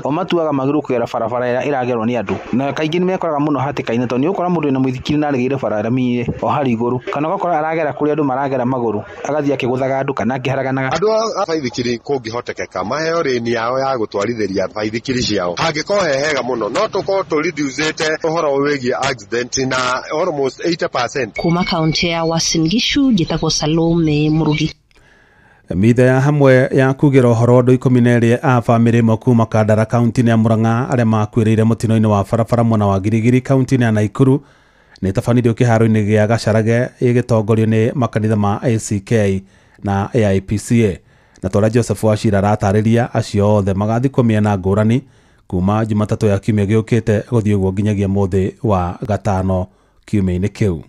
O matuaga magĩrĩirwo kũgera barabara ĩrĩa ĩragerwo nĩ andũ, na kaingĩ nĩ mekoraga mũno hatĩka-inĩ tondũ nĩ ũgũkora mũndũ wĩna mũithikiri na aregeire bara rami-inĩ o harĩa igũrũ, kana ũgakora aragera kũrĩa andũ maragera magũrũ, agathiĩ akĩgũthaga andũ kana akĩharaganaga. Andũ a baithikiri kũngĩhotekeka maheo rĩni yao ya gũtwarithĩria baithikiri ciao, hangĩkorwo he hega mũno, no tũkorwo tũreducĩte ũhoro wĩgiĩ accident na almost 80%. Kuma kaunti ya Uasin Gishu, njĩtagwo Salome Murugi. Mitha ya hamwe ya kugĩra ũhoro andũ 12 a bamĩrĩ ĩmwe kuma Kandara kaunti-inĩ ya Murang'a arĩa makuĩrĩire mũtino-inĩ wa barabara mwena wa Girigiri kaunti-inĩ ya Naikuru nĩ ĩtabanirio kĩharo-inĩ gĩa Gacharage ĩgĩtongorio nĩ makanitha ma ACK na AIPCA. Na torĩa Joseph Wachira aratarĩria, acio othe magathikwo mĩena ngũrani kuma Jumatatũ ya kiumia gĩũkĩte gũthiĩ ũguo nginyagia mũthĩ wa gatano kiumia-inĩ kĩu.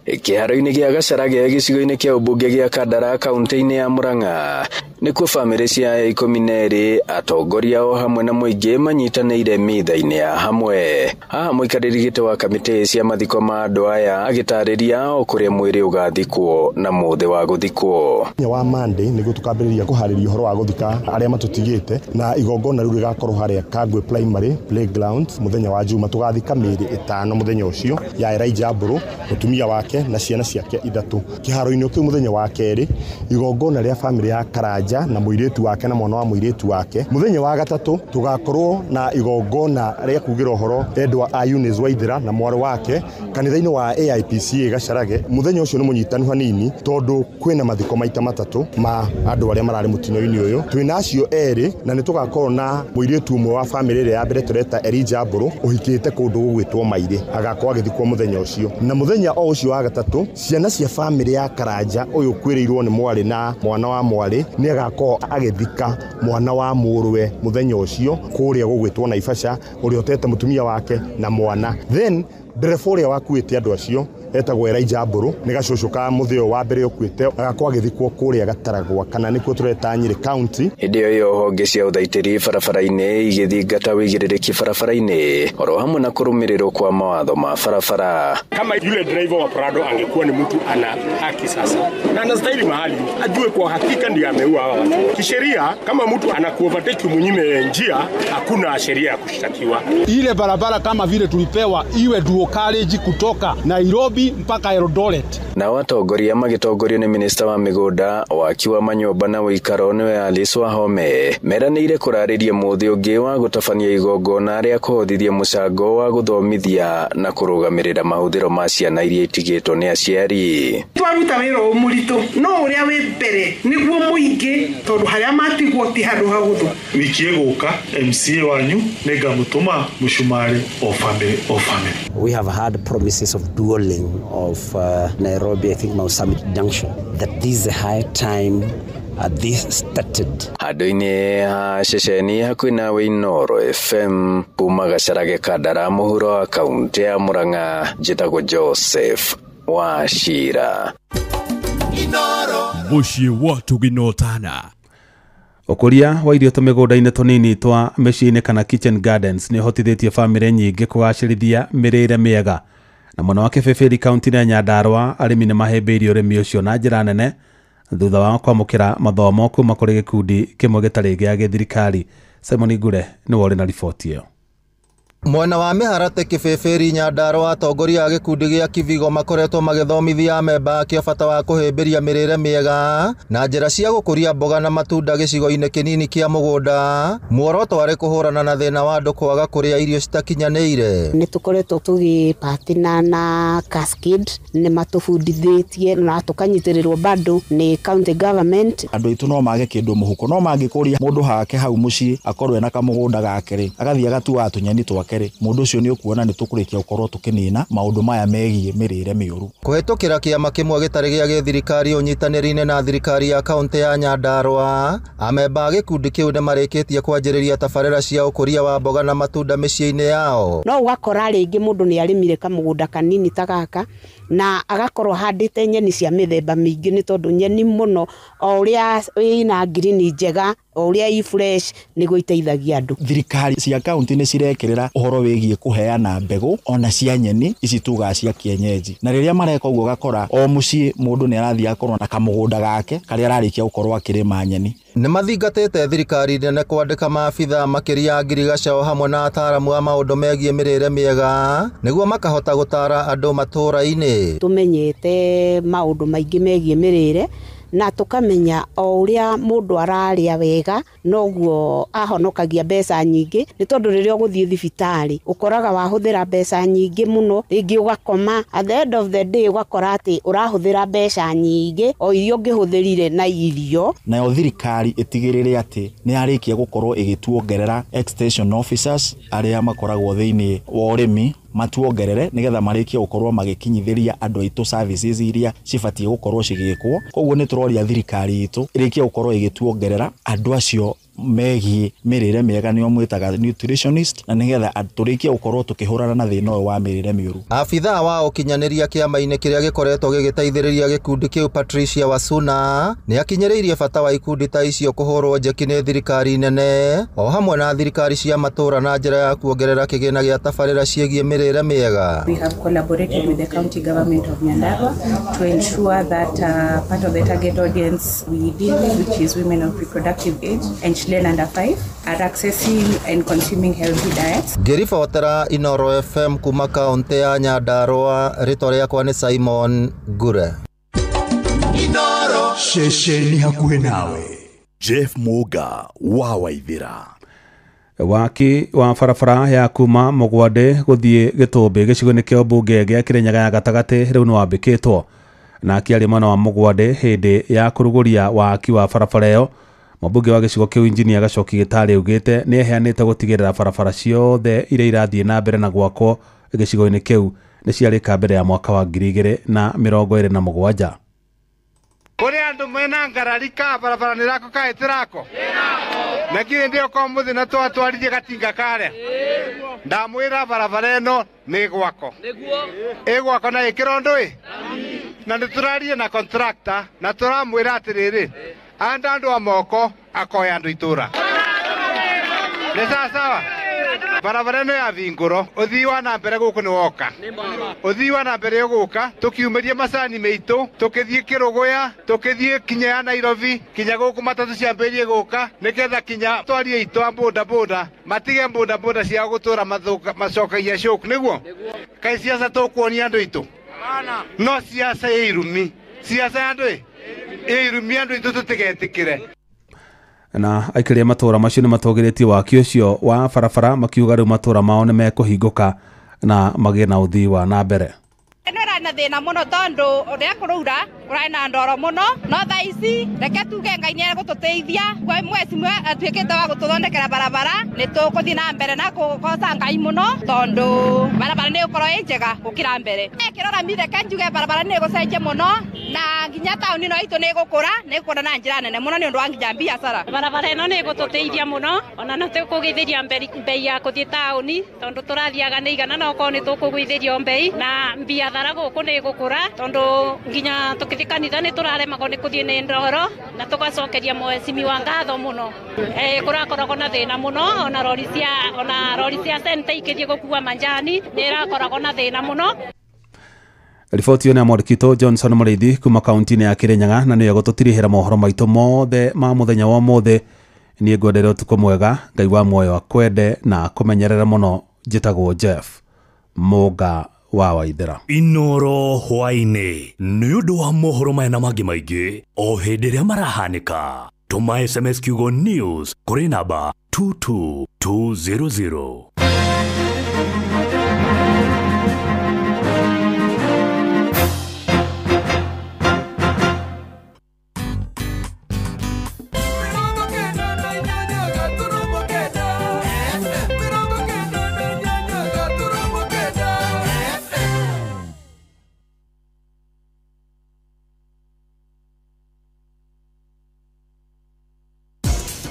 Kĩharo-inĩ gĩa Gacharage gĩcigo-inĩ kĩa ũmbunge gĩa Kandara kaunti-inĩ ya Murang'a nĩkuo bamĩrĩ cia 12 atongoria o hamwe na mũingĩ manyitanĩire mitha-inĩ ya hamwe. Haha mũikarĩri gĩtĩ wa kamĩtĩ cia mathiko ma andũ aya agĩtarĩria o kũrĩa mwĩrĩ ũgathikwo na mũthĩ wa gũthikwo. Mũthenya wa Monday nĩguo tũkambĩrĩria kũharĩria ũhoro wa gũthika arĩa matũtigĩte, na igongona rĩu rĩgakorwo harĩa Kangwe Primary Playground mũthenya wa Juma. Tũgathika mĩĩrĩ 5 mũthenya ũcio, ya Elijah Mbũrũ, mũtumia wake na ciana ciake 3. Kĩharo-inĩ kĩu mũthenya wa kerĩ, igongona rĩa bamĩrĩ ya Karanja na mũirĩtu wake na mwana wa mũirĩtu wake. Mũthenya wa gatatũ tũgakorwo na igongona rĩa kugĩra ũhoro endwa a Eunice Waithera na mwarĩ wake kanitha-inĩ wa AIPCA Gacharage. Mũthenya ũcio nĩ mũnyitanu hanini tondũ kwĩna mathiko maita matatũ ma andũ arĩa mararĩ mũtino-inĩ ũyũ. Twĩna acio erĩ, na nĩ tũgakorwo na mũirĩtu ũmwe wa bamĩrĩ ĩrĩa ya mbere tũreta Elijah Mbũrũ ũhikĩte kũndũ gũgwĩtwo Mairĩ, agakorwo agĩthikwo mũthenya ũcio. Na mũthenya o ũcio wa gatatũ, ciana cia bamĩrĩ ya Karanja ũyũ ũkuĩrĩirwo nĩ mwarĩ na mwana wa mwarĩ nĩ agakorwo agĩthika mwana wa mũrũwe mũthenya ũcio kũrĩa gũgwĩtwo Naivasha, ũrĩa ũtete mũtumia wake na mwana. Then ndereba ũrĩa wakuĩte andũ acio etagwo Elijah Mbũrũ, nĩ gacũcũ ka mũthĩ ũyũ wa mbere ũkuĩte, agakorwo agĩthikwo kũrĩa Gataragwa, kana nĩkuo tũreta Nyĩrĩ County. Hĩndĩ ĩyo honge cia ũthaitĩri barabara-inĩ igĩthingata wĩigĩrĩrĩki barabara-inĩ oro hamwe na kũrũmĩrĩrwo kwa mawatho ma barabara. Kama yule driver wa Prado angekuwa ni mtu ana haki sasa na anastahili mahali ajue kwa hakika ndiye ameua hawa watu. Kisheria, kama mtu anakuovertake umunyime njia, hakuna sheria ya kushtakiwa. Ile barabara kama vile tulipewa iwe dual carriage kutoka Nairobi mpaka Eldoret. Na watongoria magĩtongorio nĩ minista wa mĩgũnda, waki wa manyũmba na ũikaro nĩwe Alice Wahome meranĩire kũrarĩria mũthĩ ũngĩ wa gũtabania igongona rĩa kũhothithia mũcango wa gũthomithia na kũrũgamĩrĩra mahũthĩro ma ciana iria itigĩtwo nĩ aciari. Twaruta wĩra ũyũ mũritũ, no ũrĩa wĩ mbere nĩguo mũingĩ, tondũ harĩa matigwo ti handũ hahũthũ. Wiki ĩgũka MCA wanyu nĩngamũtũma mũcumarĩ o family o family. We have had promises of dualling of Nairobi, I think Mau Summit Junction, that this is a high time this started. Handũ-inĩ ha ceceni hakuhĩ nawe Inooro FM kuma Gacharage Kandara mũhuro wa kaunti ya Murang'a, njĩtagwo Joseph Wachira. Mũciĩ wa Tũginotana. Ũkũria wa irio tũmĩgũnda-inĩ tũnini twa mĩciĩ-inĩ kana kitchen gardens nĩ ũhotithĩtie bamĩrĩ nyingĩ kũgacĩrithia mĩrĩre mĩega. Na mwena wa Kĩbĩbĩri kaunti-inĩ ya Nyandarũa, arĩmi nĩ mahĩmbĩirie ũrĩmi ũcio na njĩra nene thutha wa kwamũkĩra mathomo kuma kũrĩ gĩkundi kĩmwe gĩtarĩ gĩa gĩthirikari. Simon Ngure nĩwe ũrĩ na riboti ĩyo. Mwena wa Mĩharate Kĩbĩbĩri Nyandarũa, atongoria a gĩkundi gĩa Kivigo makoretwo magĩthomithia amemba akĩo bata wa kũhĩmbĩria mĩrĩre mĩega na njĩra cia gũkũria mboga na matunda gĩcigo-inĩ kĩnini kĩa mũgũnda. Muoroto warĩ kũhũrana na thĩna wa andũ kwaga kũrĩa irio citakinyanĩire. Nĩ tũkoretwo tũgĩpatina na Cascade, nĩ matũbundithĩtie na tũkanyitĩrĩrwo bado nĩ county government. Andũ aitũ no mage kĩndũ mũhuko, no mangĩkũria mũndũ hake hau mũciĩ akorwo ena kamũgũnda gake rĩ, agathiĩ agatuaga tũnyeni twake rĩ, mũndũ ũcio nĩ ũkuona nĩ tũkũrĩkia gũkorwo tũkĩnina maũndũ maya megiĩ mĩrĩre mĩũru. Kũhĩtũkĩra kĩama kĩmwe gĩtarĩ gĩa gĩthirikari ũnyitanĩri-inĩ na thirikari ya kaunti ya Nyandarũa, amemba a gĩkundi kĩu nĩ marĩkĩtie kwanjĩrĩria tabarĩra cia ũkũria wa mboga na matunda mĩciĩ-inĩ yao. No ũgakora rĩngĩ mũndũ nĩ arĩmire kamũgũnda kanini ta gaka na agakorwo handĩte nyeni cia mĩthemba mĩingĩ, nĩ tondũ nyeni mũno o ũrĩa ĩna ngirini njega, o ũrĩa i fresh nĩguo iteithagia andũ. Thirikari cia kaunti nĩ cirekĩrĩra ũhoro wĩgiĩ kũheana mbegũ ona cia nyeni ici tugaga cia kienyeji, na rĩrĩa mareka ũguo ũgakora o mũciĩ mũndũ nĩ arathiĩ akorwo na kamũgũnda gake karĩa ararĩkia gũkorwo akĩrĩma nyeni. Nĩ mathingatĩte thirikari nene kwandĩka maabitha makĩria a ngirigaca o hamwe na ataaramu a maũndũ megiĩ mĩrĩre mĩega nĩguo makahota gũtaara andũ matũũra-inĩ. Tũmenyete maũndũ maingĩ megiĩ mĩrĩre na tũkamenya o ũrĩa mũndũ ararĩa wega noguo ahonokagia mbeca nyingĩ, nĩ tondũ rĩrĩa ũgũthiĩ thibitarĩ ũkoraga wahũthĩra mbeca nyingĩ mũno, rĩngĩ ũgakoma, at the end of the day ũgakora atĩ ũrahũthĩra mbeca nyingĩ o iria ũngĩhũthĩrire na irio. Nayo thirikari ĩtigĩrĩre atĩ nĩ yarĩkia gũkorwo ĩgĩtuongerera extension officers arĩa makoragwo thĩinĩ wa ũrĩmi matuongerere nigetha marĩkie gũkorwo magĩkinyithĩria andũ aitũ services iria cibatiĩ gũkorwo cigĩkwo. Koguo nĩ tũroria thirikari itũ ĩrĩkie gũkorwo ĩgĩtuongerera andũ acio megiĩ mĩrĩre mĩega nĩo mwĩtaga nutritionist, na nĩgetha tũrĩkie gũkorwo tũkĩhũrana na thĩna ũyũ wa mĩrĩre mĩũru. Abithaa wa ũkinyanĩria kĩama-inĩ kĩrĩa gĩkoretwo gĩgĩteithĩrĩria gĩkundi kĩu Patricia Wasuna nĩ akinyĩrĩirie bata wa ikundi ta icio kũhũrwo njeki nĩ thirikari nene o hamwe na thirikari cia matũũra na njĩra ya kuongerera kĩgĩna gĩa tabarĩra ciĩgiĩ mĩrĩre mĩega. We have collaborated with the county government of Nyandarua to ensure that part of the target audience we deal with, which is women of reproductive age and children under 5, are accessing and consuming healthy diets. Ngĩribotera Inoro FM kuma kaunti ya Nyandarua, rĩtwa rĩakwa nĩ Simon Ngure. Inoro ceceni hakuhĩ nawe. Jeff Muga wa Waithira. Waki wa barabara ya kuma Mũgwande gũthiĩ Gĩtũmbĩ gĩcigo-inĩ kĩa ũmbunge gĩa Kĩrĩnyaga ya gatagatĩ rĩu nĩ wambĩkĩtwo. Na akĩaria mwena wa Mũgwande hĩndĩ ya kũrugũria waki wa barabara ĩyo, mũmbunge wa gĩcigo kĩu injinia Gacoki Gĩtarĩ augĩte nĩ eheanĩte gũtigĩrĩra barabara ciothe iria irathiĩ na mbere na gwakwo gĩcigo-inĩ kĩu nĩ ciarĩka mbere ya mwaka wa 2027. Kũrĩ andũ mena ngarari ka barabara nĩ rako ka ĩtĩrako na kĩ ndĩ okorwo mũthĩ na twatwarithie gatinga karĩa ndamwĩra barabara ĩno nĩ gwako ĩgwako na ĩkĩro ndũĩ na nĩ tũrarie na contractor na tũramwĩra atĩrĩrĩ anda andũ a moko akoya andũ itũra nĩ sawa. Barabara ĩno ya thingũro ũthii wa na mbere gũkũ nĩ woka, ũthii wa na mbere ũgũka tũkiumĩria macani meitũ tũkĩthiĩ Kĩrũgũya tũkĩthiĩ kinya ya Nairobi kinya gũkũ matatũ ciambĩrĩrie gũka nĩgetha kinya twarie itũ a bodaboda matige bodaboda ciao gũtũra macokagia cũku nĩguo kaĩ siasa tũkuonia andũ aitũ no siasa ya irumi, siasa ya andũ ya irumi andũ aitũ tũtigetĩkĩre. Na aikaria matũra macio nĩ matũgĩrĩtie waki ũcio wa barabara makiuga rĩu matũra mao nĩ mekũhingũka na magĩe na ũthii wa na mbere. Ĩno ĩrarĩ na thĩna mũno tondũ ũrĩa kũraura kũrarĩ na ndoro mũno, no thaa ici reke tuge Ngai nĩ egũtũteithia kwa mweci mwe atuĩkĩte wa gũtũthondekera barabara nĩ tũkũthiĩ na mbere na kũgoca Ngai mũno tondũ barabara nĩ ĩgũkorwo ĩ njega gũkĩra mbere. Ĩkĩrora mi reke njuge barabara nĩ ĩgũcenjia mũno na nginya taũni ĩno itũ nĩ ĩgũkũra, nĩ ĩgũkũra na njĩra nene mũno nĩ ũndũ wa nginya biacara. Barabara ĩno nĩ ĩgũtũteithia mũno ona no tũkũgũithĩria mbei ya kũthiĩ taũni tondũ tũrathiaga nĩ igana na okorwo nĩ tũkũgũithĩrio mbei na biathara gũkũ nĩ ĩgũkũra tondũ nginya tũkĩthiĩ kanitha nĩ tũraremagwo nĩ kũthiĩ nĩ ndoro na tũgacokeria mwecimi wa ngatho mũno. Kũrakoragwo na thĩna mũno ona rori cia sente ikĩthiĩ gũkua manjani nĩ ĩrakoragwo na thĩna mũno. Riboti ĩyo nĩ ya mwandĩki Johnson Mũrĩithi kuma kaunti-inĩ ya Kĩrĩnyaga na nĩyo gũtũtirihĩra mohoro maitũ mothe ma mũthenya wa ũmũthĩ. Niĩ ngwendere ũtukũ mwega, Ngai wa muoyo akwende na akũmenyerere mũno. Njĩtagwo Jeff Muga wa Waithera. Inoro hwaĩ-inĩ nĩ ũndũ wa mohoro maya na mangĩ maingĩ o hĩndĩ ĩrĩa marahanĩka. Tũma SMS kiugo news kũrĩ namba 22200.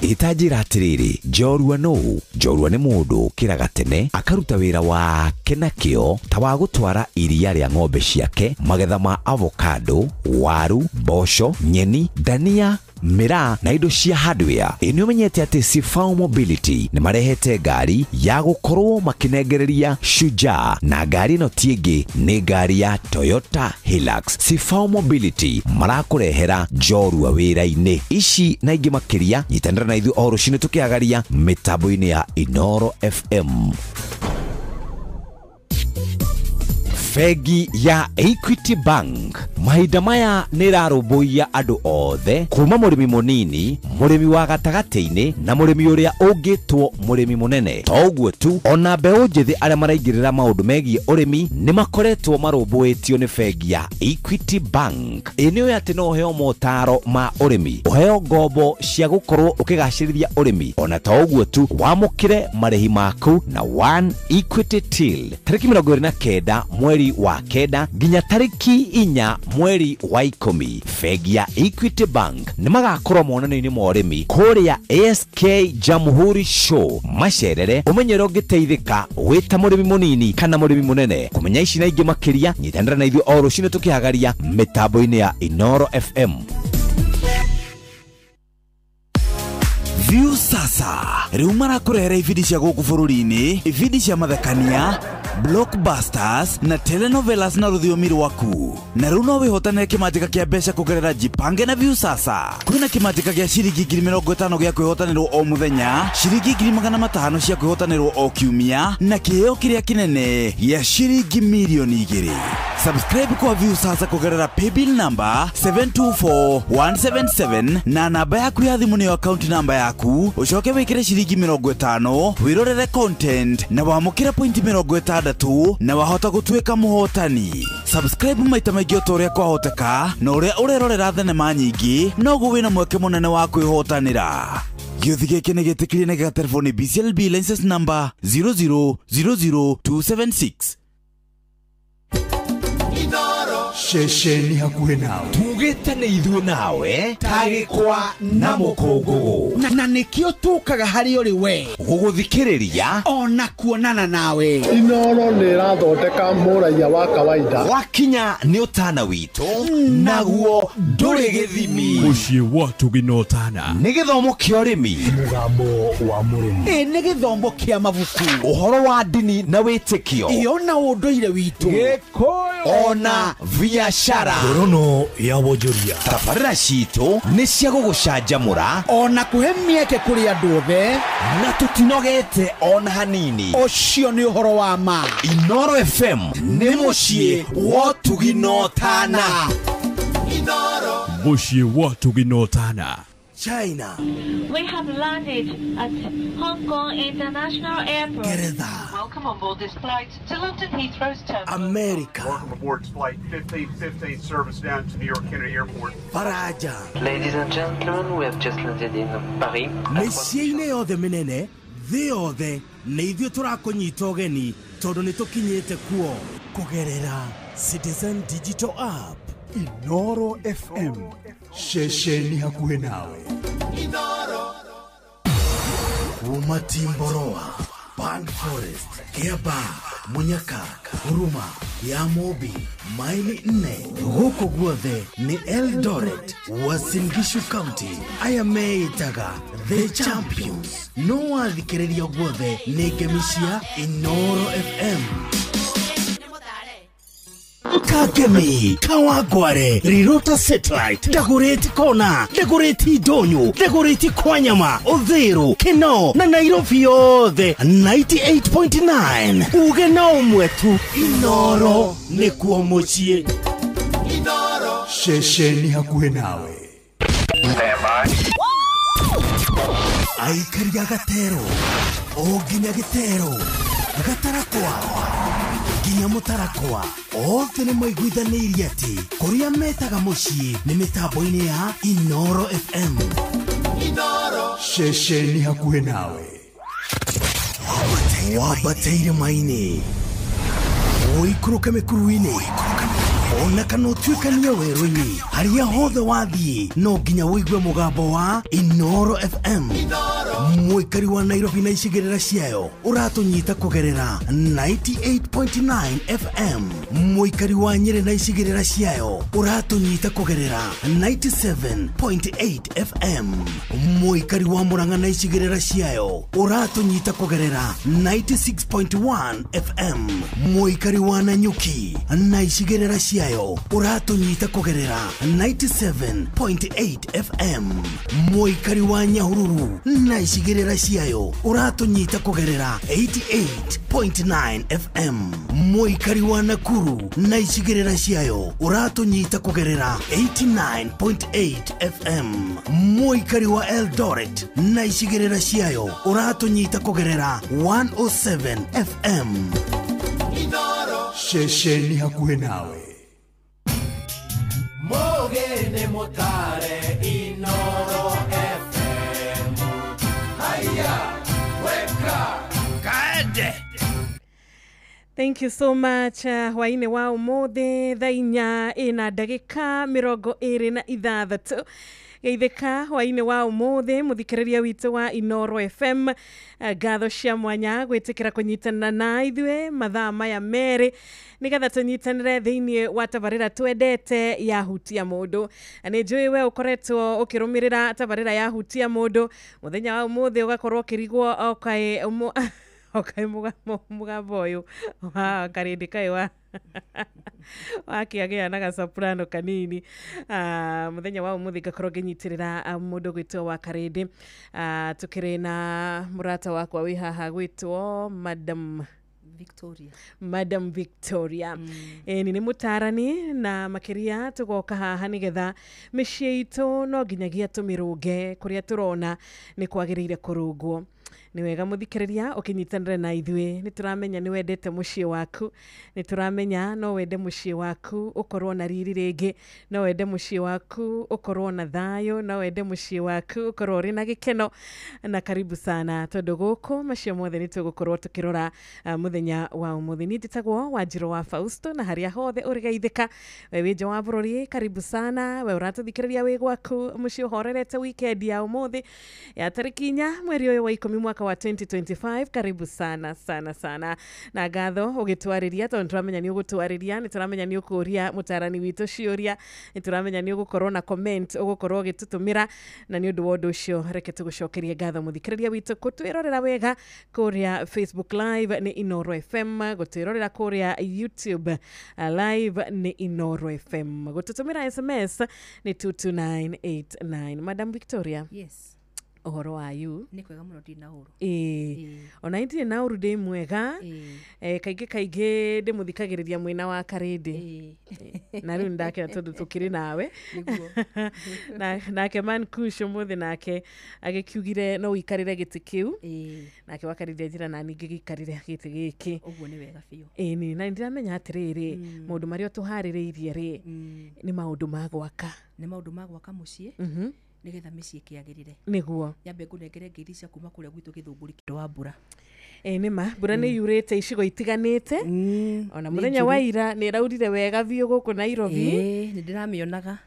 Itanjĩra atĩrĩrĩ, njorua nũũ? Njorua nĩ mũndũ ũkĩraga tene akaruta wĩra wake na kĩo ta wa gũtwara iria rĩa ng'ombe ciake, magetha ma avocado, waru, mboco, nyeni, dania miraa na indo cia hardware. Ĩ nĩ ũmenyete atĩ Sifao Mobility nĩ marehete ngari ya gũkorwo makĩnengereria Shujaa, na ngari ĩno ti ĩngĩ nĩ ngari ya Toyota Hilux. Sifao Mobility marakũrehera njorua wĩra-inĩ ici na ingĩ makĩria. Nyitanĩra na ithuĩ o rũcinĩ tũkĩagaria mĩtambo-inĩ ya Inoro FM. Bengi ya Equity Bank mahinda maya nĩ ĩrarũmbũiya andũ othe kuma mũrĩmi mũnini, mũrĩmi wa gatagatĩ-inĩ na mũrĩmi ũrĩa ũngĩtwo mũrĩmi mũnene. To ũguo tu, ona mbeũ njĩthĩ arĩa maraingĩrĩra maũndũ megiĩ ũrĩmi nĩ makoretwo marũmbũĩtio nĩ bengi ya Equity Bank. Ĩ nĩ ũĩ atĩ no ũheo motaro ma ũrĩmi, ũheo ngombo cia gũkorwo ũkĩgacĩrithia ũrĩmi, ona to ũguo tu wamũkĩre marĩhi maku na One Equity Till tarĩki 29 mweri wa 9 nginya tarĩki 4 mweri wa 10. Bengi ya Equity Bank nĩ magakorwo monanio-inĩ ma ũrĩmi kũrĩa ASK Jamhuri Show macerere ũmenye ũrĩa ũngĩteithĩka wĩ ta mũrĩmi mũnini kana mũrĩmi mũnene. Kũmenya ici na ingĩ makĩria, nyitanĩra na ithuĩ o rũcinĩ tũkĩhagaria mĩtambo-inĩ ya Inoro FM. View sasa rĩu marakũrehera ibindi cia gũkũ bũrũri-inĩ, ibindi cia mathekania, blockbusters na telenovelas na rũthiomi rwaku. Na rĩu no wĩhotanĩre kĩmanjĩka kĩa mbeca kũgerera Jipange na View sasa. Kwĩna kĩmanjĩka gĩa ciringi 50,000 gĩa kwĩhotanĩrwo o mũthenya, ciringi 500,000 cia kwĩhotanĩrwo o kiumia, na kĩheo kĩrĩa kĩnene gĩa ciringi 2,000,000. Subscribe kwa View sasa kũgerera paybill number 724177 na namba yaku ya thimũ nĩyo account number yaku, ũcoke wĩkĩre ciringi 50 wĩrorere content na wamũkĩre point 60 na wahota gũtuĩka mũhotani. Subscribe maita maingĩ o ta ũrĩa kwahoteka, na ũrĩa ũrerorera thenema nyingĩ noguo wĩna mweke mũnene wa kwĩhotanĩra. Gĩũthi gĩkĩ nĩ gĩtĩkĩrie na gĩgaterefoni BCLB license number 0000276. Ceceni hakuhĩ nawe tugĩte nĩ ithuĩ nawe tagĩkwa na mũkũngũgũ, na nĩkĩo tũkaga harĩ ũrĩ we gũgũthikĩrĩria ona kuonana nawe. Inoro nĩ ĩrathondeka mũraiya wa kawaida. Wakinya nĩ ũtana witũ naguo ndũrĩ gĩthimi. Mũciĩ wa Ũtugi na Ũtana nĩ gĩthomo kĩa ũrĩmi, mũgambo wa mũrĩmi, ĩ nĩ gĩthomo kĩa mabuku, ũhoro wa ndini na wĩtĩkio, ĩ ona ũndũire witũ, Gĩkũyũ ona biashara, ngorono ya wonjoria. Tabarĩra citũ nĩ cia gũgũcanjamũra ona kũhe mĩeke kũrĩ andũ othe, na tũtinogete ona hanini. Ũcio nĩ ũhoro wa ma. Inoro FM nĩ mũciĩ wa Ũtugi na Ũtana. Mũciĩ wa Ũtugi na Ũtana. China. We have landed at Hong Kong International Airport. Geretha. Welcome on board this flight to London Heathrow's terminal. America. Welcome aboard flight 1515 service down to New York Kennedy Airport. Faraja. Ladies and gentlemen, we have just landed in Paris. Mĩciĩ-inĩ yothe mĩnene thĩ yothe nĩ ithuĩ tũrakũnyita ũgeni tondũ nĩ tũkinyĩte kuo kũgerera Citizen Digital App. Inoro FM ceceni hakuhĩ nawe. Inoro. Umatimboroa, Pan Forest, Kiaba, Munyaka, Huruma, Yamobi, maili 4 gũkũ guothe nĩ Eldoret, Uasin Gishu County. Aya meĩtaga The Champions. No wathikĩrĩria guothe nĩ ngemi cia Inoro FM. Kakemi, Kawagware, Rirota Satellite, Dagoretti Kona, Dagoretti Donyo, Dagoretti Kwanyama, Odhero, Keno, na Nairobi yothe 98.9. Uge na ũmwe tu Inoro nĩkuo mũciĩ. Inoro ceceni hakuhĩ nawe. Aikari a gatero o nginya gĩtero gatarakwa nginya mũtarakwa othe nĩ maiguithanĩirie atĩ kũrĩa metaga mũciĩ nĩ mĩtambo-inĩ ya Inoro FM. Inoro ceceni hakuhĩ nawe. Wambateire maini ũikũrũke mĩkuru-inĩ ona kana ũtuĩkanie werũ-inĩ harĩa hothe wathiĩ no nginya ũigue mũgambo wa Inoro FM. Mũikari wa Nairobi na icigĩrĩra ciayo ũratũnyita kũgerera 98.9 FM. Mũikari wa Nyĩrĩ na icigĩrĩra ciayo ũratũnyita kũgerera 97.8 FM. Mũikari wa Murang'a na icigĩrĩra ciayo ũratũnyita kũgerera 96.1 FM. Mũikari wa Nanyuki na icigĩrĩra ciayo ũratũnyita kũgerera 97.8 FM. Mũikari wa Nyahururu na icigĩrĩra ciayo ũratũnyita kũgerera 88.9 FM. Mũikari wa Nakuru na icigĩrĩra ciayo ũratũnyita kũgerera 89.8 FM. Mũikari wa Eldoret na icigĩrĩra ciayo ũratũnyita kũgerera 107 FM. Ceceni hakuhĩ nawe. Mogene motare Inoro FM. Haya, weka kaende. Thank you so much. Hwaine wa umuthi thaa inya ina ndagika 26. Geithĩka hwainĩ wa ũmũthĩ mũthikĩrĩria witũ wa Inoro FM. Ngatho cia mwanya gwĩtĩkĩra kũnyitana na ithuĩ mathaa maya merĩ nĩgetha tũnyitanĩre thĩinĩ wa tabarĩra twendete ya Hutia Mũndũ. Nĩ njũĩ we ũkoretwo ũkĩrũmĩrĩra tabarĩra ya Hutia Mũndũ mũthenya wa ũmũthĩ, ũgakorwo ũkĩrigwo okaĩ mũgambo ũyũ wa Karĩndĩ kaĩ wa wakĩagĩa na gasoprano kanini. Mũthenya wa ũmũthĩ ngakorwo ngĩnyitĩrĩra mũndũ gwĩtwo wa Karĩndĩ. Tũkĩrĩ na mũrata wakwa wĩ haha gwĩtwo Madam Victoria. Madam Victoria. Ĩni nĩ mũtarani na makĩria tũgoka haha nĩgetha mĩciĩ itũ no nginyagia tũmĩrũnge kũrĩa tũrona nĩ kwagĩrĩire kũrũngwo. Nĩ wega mũthikĩrĩria ũkĩnyitanĩre na ithuĩ. Nĩ tũramenya nĩ wendete mũciĩ waku, nĩ tũramenya no wende mũciĩ waku ũkorwo na riri rĩngĩ, no wende mũciĩ waku ũkorwo na thayũ, no wende mũciĩ waku ũkorwo ũrĩ na gĩkeno. Na karibu sana tondũ gũkũ macio mothe nĩ tũgũkorwo tũkĩrora mũthenya wa ũmũthĩ. Niĩ njĩtagwo Wanjirũ wa Fausto, na harĩa hothe ũrĩgeithĩka we wĩ nja wa bũrũri, karibu sana. We ũratũthikĩrĩria wĩ gwaku mũciĩ ũhorerete weekend ya ũmũthĩ ya tarĩki 4 mweri ũyũ wa 10 mwaka wa 2025, karibu sana sana sana. Na ngatho ũgĩtwarĩria tondũ nĩtũramenya nĩ ũgũtwarĩria, nĩtũramenya nĩ ũkũria mũtarani witũ ciũria, nĩtũramenya nĩ ũgũkorwo na comment ũgũkorwo ũgĩtũtũmĩra, na nĩ ũndũ wa ũndũ ũcio reke tũgũcokerie ngatho mũthikĩrĩria witũ kũtwĩrorera wega kũrĩa Facebook Live nĩ Inoro FM, gũtwĩrorera kũrĩa YouTube Live nĩ Inoro FM, gũtũtũmĩra SMS nĩ 22989. Madam Victoria. Yes. Ũhoro wa you? Nĩ kwega mũno, ndina ũru. Ĩĩ, ona ndirĩ na ũru, ndĩ mwega. Kaingĩ kaingĩ ndĩmũthikagĩrĩria mwena wa Karĩndĩ, na rĩu nĩndakena tondũ tũkĩrĩ nawe. Nake Man Kush ũmũthĩ nake agĩkiugire no ũikarĩre gĩtĩ kĩu, nake wa Karĩndĩ anjĩra nani ngĩgĩikarĩre gĩtĩ gĩkĩ. Ũguo nĩ wega biũ. Ĩni, na nĩndĩramenya atĩrĩrĩ, maũndũ marĩa tũharĩrĩirie rĩ nĩ maũndũ ma gwaka. Nĩ maũndũ ma gwaka mũciĩ nĩgetha mĩciĩ ĩkĩagĩrĩre. Nĩguo. Nyambe ngũnengere ngeithi cia kuma kũrĩa gwitũ Gĩthũngũri kĩndũ wa mbura. Nĩ ma mbura nĩ yurĩte icigo itiganĩte, ona mũthenya wa ira nĩ ĩraurire wega biũ gũkũ Nairobi. Nĩ ndĩramĩonaga.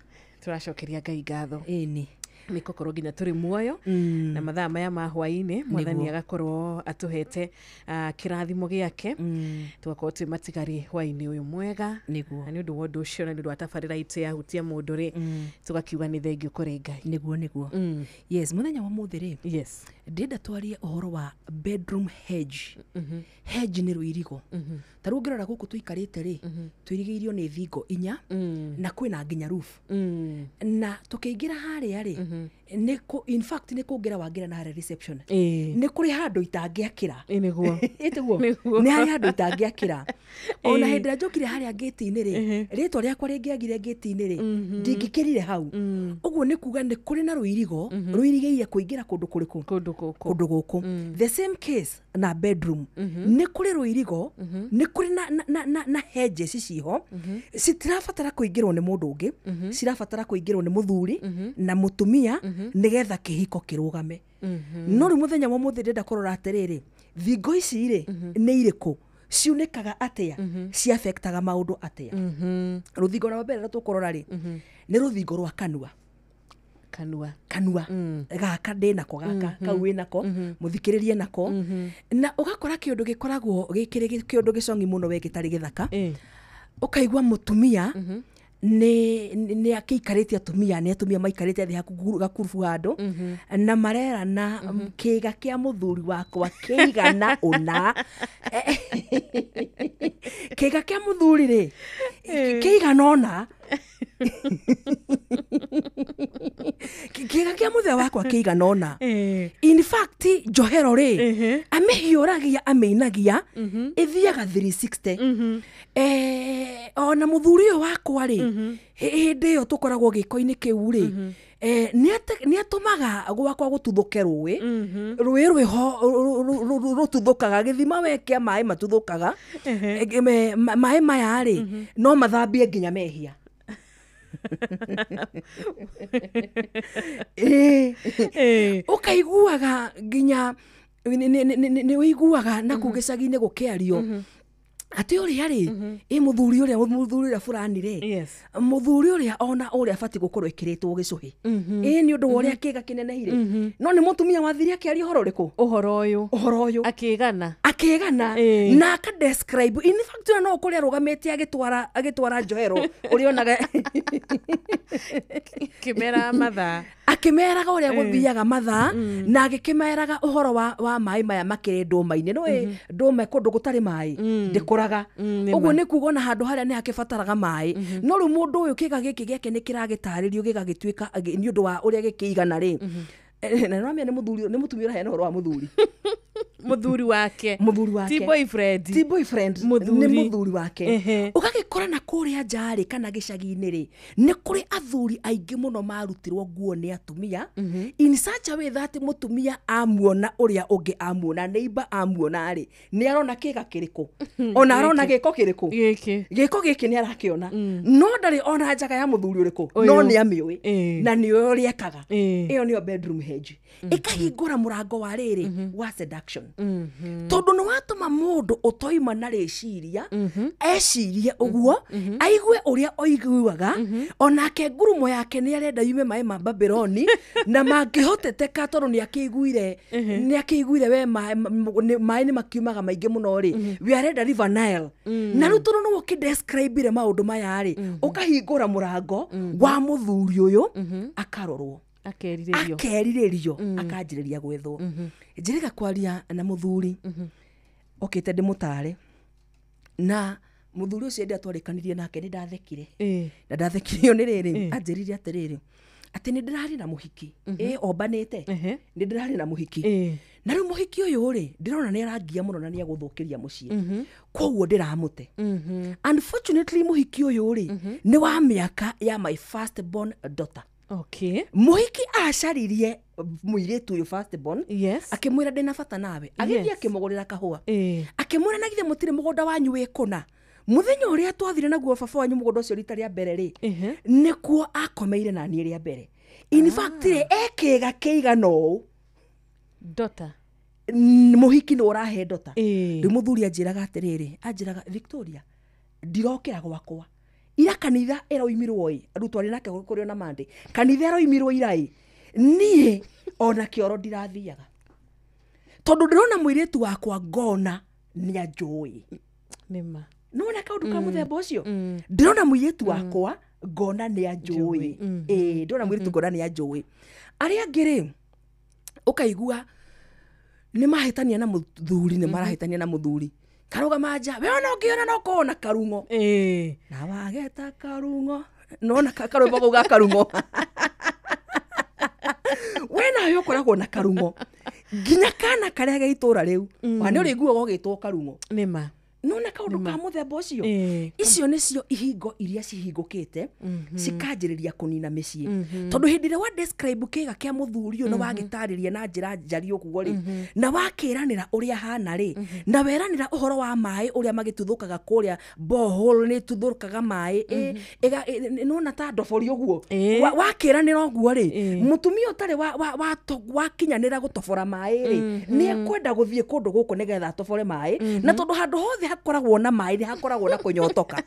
Tũracokeria Ngai ngatho. Ĩni. Nĩ gũkorwo nginya tũrĩ muoyo na mathaa maya ma hwaĩ-inĩ mwathani agakorwo atũhete kĩrathimo gĩake, tũgakorwo twĩ matigari hwaĩ-inĩ ũyũ mwega. Nĩguo. Na nĩ ũndũ wa ũndũ ũcio na nĩ ũndũ wa tabarĩra itũ ya Hutia Mũndũ rĩ, tũgakiuga nĩ thengio kũrĩ Ngai. Nĩguo nĩguo. Yes, mũthenya wa mũthĩ rĩ, yes, ndĩrenda twarie ũhoro wa bedroom hedge. Hedge nĩ rũirigo. Ta rĩu ũngĩrora gũkũ tũikarĩte rĩ, tũirigĩirio nĩ thingo inya na kwĩna nginya roof. Na tũkĩingĩra harĩa rĩ, in fact nĩ kũngĩra wangĩra na harĩa reception, nĩ kũrĩ handũ itangĩakĩra. Nĩguo. Ĩtiguo nĩ harĩ handũ itangĩakĩra. Ona hĩndĩ ĩrĩa njokire harĩa ngĩti-inĩ rĩ, rĩtwa rĩakwa rĩngĩagire ngĩti-inĩ rĩ, ndingĩkĩrire hau. Ũguo nĩ kuga nĩ kũrĩ na rũirigo rũirigĩire kũingĩra kũndũ kũrĩkũ? Kũndũ gũkũ. The same case na bedroom, nĩ kũrĩ rũirigo, nĩ kũrĩ na hedges ciho, citirabatara kũingĩrwo nĩ mũndũ ũngĩ, cirabatara kũingĩrwo nĩ mũthuri na mũtumia nĩgetha kĩhiko kĩrũgame. No rĩu mũthenya wa mũthĩ ndĩrenda kũrora atĩrĩrĩ, thingo ici rĩ nĩ irĩkũ, ciunĩkaga atĩa, ciafektaga maũndũ atĩa. Rũthingo rwa mbere rũrĩa tũkũrora rĩ, nĩ rũthingo rwa kanua. Kanua. Kanua. Gaka ndĩ nako gaka, kau wĩ nako, mũthikĩrĩrie nako. Na ũgakora kĩũndũ gĩkoragwo gĩkĩrĩ kĩũndũ gĩcongi mũno we gĩtarĩ gĩthaka. Ũkaigua mũtumia nĩ akĩikarĩte atumia, nĩ atumia maikarĩte thĩ gakurubu handũ, na marerana kĩga kĩa mũthuri wakwa kĩigana ũna. Kĩga kĩa mũthuri rĩ kĩigana ũna. Kĩga kĩa mũthee wakwa kĩigana ũna. In fact njohero rĩ amĩhiũragia amĩinagia ĩthiaga 360. Ona mũthuri ũyũ wakwa rĩ hĩndĩ ĩyo tũkoragwo gĩko-inĩ kĩu rĩ nĩ atũmaga gwakwa gũtuthũke rũĩ, rũĩ rwĩho rũtuthũkaga gĩthima we kĩa maĩ matuthũkaga. Maĩ maya rĩ no mathambie nginya mehia. Ũkaiguaga nginya nĩ ũiguaga na kũu gĩcagi-inĩ gũkĩario atĩ ũrĩa rĩ ĩ mũthuri ũrĩa fulani rĩ, mũthuri ũrĩa ona ũrĩa abatiĩ gũkorwo ĩkĩrĩtwo gĩcũhĩ ĩ nĩ ũndũ wa ũrĩa kĩga kĩnenehire. No nĩ mũtumia wathire akĩaria ũhoro ũrĩkũ? Ũhoro ũyũ akĩgana na aka describe. In fact no ũkore arũgamĩte agĩtwara njohero ũrĩa onaga kĩmera mathaa, akĩmeraga ũrĩa gũthiaga mathaa, na agĩkĩmeraga ũhoro wa maĩ maya makĩrĩ ndũma-inĩ. Nĩũĩ ndũma kũndũ gũtarĩ maĩ ndĩkũraga. Ũguo nĩ kuga ona handũ harĩa nĩ hakĩbataraga maĩ. No rĩu mũndũ ũyũ kĩga gĩkĩ gĩake nĩ kĩragĩtarĩrio gĩgagĩtuĩka nĩ ũndũ wa ũrĩa gĩkĩigana rĩ. Na nĩwamenya nĩ mũthuri, nĩ mũtumia ũraheana ũhoro wa mũthuri. Mũthuri wake. Ti boyfriend. Ti boyfriend. Nĩ mũthuri wake. Ũgagĩkora na kũrĩa nja rĩ kana gĩcagi-inĩ rĩ nĩ kũrĩ athuri aingĩ mũno marutirwo nguo nĩ atumia in such a way that mũtumia amuona ũrĩa ũngĩ amuona, neighbor amuona rĩ nĩ arona kĩga kĩrĩkũ, ona arona gĩko kĩrĩkũ, gĩko gĩkĩ nĩ arakĩona, no ndarĩ ona njaga ya mũthuri ũrĩkũ, no nĩ amĩũĩ na nĩ ũĩ ũrĩa ekaga. Ĩyo nĩyo bedroom hedge. Ĩkahingũra mũrango wa rĩrĩ wa seduction. Tondũ nĩ watũma mũndũ ũtoima na rĩciria ecirie ũguo, aigue ũrĩa oiguaga, onake ngurumo yake nĩ arenda yume maĩ ma Babyloni na mangĩhoteteka tondũ nĩ akĩiguire we maĩ nĩ makiumaga maingĩ mũno rĩ, we arenda River Nile. Na rĩu tondũ nĩwe ũkĩdescribe maũndũ maya rĩ, ũkahingũra mũrango wa mũthuri ũyũ akarorwo, akerirĩrio, akanjĩrĩria gwethwo. Njĩrĩga kwaria na mũthuri okĩte ndĩmũtare, na mũthuri ũcio hĩndĩ ĩrĩa twarĩkanirie nake nĩ ndathekire, na ndathekirio nĩ rĩrĩ, anjĩrire atĩrĩrĩ atĩ nĩ ndĩrarĩ na mũhiki ombanĩte, nĩ ndĩrarĩ na mũhiki, na rĩu mũhiki ũyũ rĩ ndĩrona nĩ arangia mũno na nĩ agũthũkĩria mũciĩ, koguo ndĩramũte. Unfortunately mũhiki ũyũ rĩ nĩ wa mĩaka ya my first born daughter. Okay. Mũhiki acaririe mũirĩtu ũyũ first born, akĩmwĩra ndĩna bata nawe, agĩthiĩ akĩmũgũrĩra kahũa, akĩmwĩra na githĩ mũtirĩ mũgũnda wanyu wĩ kũna, mũthenya ũrĩa twathire naguo baba wanyu mũgũnda ũcio rita rĩa mbere rĩ, nĩkuo akomeire na niĩ rĩa mbere. In fact rĩ ekĩga kĩigana ũũ daughter, mũhiki nĩ ũrahe daughter. Rĩu mũthuri anjĩraga atĩrĩrĩ, anjĩraga Victoria, ndirokĩra gwakwa ira kanitha ĩroimirwo ĩ, arutwo arĩ nake kũrĩ ona Monday, kanitha ĩroimirwo ira ĩ, niĩ ona kĩoro ndirathiaga tondũ ndĩrona mũirĩtu wakwa ngona nĩ anjũĩ. Nĩma nĩwona kaũndũ ka mũthemba ũcio, ndĩrona mũirĩtu wakwa ngona nĩ anjũĩ, ndĩrona mũirĩtu ngona nĩ anjũĩ. Arĩa angĩ rĩ ũkaigua nĩ mahĩtania na mũthuri, nĩ marahĩtania na mũthuri, karũgama nja we ona ũngĩona no kũona karung'o, na wageta karung'o, nona karwĩmbo kau ga karung'o, we nawe ũkoragwo na karung'o nginya kana karĩa ge itũra rĩu, wa nĩ ũrĩiguaga ũgĩtwo karung'o. Nĩma nona kaũndũ ka mũthemba ũcio. Icio nĩcio ihingo iria cihingũkĩte cikanjĩrĩria kũnina mĩciĩ, tondũ hĩndĩ ĩrĩa wa describe kĩga kĩa mũthuri ũyũ na wagĩtarĩria na njĩra njariĩ ũguo rĩ, na wakĩranĩra ũrĩa hana rĩ, na weranĩra ũhoro wa maĩ ũrĩa magĩtuthũkaga kũrĩa borehole nĩ ĩtuthũkaga maĩ, nĩwona ta ndobori ũguo, wakĩranĩra ũguo rĩ, mũtumia ũtarĩ wakinyanĩra gũtobora maĩ rĩ, nĩ ekwenda gũthiĩ kũndũ gũkũ nĩgetha atobore maĩ, na tondũ handũ hothe hakoragwo na maĩ nĩ hakoragwo na kũnyotoka.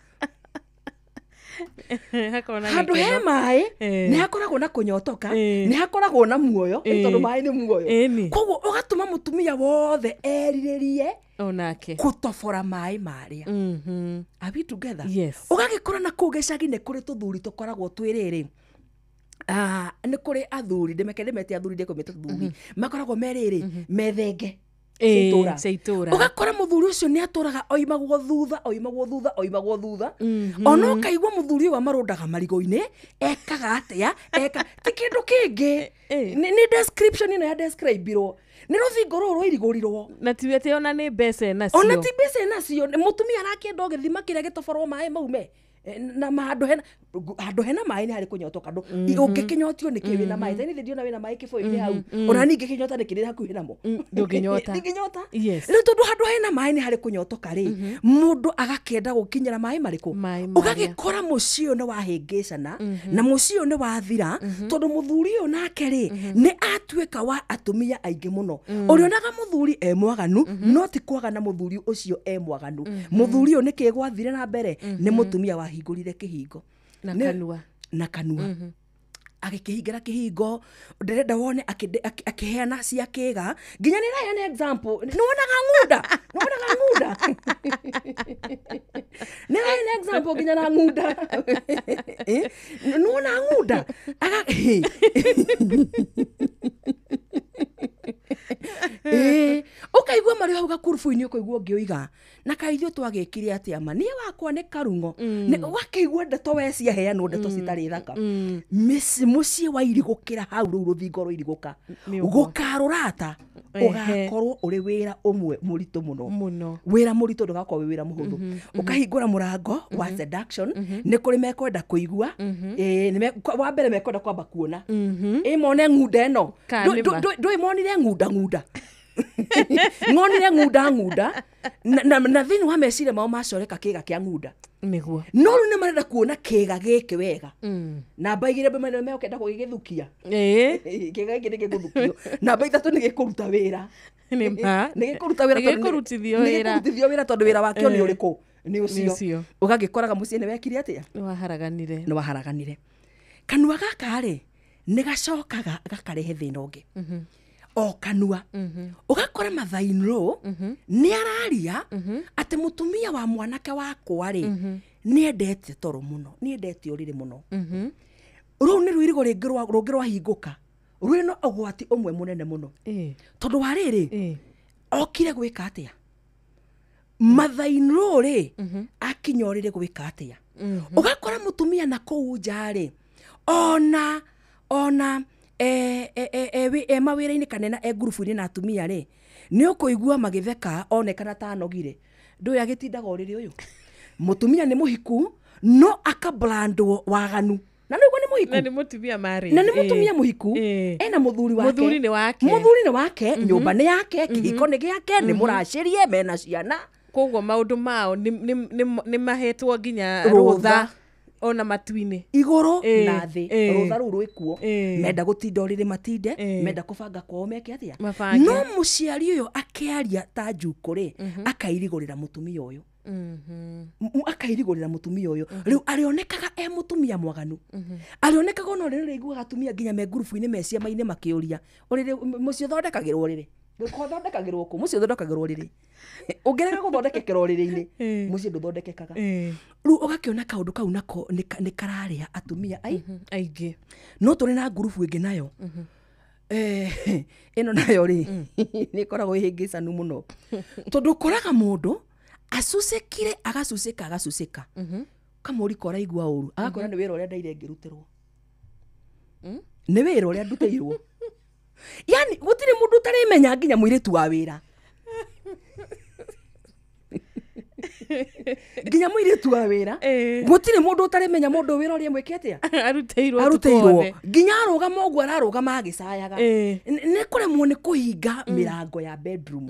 Handũ he maĩ nĩ hakoragwo na kũnyotoka, nĩ hakoragwo na muoyo, tondũ maĩ nĩ muoyo. Koguo ũgatũma mũtumia wothe erirĩrie onake kũtobora maĩ marĩa. Are we together? Yes. Ũgagĩkora na kũu gĩcagi nĩ kũrĩ tũthuri tũkoragwo twĩ rĩrĩ. Nĩ kũrĩ athuri, ndĩmeke ndĩmete athuri, ndĩkũmĩte athuri makoragwo me rĩrĩ methenge cia itũra. Ũgakora mũthuri ũcio nĩ atũraga oimagwo thutha, oimagwo thutha, oimagwo thutha. Ona ũkaigua mũthuri ũyũ amarũndaga marigo-inĩ, ekaga atĩa, eka ti kĩndũ kĩngĩ. Nĩ description ĩno ya describe-irwo. Nĩ rũthingo rũrũ rwairigũrirwo. Na ti atĩ ona nĩ mbeca enacio. Ona ti mbeca enacio. Mũtumia arakĩenda o gĩthima kĩrĩa gĩtoborwo maĩ maume. Na handũ hena maĩ nĩ harĩ kũnyotoka. Ũngĩkĩnyotio nĩkĩ wĩna maĩ? Ta niĩ ndiona wĩna maĩ kĩbũyũ-inĩ hau. Ona niĩ ingĩkĩnyota nĩkĩ ndĩ hakuhĩ namo? Ndũngĩnyota. Ndingĩnyota. Yes. Rĩu tondũ handũ hena maĩ nĩ harĩ kũnyotoka rĩ, mũndũ agakĩenda gũkinyĩra maĩ marĩkũ? Ũgagĩkora mũciĩ ũyũ nĩ wahĩngĩcana, na mũciĩ ũyũ nĩ wathira, tondũ mũthuri ũyũ nake rĩ, nĩ atuĩka wa atumia aingĩ mũno. Ũrĩonaga mũthuri e mwaganu, no ti kwagana mũthuri ũcio e mwaganu. Mũthuri ũyũ nĩkĩ gwathire na mbere? Nĩ mũtumia wahingũrire kĩhingo. Na kanua. Na kanua. Agĩkĩhingĩra kĩhingo, ndĩrenda wone akĩheana cia kĩga. Nginya nĩ ĩraheana example. Nĩ wonaga ng'unda. Nĩ wonaga ng'unda. Nĩ ĩraheana example nginya na ng'unda. Nĩ wonaga ng'unda. Ũkaigua marĩ hau gakurubu-inĩ ũkaigua ũngĩoiga na kaĩ ithuĩ twagĩkire atĩa ma niĩ wakwa nĩ karung'o. Ũgakĩigua ndeto we ciaheanwo ndeto citarĩ thaka. Mũciĩ wairigũkĩra hau rũu rũthingo rwairigũka, gũkarũrata ũgakorwo ũrĩ wĩra ũmwe mũritũ mũno. Wĩra mũritũ ndũgakorwo wĩ wĩra mũhũthũ. Ũkahingũra mũrango wa seduction, nĩ kũrĩ mekwenda kũigua, wa mbere mekwenda kwamba kuona, ĩ mone ng'unda ĩno. Ndũĩ monire ng'unda ng'unda. Ngonire ng'unda ng'unda na thĩinĩ wa meciria mao macoreka kĩga kĩa ng'unda. Nĩguo. No rĩu nĩ marenda kuona kĩga gĩkĩ wega. Namba 2 mbe mekenda gũgĩgĩthukia. Kĩga gĩkĩ nĩ gĩgũthukio. Namba 3 nĩ gĩkũruta wĩra. Nĩ ma. Nĩ gĩkũruta wĩra tondũ nĩ gĩkũrutithio wĩra tondũ wĩra wakĩo nĩ ũrĩkũ? Nĩ ũcio. Ũgagĩkoraga mũciĩ nĩ wekire atĩa? Nĩ waharaganire. Nĩ waharaganire. Kanua gaka rĩ nĩ gacokaga gakarehe thĩna ũngĩ. O kanua. Ũgakora mother-in-law nĩ araria atĩ mũtumia wa mwanake wakwa rĩ nĩ endete toro mũno, nĩ endete ũrĩrĩ mũno. Rũu nĩ rũirigo rĩngĩ rũngĩ rwahingũka rwĩna ũgwati ũmwe mũnene mũno. Tondũ wa rĩrĩ okire gwĩka atĩa? Mother-in-law rĩ akinya ũrĩrĩ gwĩka atĩa? Ũgakora mũtumia na kũu nja rĩ ona mawĩra-inĩ kana na ngurubu-inĩ na atumia rĩ nĩ ũkũigua magĩtheka onekana ta anogire. Ndũĩ agĩtindaga ũrĩrĩ ũyũ. Mũtumia nĩ mũhiku no akablandwo waganu. Na nĩguo nĩ mũhiku. Na nĩ mũtumia marĩ. Na nĩ mũtumia mũhiku. Ena mũthuri wake. Mũthuri nĩ wake. Mũthuri nĩ wake, nyũmba nĩ yake, kĩhiko nĩ gĩake, nĩ mũracĩrie, mena ciana. Koguo maũndũ mao nĩ mahetwo nginya rũtha ona matu-inĩ. Igũrũ na thĩ. Rũtha rũu rwĩkuo. Menda gũtinda ũrĩrĩ matinde, menda kũbanga kwao meke atĩa. No mũciari ũyũ akĩaria ta njukũ rĩ, akairigũrĩra mũtumia ũyũ. Akairigũrĩra mũtumia ũyũ. Rĩu arĩonekaga e mũtumia mwaganu. Arĩonekaga ona ũrĩrĩ rĩiguaga atumia nginya me ngurubu-inĩ me ciama-inĩ makĩũria, ũrĩrĩ mũciĩ ũthondekagĩrwo ũrĩrĩ. Gũthondekagĩrwo kũ? Mũciĩ ũthondekagĩrwo ũrĩrĩ. Ũngĩrega gũthondekekera ũrĩrĩ-inĩ, mũciĩ ndũthondekekaga. Rĩu ũgakĩona kaũndũ kau nako nĩ kararĩa atumia aingĩ. No tũrĩ na ngurubu ĩngĩ nayo. Ĩno nayo rĩ nĩ ĩkoragwo ĩhĩngĩcanu mũno. Tondũ ũkoraga mũndũ acucĩkire agacucĩka agacucĩka. Kamũri koraigua ũru, agakora nĩ wĩra ũrĩa ndaire ngĩrutĩrwo. Nĩ wĩra ũrĩa ndutĩirwo. Yani gũtirĩ mũndũ ũtarĩmenya nginya mũirĩtu wa wĩra. Nginya mũirĩtu wa wĩra. Gũtirĩ mũndũ ũtarĩmenya mũndũ wĩra ũrĩa mwĩke atĩa? Arutĩirwo. Nginya arũgama ũguo ararũgama agĩcayaga. Nĩ kũremwo nĩ kũhinga mĩrango ya bedroom.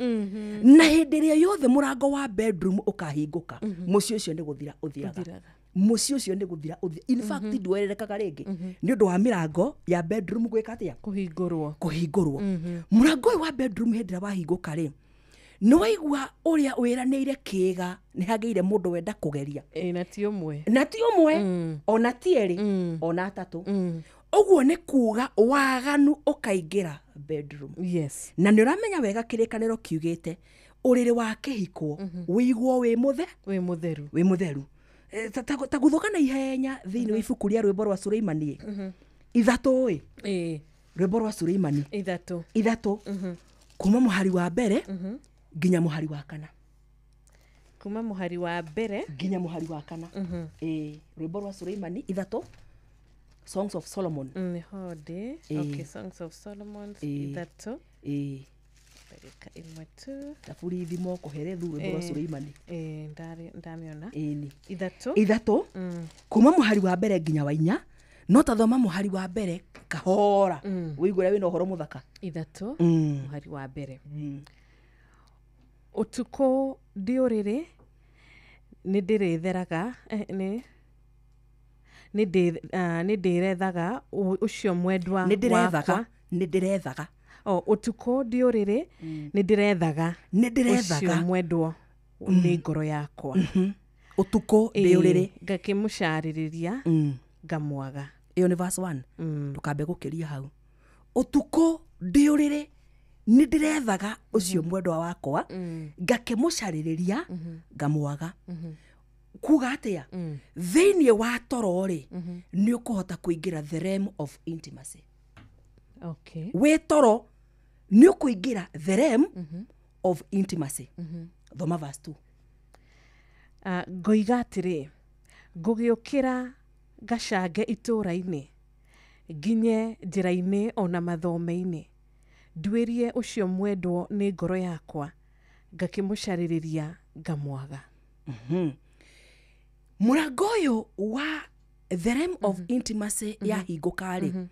Na hĩndĩ ĩrĩa yothe mũrango wa bedroom ũkahingũka, mũciĩ ũcio nĩ gũthira ũthiraga. Mũciĩ ũcio nĩ gũthira ũthira. In fact ndwerekekaga rĩngĩ nĩ ũndũ wa mĩrango ya bedroom gwĩka atĩa? Kũhingũrwo. Kũhingũrwo. Mũrango ũyũ wa bedroom hĩndĩ ĩrĩa wahingũka rĩ, Nĩ waigua ũrĩa wĩranĩire kĩĩga nĩ hagĩire mũndũ wenda kũgeria. Na ti ũmwe. Na ti ũmwe, ona ti erĩ, ona atatũ. Ũguo nĩ kuga waganu ũkaingĩra bedroom. Yes. Na nĩ ũramenya wega kĩrĩkanĩro kiugĩte ũrĩrĩ wa kĩhiko wĩigwo wĩ mũthe wĩ mũtheru. Wĩ mũtheru. Ta gũthũka na ihenya thĩinĩ wa ibuku rĩa rwĩmbo rwa Suleimani. Ithatũ ĩ. Rwĩmbo rwa Suleimani. Ithatũ. Ithatũ. Kuma mũhari wa mbere nginya mũhari wa kana. Kuma mũhari wa mbere nginya mũhari wa kana. Rwĩmbo rwa Suleimani ithatũ. Songs of Solomon. Hode. Okay, Songs of Solomon ithatũ. Dakika ĩmwe tu. Thaburi ithimo kũherethu rwĩmbo rwa Suleimani. Ndamĩona. Ĩni. Ithatũ. Ithatũ. Kuma mũhari wa mbere nginya wa inya. No tathoma mũhari wa mbere kahora. Wĩigue ũrĩa wĩna ũhoro mũthaka. Ithatũ. Mũhari wa mbere. Ũtukũ ndĩ ũrĩrĩ nĩ ndĩrĩtheraga nĩ ndĩrethaga ũcio mwendwa wakwa. Nĩ ndĩrethaga. Ũtukũ ndĩ ũrĩrĩ nĩ ndĩrethaga ũcio mwendwa nĩ ngoro yakwa. Ũtukũ ndĩ ũrĩrĩ ngakĩmũcarĩrĩria ngamwaga. Ĩyo nĩ verse 1. Ndũkambe gũkĩria hau. Ũtukũ ndĩ ũrĩrĩ nĩ ndĩrethaga ũcio mwendwa wakwa ngakĩmũcarĩrĩria ngamwaga. Kuga atĩa? Thĩinĩ wa toro rĩ nĩ ũkũhota kũingĩra the realm of intimacy. Okay. Wĩ toro nĩ ũkũingĩra the realm of intimacy. Thoma verse 2. Ngoiga atĩrĩ, ngũgĩũkĩra ngacange itũũra-inĩ nginye njĩra-inĩ ona mathome-inĩ nduĩrie ũcio mwendwo nĩ ngoro yakwa ngakĩmũcarĩrĩria ngamwaga. Mũrango ũyũ wa the realm of intimacy yahingũka rĩ,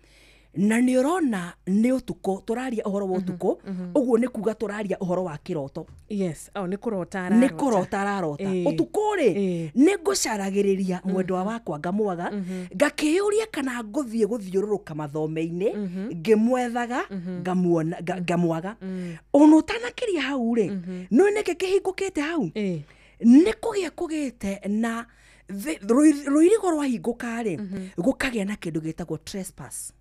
na nĩ ũrona nĩ ũtukũ, tũraria ũhoro wa ũtukũ, ũguo nĩ kuga tũraria ũhoro wa kĩroto. Yes, nĩ kũrota ararota. Nĩ kũrota ararota. Ũtukũ rĩ, nĩ ngũcaragĩrĩria mwendwa wakwa ngamwaga, ngakĩyũria kana ngũthiĩ gũthiũrũrũka mathome-inĩ, ngĩmwethaga, ngamuona, ngamwaga. Ona ũtanakĩria hau rĩ, nĩ nĩkĩ kĩhingũkĩte hau? Nĩ kũgĩa kũgĩte na rũirigo rwahingũka rĩ, gũkagĩa na kĩndũ gĩtagwo trespass.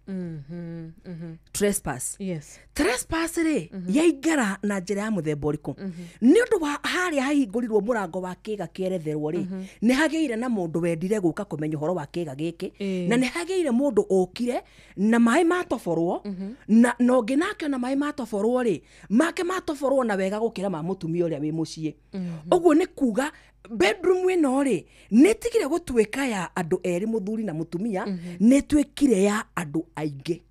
Trespass. Yes. Trespass rĩ, yaingĩra na njĩra ya mũthemba ũrĩkũ? Nĩ ũndũ wa harĩa hahingũrirwo mũrango wa kĩĩga kĩeretherwo rĩ, nĩ hagĩire na mũndũ wendire gũka kũmenya ũhoro wa kĩĩga gĩkĩ, na nĩ hagĩire mũndũ ũkire na maĩ matoborwo, na ũngĩ nake ona maĩ matoborwo rĩ, make matoborwo na wega gũkĩra ma mũtumia ũrĩa wĩ mũciĩ. Ũguo nĩ kuga bedroom ĩno rĩ, nĩ ĩtigire gũtuĩka ya andũ erĩ mũthuri na mũtumia, nĩ ĩtuĩkire ya andũ aingĩ.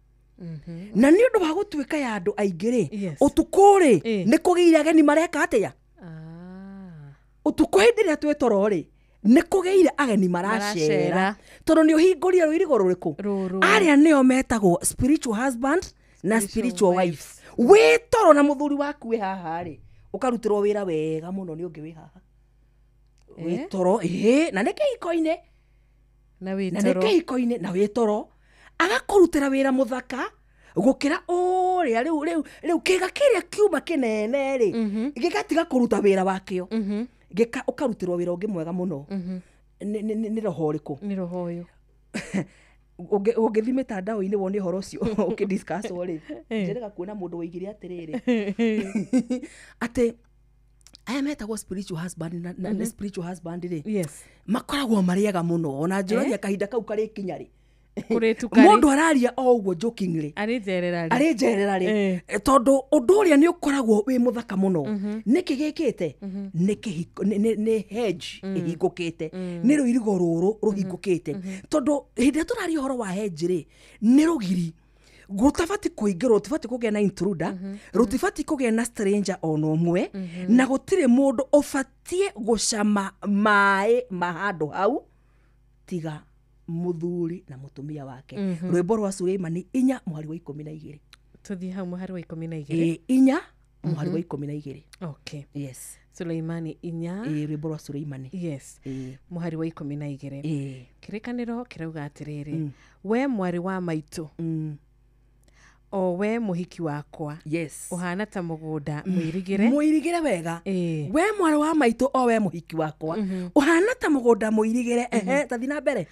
Na nĩ ũndũ wa gũtuĩka ya andũ aingĩ rĩ, ũtukũ rĩ, nĩ kũgĩire ageni mareka atĩa? Ũtukũ hĩndĩ ĩrĩa twĩ toro rĩ, nĩ kũgĩire ageni maracera. Tondũ nĩ ũhingũrire rũirigo rũrĩkũ? Arĩa nĩo metagwo spiritual husband na spiritual wife. Wĩ toro na mũthuri waku wĩ haha rĩ, ũkarutĩrwo wĩra wega mũno nĩ ũngĩ wĩ haha. Wĩ toro, na nĩ kĩhiko-inĩ. Na wĩ toro. Na nĩ kĩhiko-inĩ, na wĩ toro. Agakũrutĩra wĩra mũthaka gũkĩra ũrĩa rĩu rĩu kĩĩga kĩrĩa kiuma kĩnene rĩ, gĩgatiga kũruta wĩra wakĩo. Gĩka ũkarutĩrwo wĩra ũngĩ mwega mũno. Nĩ roho ũrĩkũ? Nĩ roho ũyũ. Ũngĩthiĩ mĩtandao-inĩ wone ũhoro ũcio ũkĩdiscusswo rĩ, njĩrĩga kuona mũndũ woigire atĩrĩrĩ atĩ aya metagwo spiritual husband na spiritual husband rĩ, yes, makoragwo marĩaga mũno ona njũragia kahinda kau karĩkinya rĩ, mũndũ araria o ũguo jokingly, arĩ njerera rĩ, tondũ ũndũ ũrĩa nĩ ũkoragwo wĩ mũthaka mũno. Nĩkĩ gĩkĩte? Nĩ hedge ĩhingũkĩte, nĩ rũirigo rũrũ rũhingũkĩte. Tondũ hĩndĩ ĩrĩa tũraria ũhoro wa hedge rĩ, nĩ rũgiri gũtabati kũingĩrwo, rũtibati kũgĩa na intruder, rũtibati kũgĩa na stranger ona ũmwe, na gũtirĩ mũndũ ũbatiĩ gũcama maĩ ma handũ hau tiga mũthuri na mũtumia wake. Rwĩmbo rwa Suleimani 4 mũhari wa 12. Tũthiĩ hau mũhari wa 12. 4 mũhari wa 12. Okay. Yes. Suleimani 4. Rwĩmbo rwa Suleimani. Yes. Mũhari wa 12. Kĩrĩkanĩro kĩrauga atĩrĩrĩ, we mwarĩ wa maitũ, O we mũhiki wakwa. Yes. Ũhana ta mũgũnda mũirigĩre. Mũirigĩre wega. We mwarĩ wa maitũ, o we mũhiki wakwa, ũhana ta mũgũnda mũirigĩre. Ehe, tathi na mbere.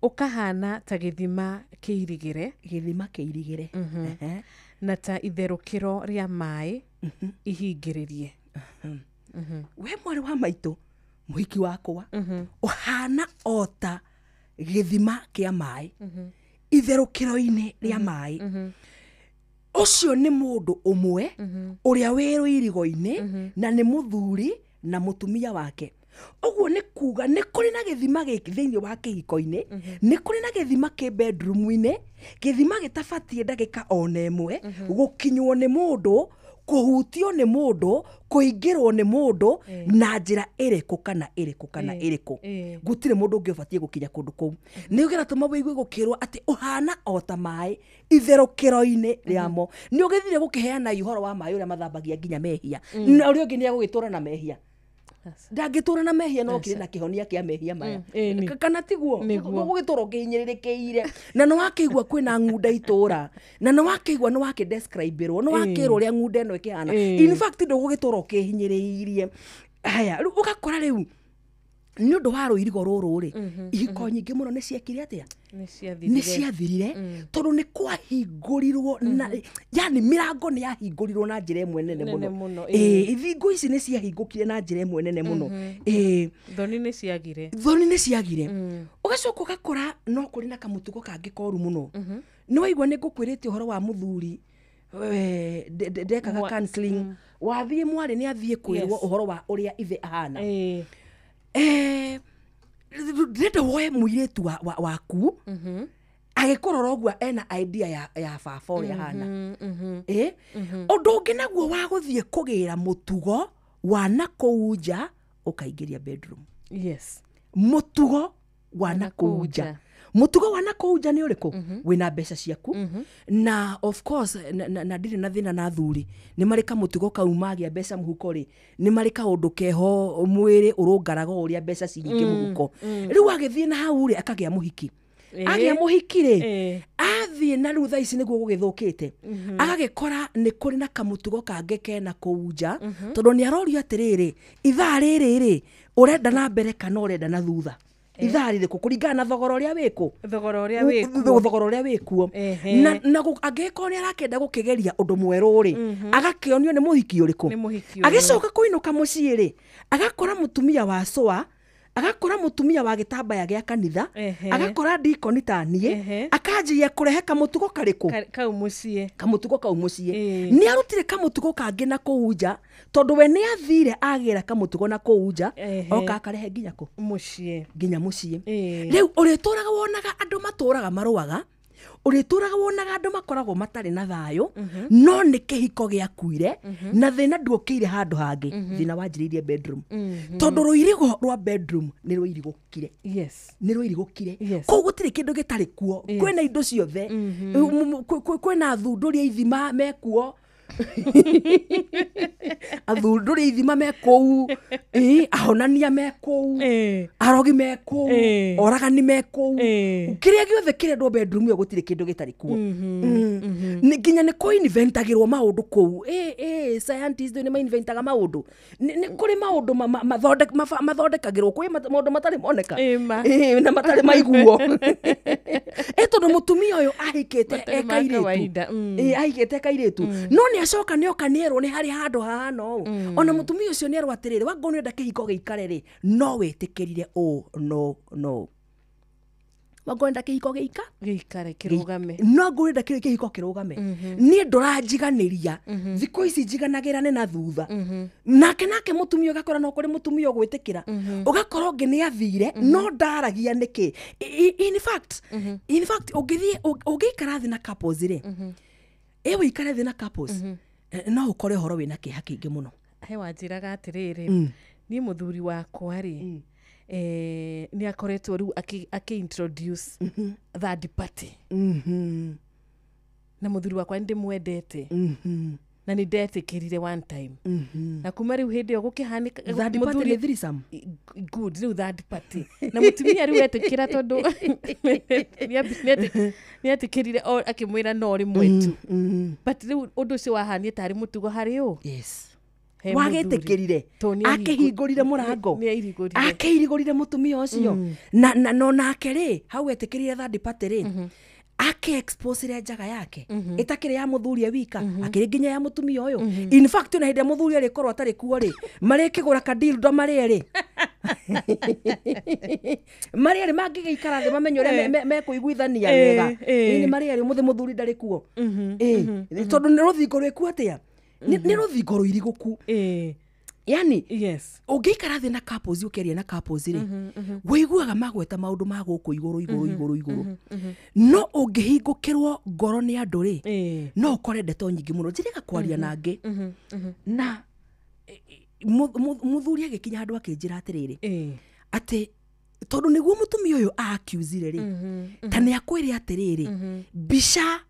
Ũkahana ta gĩthima kĩirigĩre. Gĩthima kĩirigĩre. Ehe. Na ta itherũkĩro rĩa maĩ ihingĩrĩrie. We mwarĩ wa maitũ, mũhiki wakwa, ũhana o ta gĩthima kĩa maĩ itherũkĩro-inĩ rĩa maĩ. Ũcio nĩ mũndũ ũmwe ũrĩa wĩ rũirigo-inĩ, na nĩ mũthuri na mũtumia wake. Ũguo nĩ kuga nĩ kũrĩ na gĩthima gĩkĩ thĩinĩ wa kĩhiko-inĩ, nĩ kũrĩ na gĩthima kĩ bedroom-inĩ, gĩthima gĩtabatiĩ ndagĩka ona ĩmwe gũkinywo nĩ mũndũ, kũhutio nĩ mũndũ, kũingĩrwo nĩ mũndũ na njĩra ĩrĩkũ kana ĩrĩkũ kana ĩrĩkũ. Gũtirĩ mũndũ ũngĩ ũbatiĩ gũkinya kũndũ kũu. Nĩ ũgĩratũma wĩigue gũkĩrwo atĩ ũhana o ta maĩ itherũkĩro-inĩ rĩamo. Nĩ ũgĩthire gũkĩheana ũhoro wa maĩ ũrĩa mathambagia nginya mehia, na ũrĩa ũngĩ nĩ agũgĩtũra na mehia. Ndangĩtũra na mehia no kĩrĩ na kĩhonia kĩa mehia maya. Kana tiguo gũgĩtũra ũkĩhinyĩrĩrĩkĩire, na nĩ wakĩigua kwĩna ng'unda itũra, na nĩ wakĩigua nĩ wakĩdescriberwo, nĩ wakĩrwo ũrĩa ng'unda ĩno ĩkĩhana. In fact ndũgũgĩtũra ũkĩhinyĩrĩirie. Haya, rĩu ũgakora rĩu nĩ ũndũ wa rũirigo rũrũ rĩ, ihiko nyingĩ mũno nĩ ciekire atĩa? Nĩ ciathirire, tondũ nĩ kwahingũrirwo na yani mĩrango nĩ yahingũrirwo na njĩra ĩmwe nene mũno. Thingo ici nĩ ciahingũkire na njĩra ĩmwe nene mũno. Thoni nĩ ciagire. Thoni nĩ ciagire. Ũgacoka ũgakora no kũrĩ na kamũtugo kangĩ koru mũno. Nĩ waigua nĩ ngũkwĩrĩte ũhoro wa mũthuri ndekaga counseling, wathiĩ mwarĩ nĩ athiĩ kwĩrwo ũhoro wa ũrĩa ithe ahana. Ndĩrenda woe mũirĩtu waku agĩkũrora ũguo ena idea ya baba ũrĩa ahana. Ũndũ ũngĩ naguo wa gũthiĩ kũgĩra mũtugo wa nakũu nja ũkaingĩria bedroom. Yes. Mũtugo wa nakũu nja. Mũtugo wa nakũu nja nĩ ũrĩkũ? Wĩna mbeca ciaku, na of course na ndirĩ na thĩna na athuri, nĩ marĩ kamũtugo kau magĩa mbeca mũhuko rĩ, nĩ marĩ kaũndũ keho mwĩrĩ ũrũngaraga ũrĩa mbeca ci nyingĩ mũhuko. Rĩu agĩthiĩ na hau rĩ, akagĩa mũhiki. Agĩa mũhiki rĩ, athiĩ na rĩu thaa ici nĩguo gũgĩthũkĩte, agagĩkora nĩ kũrĩ na kamũtugo kangĩ kena kũu nja, tondũ nĩ arorio atĩrĩrĩ, ithaa rĩrĩ rĩ, ũrenda na mbere kana ũrenda na thutha? Ithaa rĩrĩkũ kũringana na thogora ũrĩa wĩkũ? Thogora ũrĩa wĩkuo. Thogora ũrĩa wĩkuo. Na angĩkorwo nĩ arakĩenda gũkĩgeria ũndũ mwerũ rĩ, agakĩonio nĩ mũhiki ũrĩkũ? Agĩcoka kũinũka mũciĩ rĩ, agakora mũtumia wa cũa, agakora mũtumia wa gĩtambaya gĩa kanitha, agakora ndikoni ta niĩ, akanjia kũrehe kamũtugo karĩkũ? Kau mũciĩ. Kamũtugo kau mũciĩ. Nĩ arutire kamũtugo kangĩ na kũu nja, tondũ we nĩ athire agĩra kamũtugo na kũu nja, oka akarehe nginya kũ? Mũciĩ. Nginya mũciĩ. Rĩu ũrĩtũraga wonaga andũ matũraga marũaga, ũrĩtũraga wonaga andũ makoragwo matarĩ na thayũ, no nĩ kĩhiko gĩakuire, na thĩna nduokĩire handũ hangĩ, thĩna wanjĩrĩirie bedroom. Tondũ rũirigo rwa bedroom nĩ rũirigũkire. Yes. Nĩ rũirigũkire. Kũu gũtirĩ kĩndũ gĩtarĩ kuo. Kwĩna indo ciothe. Kwĩna athundũri a ithima mekuo. Athundũri a ithima me kũu, ahonania me kũu, arogi me kũu, oragani me kũu. Kĩrĩa gĩothe kĩrendwo bedroom ĩyo gũtirĩ kĩndũ gĩtarĩ kuo. Nginya nĩ kũ-inventagĩrwo maũndũ kũu. Scientists nĩ ma-inventaga maũndũ. Nĩ kũrĩ maũndũ mathondekagĩrwo, kwĩ maũndũ matarĩ moneka na matarĩ maiguo. Tondũ mũtumia ũyũ ahikĩte e kairĩtu. Ahikĩte e kairĩtu. No nĩ acoka nĩ oka nĩ erwo nĩ harĩ handũ hahana ũũ. Ona mũtumia ũcio nĩ erwo atĩrĩrĩ, wangũ nĩ ũrenda kĩhiko gĩikare rĩ, no wĩtĩkĩrire ũũ, no no. Wangũ ũrenda kĩhiko gĩika? Gĩikare kĩrũgame. No ngũ ũrenda kĩhiko kĩrũgame. Niĩ ndũranjiganĩria. Thikũ ici njiganagĩra nĩ na thutha. Nake mũtumia ũgakora no kũrĩ mũtumia ũgwĩtĩkĩra. Ũgakora ũngĩ nĩ athire, no ndaragia nĩkĩ. In fact, ũngĩthiĩ ũngĩikara thĩ na couples rĩ, ũikare thĩ na couples, no ũkore ũhoro wĩna kĩeha kĩingĩ mũno. He wanjĩraga atĩrĩrĩ, niĩ mũthuri wakwa rĩ, nĩ akoretwo rĩu akĩ-introduce third party. Na mũthuri wakwa nĩ ndĩmwendete. Na nĩ ndetĩkĩrire one time. Na kuma rĩu hĩndĩ ĩyo gũkĩhanĩka Third party nĩ threesome? Good, rĩu third party na mũtumia rĩu etĩkĩra tondũ nĩetĩkĩrire akĩmwĩra no rĩmwe tu, but rĩu ũndũ ũcio wahanie tarĩ mũtugo harĩ ũ. Yes. He mũthuri. Wagĩtĩkĩrire. Tondũ nĩ akĩhingũrire mũrango. Nĩ airigũrire. Akĩirigũrire mũtumia ũcio. Na no nake rĩ, hau etĩkĩrire third party rĩ, ake-exposire njaga yake ĩtakĩrĩ ya mũthuri e wika, akĩrĩ nginya ya mũtumia ũyũ. In fact, ona hĩndĩ ĩrĩa mũthuri arĩkorwo atarĩ kuo rĩ, marĩkĩgũra kadildo marĩ erĩ, marĩ erĩ mangĩgĩikara thĩ mamenye ũrĩa mekũiguithania wega. Ĩ, nĩ marĩ erĩ ũmũthĩ mũthuri ndarĩ kuo. Ĩ, tondũ nĩ rũthingo rwĩku atĩa, nĩ rũthingo rũirigũku yani. Ũngĩikara thĩ na couples, ũkĩaria na couples rĩ, wĩiguaga magweta maũndũ ma gũkũ igũrũ igũrũ igũrũ igũrũ, no ũngĩhingũkĩrwo ngoro nĩ andũ rĩ, no ũkore ndeto nyingĩ mũno njĩrĩga kwaria na angĩ. Na mũthuri agĩkinya handũ akĩnjĩra atĩrĩrĩ, atĩ tondũ nĩguo mũtumia ũyũ accusire rĩ, ta nĩ akwĩre atĩrĩrĩ, mbica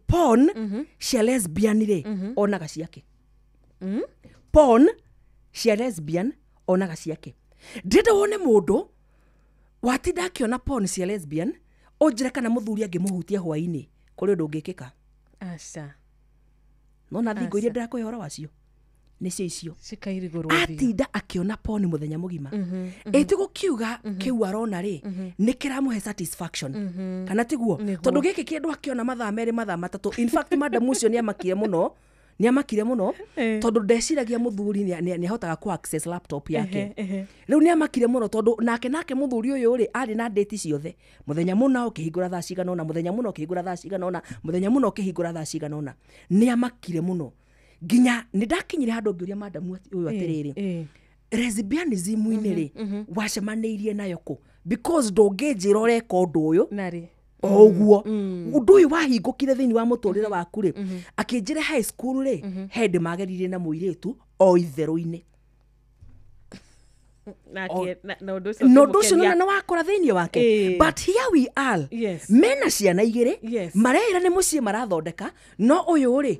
porn cia lesbian rĩ, onaga ciake, porn cia lesbian onaga ciake. Ndĩrenda wone mũndũ watinda akĩona porn cia lesbian, ũnjĩre kana mũthuri angĩmũhutia hwainĩ kũrĩ ũndũ ũngĩkĩka. Aca. Nona thingo iria Aca. ndĩrakũhe ũhoro wacio nĩcio icio. Cikairigũrwo biũ. Atinda akĩona porn mũthenya mũgima, ĩti gũkiuga kĩu arona rĩ, nĩ kĩramũhe satisfaction kana tiguo? Nĩguo. Tondũ gĩkĩ kĩndũ akĩona mathaa 2, mathaa 3. In fact, madam ũcio nĩ amakire mũno, nĩ amakire mũno, tondũ ndeciragia mũthuri nĩ ahotaga ku access laptop yake. Ehe, ehe. Rĩu nĩ amakire mũno tondũ nake mũthuri ũyũ rĩ, arĩ na date ciothe, mũthenya mũna ũkĩhingũra thaa cigana ũna, mũthenya mũna ũkĩhingũra thaa cigana ũna, mũthenya mũna ũkĩhingũra thaa cigana ũna. Nĩ amakire mũno nginya nĩ ndakinyire handũ ngĩũria madamu ũyũ atĩrĩrĩ, lesbianism-inĩ rĩ, wacemanĩirie nayo kũ? Because ndũngĩnjĩra ũreka ũndũ ũyũ narĩ o ũguo. Ũndũ ũyũ wahingũkire thĩinĩ wa mũtũrĩre waku rĩ? Akĩnjĩra high school rĩ, he ndĩ mageririe na mũirĩtu o itherũ-inĩ. Na ũndũ ũcio Na ũndũ ũcio ũkĩmũkenia. nĩ wakora thĩinĩ wake. But here we are, mena ciana 2, mareĩra nĩ mũciĩ marathondeka, no ũyũ rĩ,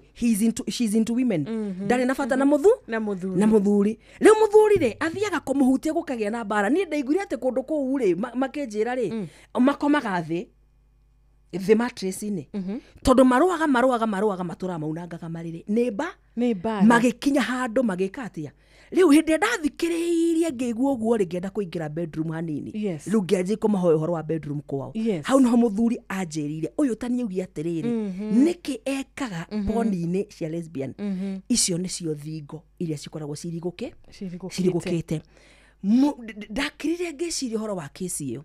she's into women, ndarĩ na bata na mũthu na mũthuri. Na mũthuri rĩu, mũthuri rĩ, athiaga kũmũhutia gũkagĩa na mbara. Niĩ ndaiguire atĩ kũndũ kũu rĩ, makĩnjĩra rĩ, makomaga thĩ thĩ mattress-inĩ, tondũ marũaga marũaga marũaga, matũraga maunangaga marĩrĩ nĩ mba. Nĩ mbara. Magĩkinya handũ magĩka atĩa? Rĩu hĩndĩ ĩrĩa ndathikĩrĩirie ngĩigua ũguo rĩ, ngĩenda kũingĩra bedroom hanini. Rĩu ngĩanjia kũmahoya ũhoro wa bedroom kwao. Hau niho mũthuri anjĩrire ũyũ ta nĩaugie atĩrĩrĩ, nĩkĩ ekaga poni-inĩ cia lesbian? Icio nĩcio thingo iria cikoragwo cirigũke. Cirigũkĩte. Cirigũkĩte. Ndakirire ngĩciria ũhoro wa kesi ĩyo,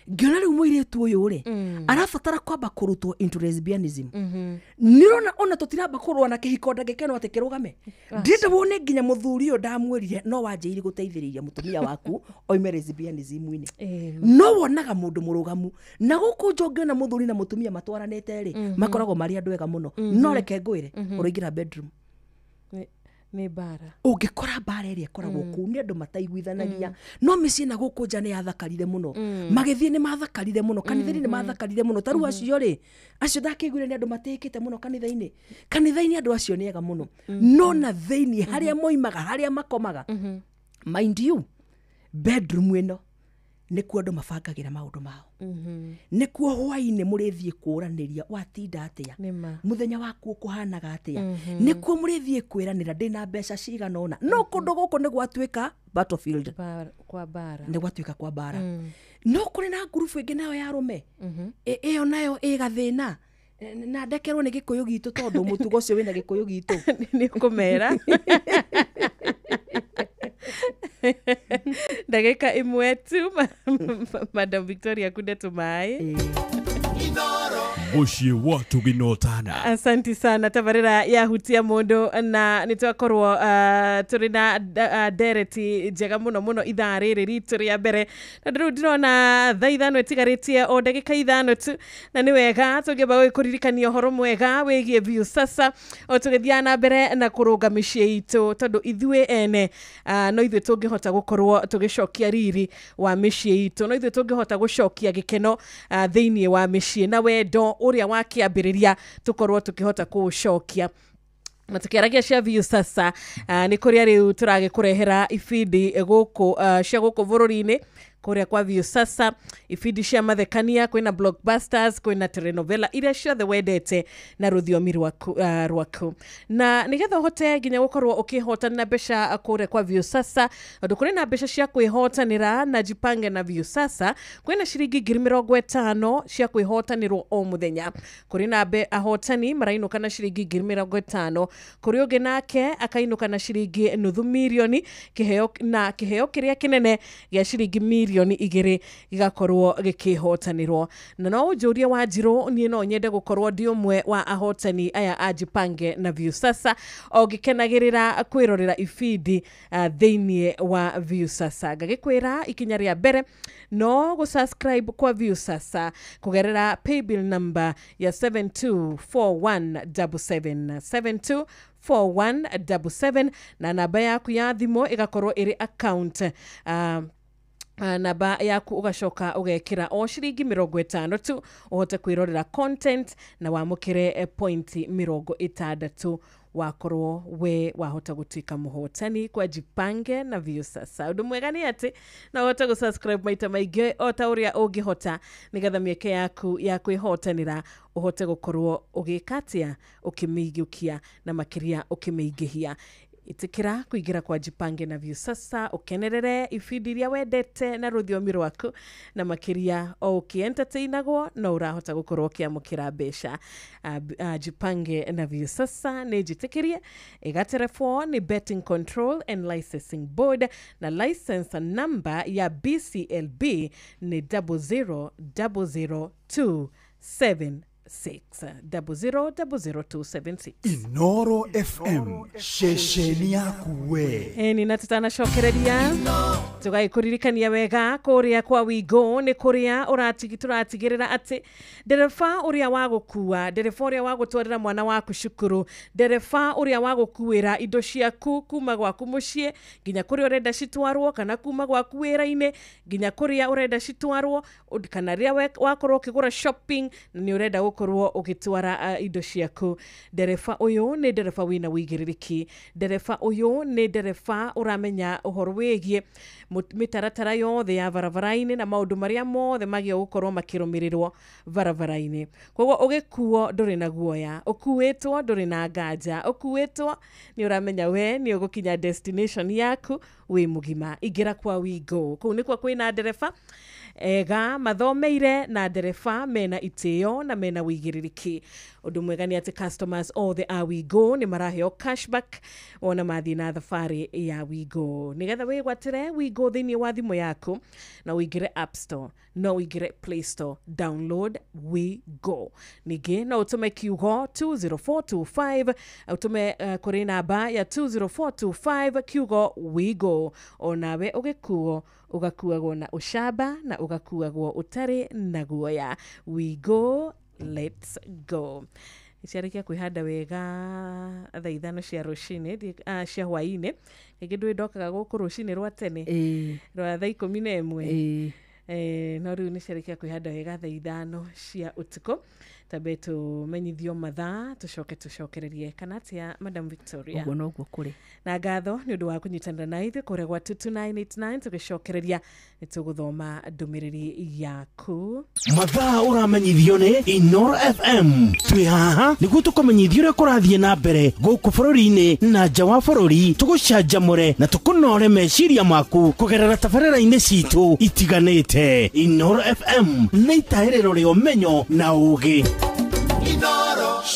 ngĩona rĩu mũirĩtu ũyũ rĩ, arabatara kwamba kũrutwo into lesbianism. Nĩ ũrona ona tũtiramba kũrũa na kĩhiko ndagĩka ĩno atĩ kĩrũgame. Ndĩrenda wone nginya mũthuri ũyũ ndamwĩrire no wanjĩire gũteithĩrĩria mũtumia waku oime lesbianism-inĩ. No wonaga mũndũ mũrũgamu na gũkũ nja, ũngĩona mũthuri na mũtumia matwaranĩte rĩ, makoragwo marĩ andũ ega mũno. No reke ngwĩre, ũraingĩra bedroom, Nĩ mbara. Ũngĩkora mbara ĩrĩa ĩkoragwo kũu nĩ andũ mataiguithanagia. No mĩciĩ na gũkũ nja nĩ yathakarire mũno, magĩthiĩ nĩ mathakarire mũno, kanitha-inĩ nĩ mathakarire mũno. Ta rĩu acio rĩ, acio ndakĩiguire nĩ andũ matĩkĩte mũno kanitha-inĩ. Kanitha-inĩ andũ acio nĩ ega mũno, no na thĩiniĩ harĩa moimaga, harĩa makomaga, mind you, bedroom ĩno nĩkuo andũ mabangagĩra maũndũ mao, nĩkuo hwainĩ mũrĩthiĩ kũranĩria watinda atĩa, Nĩma. Mũthenya waku ũkũhanaga atĩa, nĩkuo mũrĩthiĩ kwĩranĩra ndĩna mbeca cigana ũna. No kũndũ gũkũ nĩ gwatuĩka battlefield. Kwa mbara. Nĩ gwatuĩka kwa mbara. No kũrĩ na ngurubu ĩngĩ nayo ya arũme. Ĩyo nayo ĩ gathĩna. Na ndekerwo nĩ gĩkũyũ gitũ, tondũ mũtugo ũcio wĩna gĩkũyũ gitũ. Nĩ ũkũmera ndagĩka 1 tu, Madam Victoria kunde tũmaĩ. Mũciĩ wa Tũginotana. Asanti sana. Tabarĩra yahutia mũndũ na nĩ twakorwo tũrĩ na ndereti njega mũno mũno ithaa rĩrĩ ritũ rĩa mbere, tondũ rĩu ndĩrona thaa 5 ĩtigarĩtie o ndagĩka 5 tu, na nĩ wega tũngĩamba gũkũririkania ũhoro mwega wĩgiĩ Viusasa o tũgĩthiaga na mbere na kũrũnga mĩciĩ itũ, tondũ ithuĩ ene no ithuĩ tũngĩhota gũkorwo tũgĩcokia riri wa mĩciĩ itũ, no ithuĩ tũngĩhota gũcokia gĩkeno thĩinĩ wa mĩciĩ na wendo ũrĩa wakĩambĩrĩria tũkorwo tũkĩhota kũũcokia. Matukiaragia cia Viusasa, nĩ kũrĩa rĩu tũragĩkũrehera ibindi gũkũ cia gũkũ bũrũri-inĩ kũrĩa kwa Viusasa, ibindi cia mathekania, kwĩna blockbusters, kwĩna telenovela iria ciothe wendete na rũthiomi rwaku, na nĩgetha ũhote nginya gũkorwo ũkĩhotanĩra mbeca kũrĩa kwa Viusasa, tondũ kũrĩ na mbeca cia kwĩhotanĩra na Jipange na Viusasa, kwĩna ciringi 50,000 cia kwĩhotanĩrwo o mũthenya. Kũrĩ na ahotani marainũka na ciringi 50,000, kũrĩ ũngĩ nake akainũka na ciringi 500,000, kĩheo na kĩheo kĩrĩa kĩnene gĩa ciringi 2 million gĩgakorwo gĩkĩhotanĩrwo. Na no ũnjũrie, Wanjirũ, niĩ no nyende gũkorwo ndĩ ũmwe wa ahotani aya a Jipange na Viusasa, o ngĩkenagĩrĩra kwĩrorera ibindi thĩinĩ wa Viusasa. Ngagĩkwĩra ikinya rĩa mbere no gũ-subscribe kwa Viusasa kũgerera paybill number ya 724177, 724177, na namba yaku ya thimũ ĩgakorwo ĩrĩ account namba yaku, ũgacoka ũgekĩra o ciringi 50 tu ũhote kwĩrorera content na wamũkĩre pointi 60 wakorwo we wahota gũtuĩka mũhotani kwa Jipange na Viusasa. Ũndũ mwega nĩ atĩ no ũhote gũ-subscribe maita maingĩ o ta ũrĩa ũngĩhota, nĩgetha mĩeke yaku ya kwĩhotanĩra ũhote gũkorwo ũgĩka atĩa, ũkĩmĩiyũkia na makĩria ũkĩmĩingĩhia. Ĩtĩkĩra kũingĩra kwa Jipange na Viusasa, ũkenerere ibindi iria wendete na rũthiomi rwaku, na makĩria o ũkĩentertainagwo no ũrahota gũkorwo ũkĩamũkĩra mbeca. Jipange na Viusasa nĩ njĩtĩkĩrie ĩgaterebwo nĩ Betting Control and Licensing Board, na license number ya BCLB nĩ 0000276, 0000276. Inoro FM, ceceni yaku we. Ĩni, na tutanacokereria tũgagĩkũririkania wega kũrĩa kwa Wigo nĩ kũrĩa tũratigĩrĩra atĩ ndereba ũrĩa wa gũkua, ndereba ũrĩa wa gũtwarĩra mwana waku cukuru, ndereba ũrĩa wa gũkuĩra indo ciaku kuma gwaku mũciĩ nginya kũrĩa ũrenda citwarwo, kana kuma gwaku wĩra-inĩ nginya kũrĩa ũrenda citwarwo, kana rĩrĩa wakorwo ũkĩgũra shopping na nĩ ũrenda gũkorwo ũgĩtwara indo ciaku, ndereba ũyũ nĩ ndereba wĩna wĩigĩrĩrĩki, ndereba ũyũ nĩ ndereba ũramenya ũhoro wĩgiĩ mĩtaratara yothe ya barabara-inĩ na maũndũ marĩa mothe magĩrĩirwo gũkorwo makĩrũmĩrĩrwo barabara-inĩ. Koguo ũgĩkuo ndũrĩ na guoya, ũkuĩtwo ndũrĩ na nganja, ũkuĩtwo nĩ ũramenya we nĩ ũgũkinya destination yaku wĩ mũgima. Ingĩra kwa Wigo, kũu nĩkuo kwĩna ndereba ega mathomeire na ndereba mena itĩo na mena wĩigĩrĩrĩki. Ũndũ mwega nĩ atĩ customers othe a Wigo nĩ maraheo cashback wona mathiĩ na thabarĩ ya Wigo. Nĩgetha wĩgwatĩre Wigo thĩinĩ wa thimũ yaku, no ũingĩre App Store, no ũingĩre Play Store, download Wigo. Ningĩ no ũtũme kiugo 20425, ũtũme kũrĩ namba ya 20425 kiugo Wigo, onawe ũgĩkuo ũgakuagwo na ũcamba na ũgakuagwo ũtarĩ na guoya. Wigo, let's go. Ciarĩkia kwĩhanda wega thaa 5 cia rũcinĩ, cia hwaĩ-inĩ. Rĩngĩ ndũĩ ndokaga gũkũ rũcinĩ rwa tene rwa thaa 11. No rĩu nĩ ciarĩkia kwĩhanda wega thaa 5 cia ũtukũ. Tambe tũmenyithio mathaa, tũcoke tũcokererie, kana atĩa, Madam Victoria? Ũguo noguo kũrĩ. Na ngatho nĩ ũndũ wa kũnyitanĩra na ithuĩ kũrĩa gwa 22989. Tũgĩcokereria nĩ tũgũthoma ndũmĩrĩri yaku. Mathaa ũramenyithio nĩ Inoro FM. Twĩ haha nĩguo tũkũmenyithia ũrĩa kũrathiĩ na mbere gũkũ bũrũri-inĩ na nja wa bũrũri, tũgũcanjamũre na tũkũnore meciria maku kũgerera tabarĩra-inĩ citũ itiganĩte. Inoro FM nĩ itahĩrĩro rĩa ũmenyo na ũũgĩ.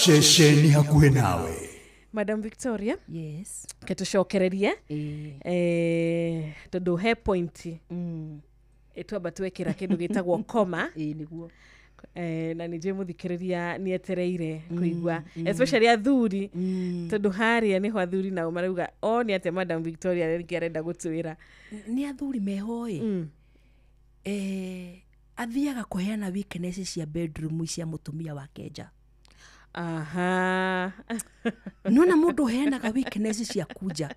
Ceceni hakuhĩ nawe. Madam Victoria. Yes. Ke tũcokererie, tondũ he point twamba twekĩra kĩndũ gĩtagwo koma. Ĩĩ, nĩguo. Na nĩ njũĩ mũthikĩrĩria nĩ etereire kũigua, especially athuri, tondũ harĩa nĩho athuri nao marauga o nĩ atĩa Madam Victoria rĩngĩ arenda gũtwĩra. Nĩ athuri meho ĩ, athiaga kũheana weaknesses cia bedroom cia mũtumia wake nja. Nona mũndũ ũheanaga weaknesses ciaku nja?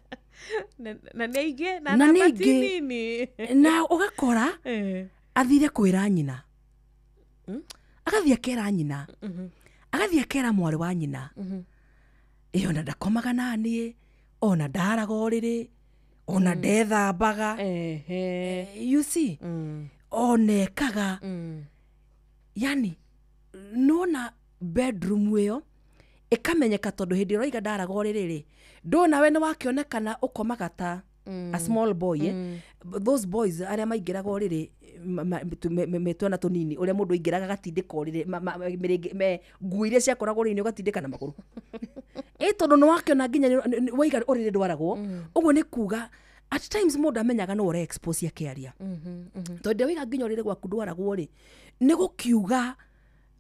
Na nĩ aingĩ na Na nĩ namba ti aingĩ. nini. Na ũgakora athire kwĩra nyina, agathiĩ akera nyina, agathiĩ akera mwarĩ wa nyina. Ĩ ona ndakomaga naniĩ, ona ndaraga ũrĩrĩ, ona ndethambaga. You see, ona ekaga, yani nona bedroom ĩyo ĩkamenyeka, tondũ hĩndĩ ĩrĩa ũraiga ndaraga ũrĩrĩ rĩ, ndũna we nĩ wakĩonekana ũkomaga ta a small boy, eh? Those boys arĩa maingĩraga ũrĩrĩ me twana tũnini, ũrĩa mũndũ aingĩraga agatindĩka ũrĩrĩ, nguo iria ciakoragwo ũrĩrĩ-inĩ ũgatindĩka na magũrũ, ĩ tondũ nĩ wakĩona nginya waiga ũrĩrĩ ndwaragwo. Ũguo nĩ kuga at times mũndũ amenyaga no ũre expose akĩaria, tondũ waiga nginya ũrĩrĩ gwaku ndwaragwo rĩ, nĩ gũkiuga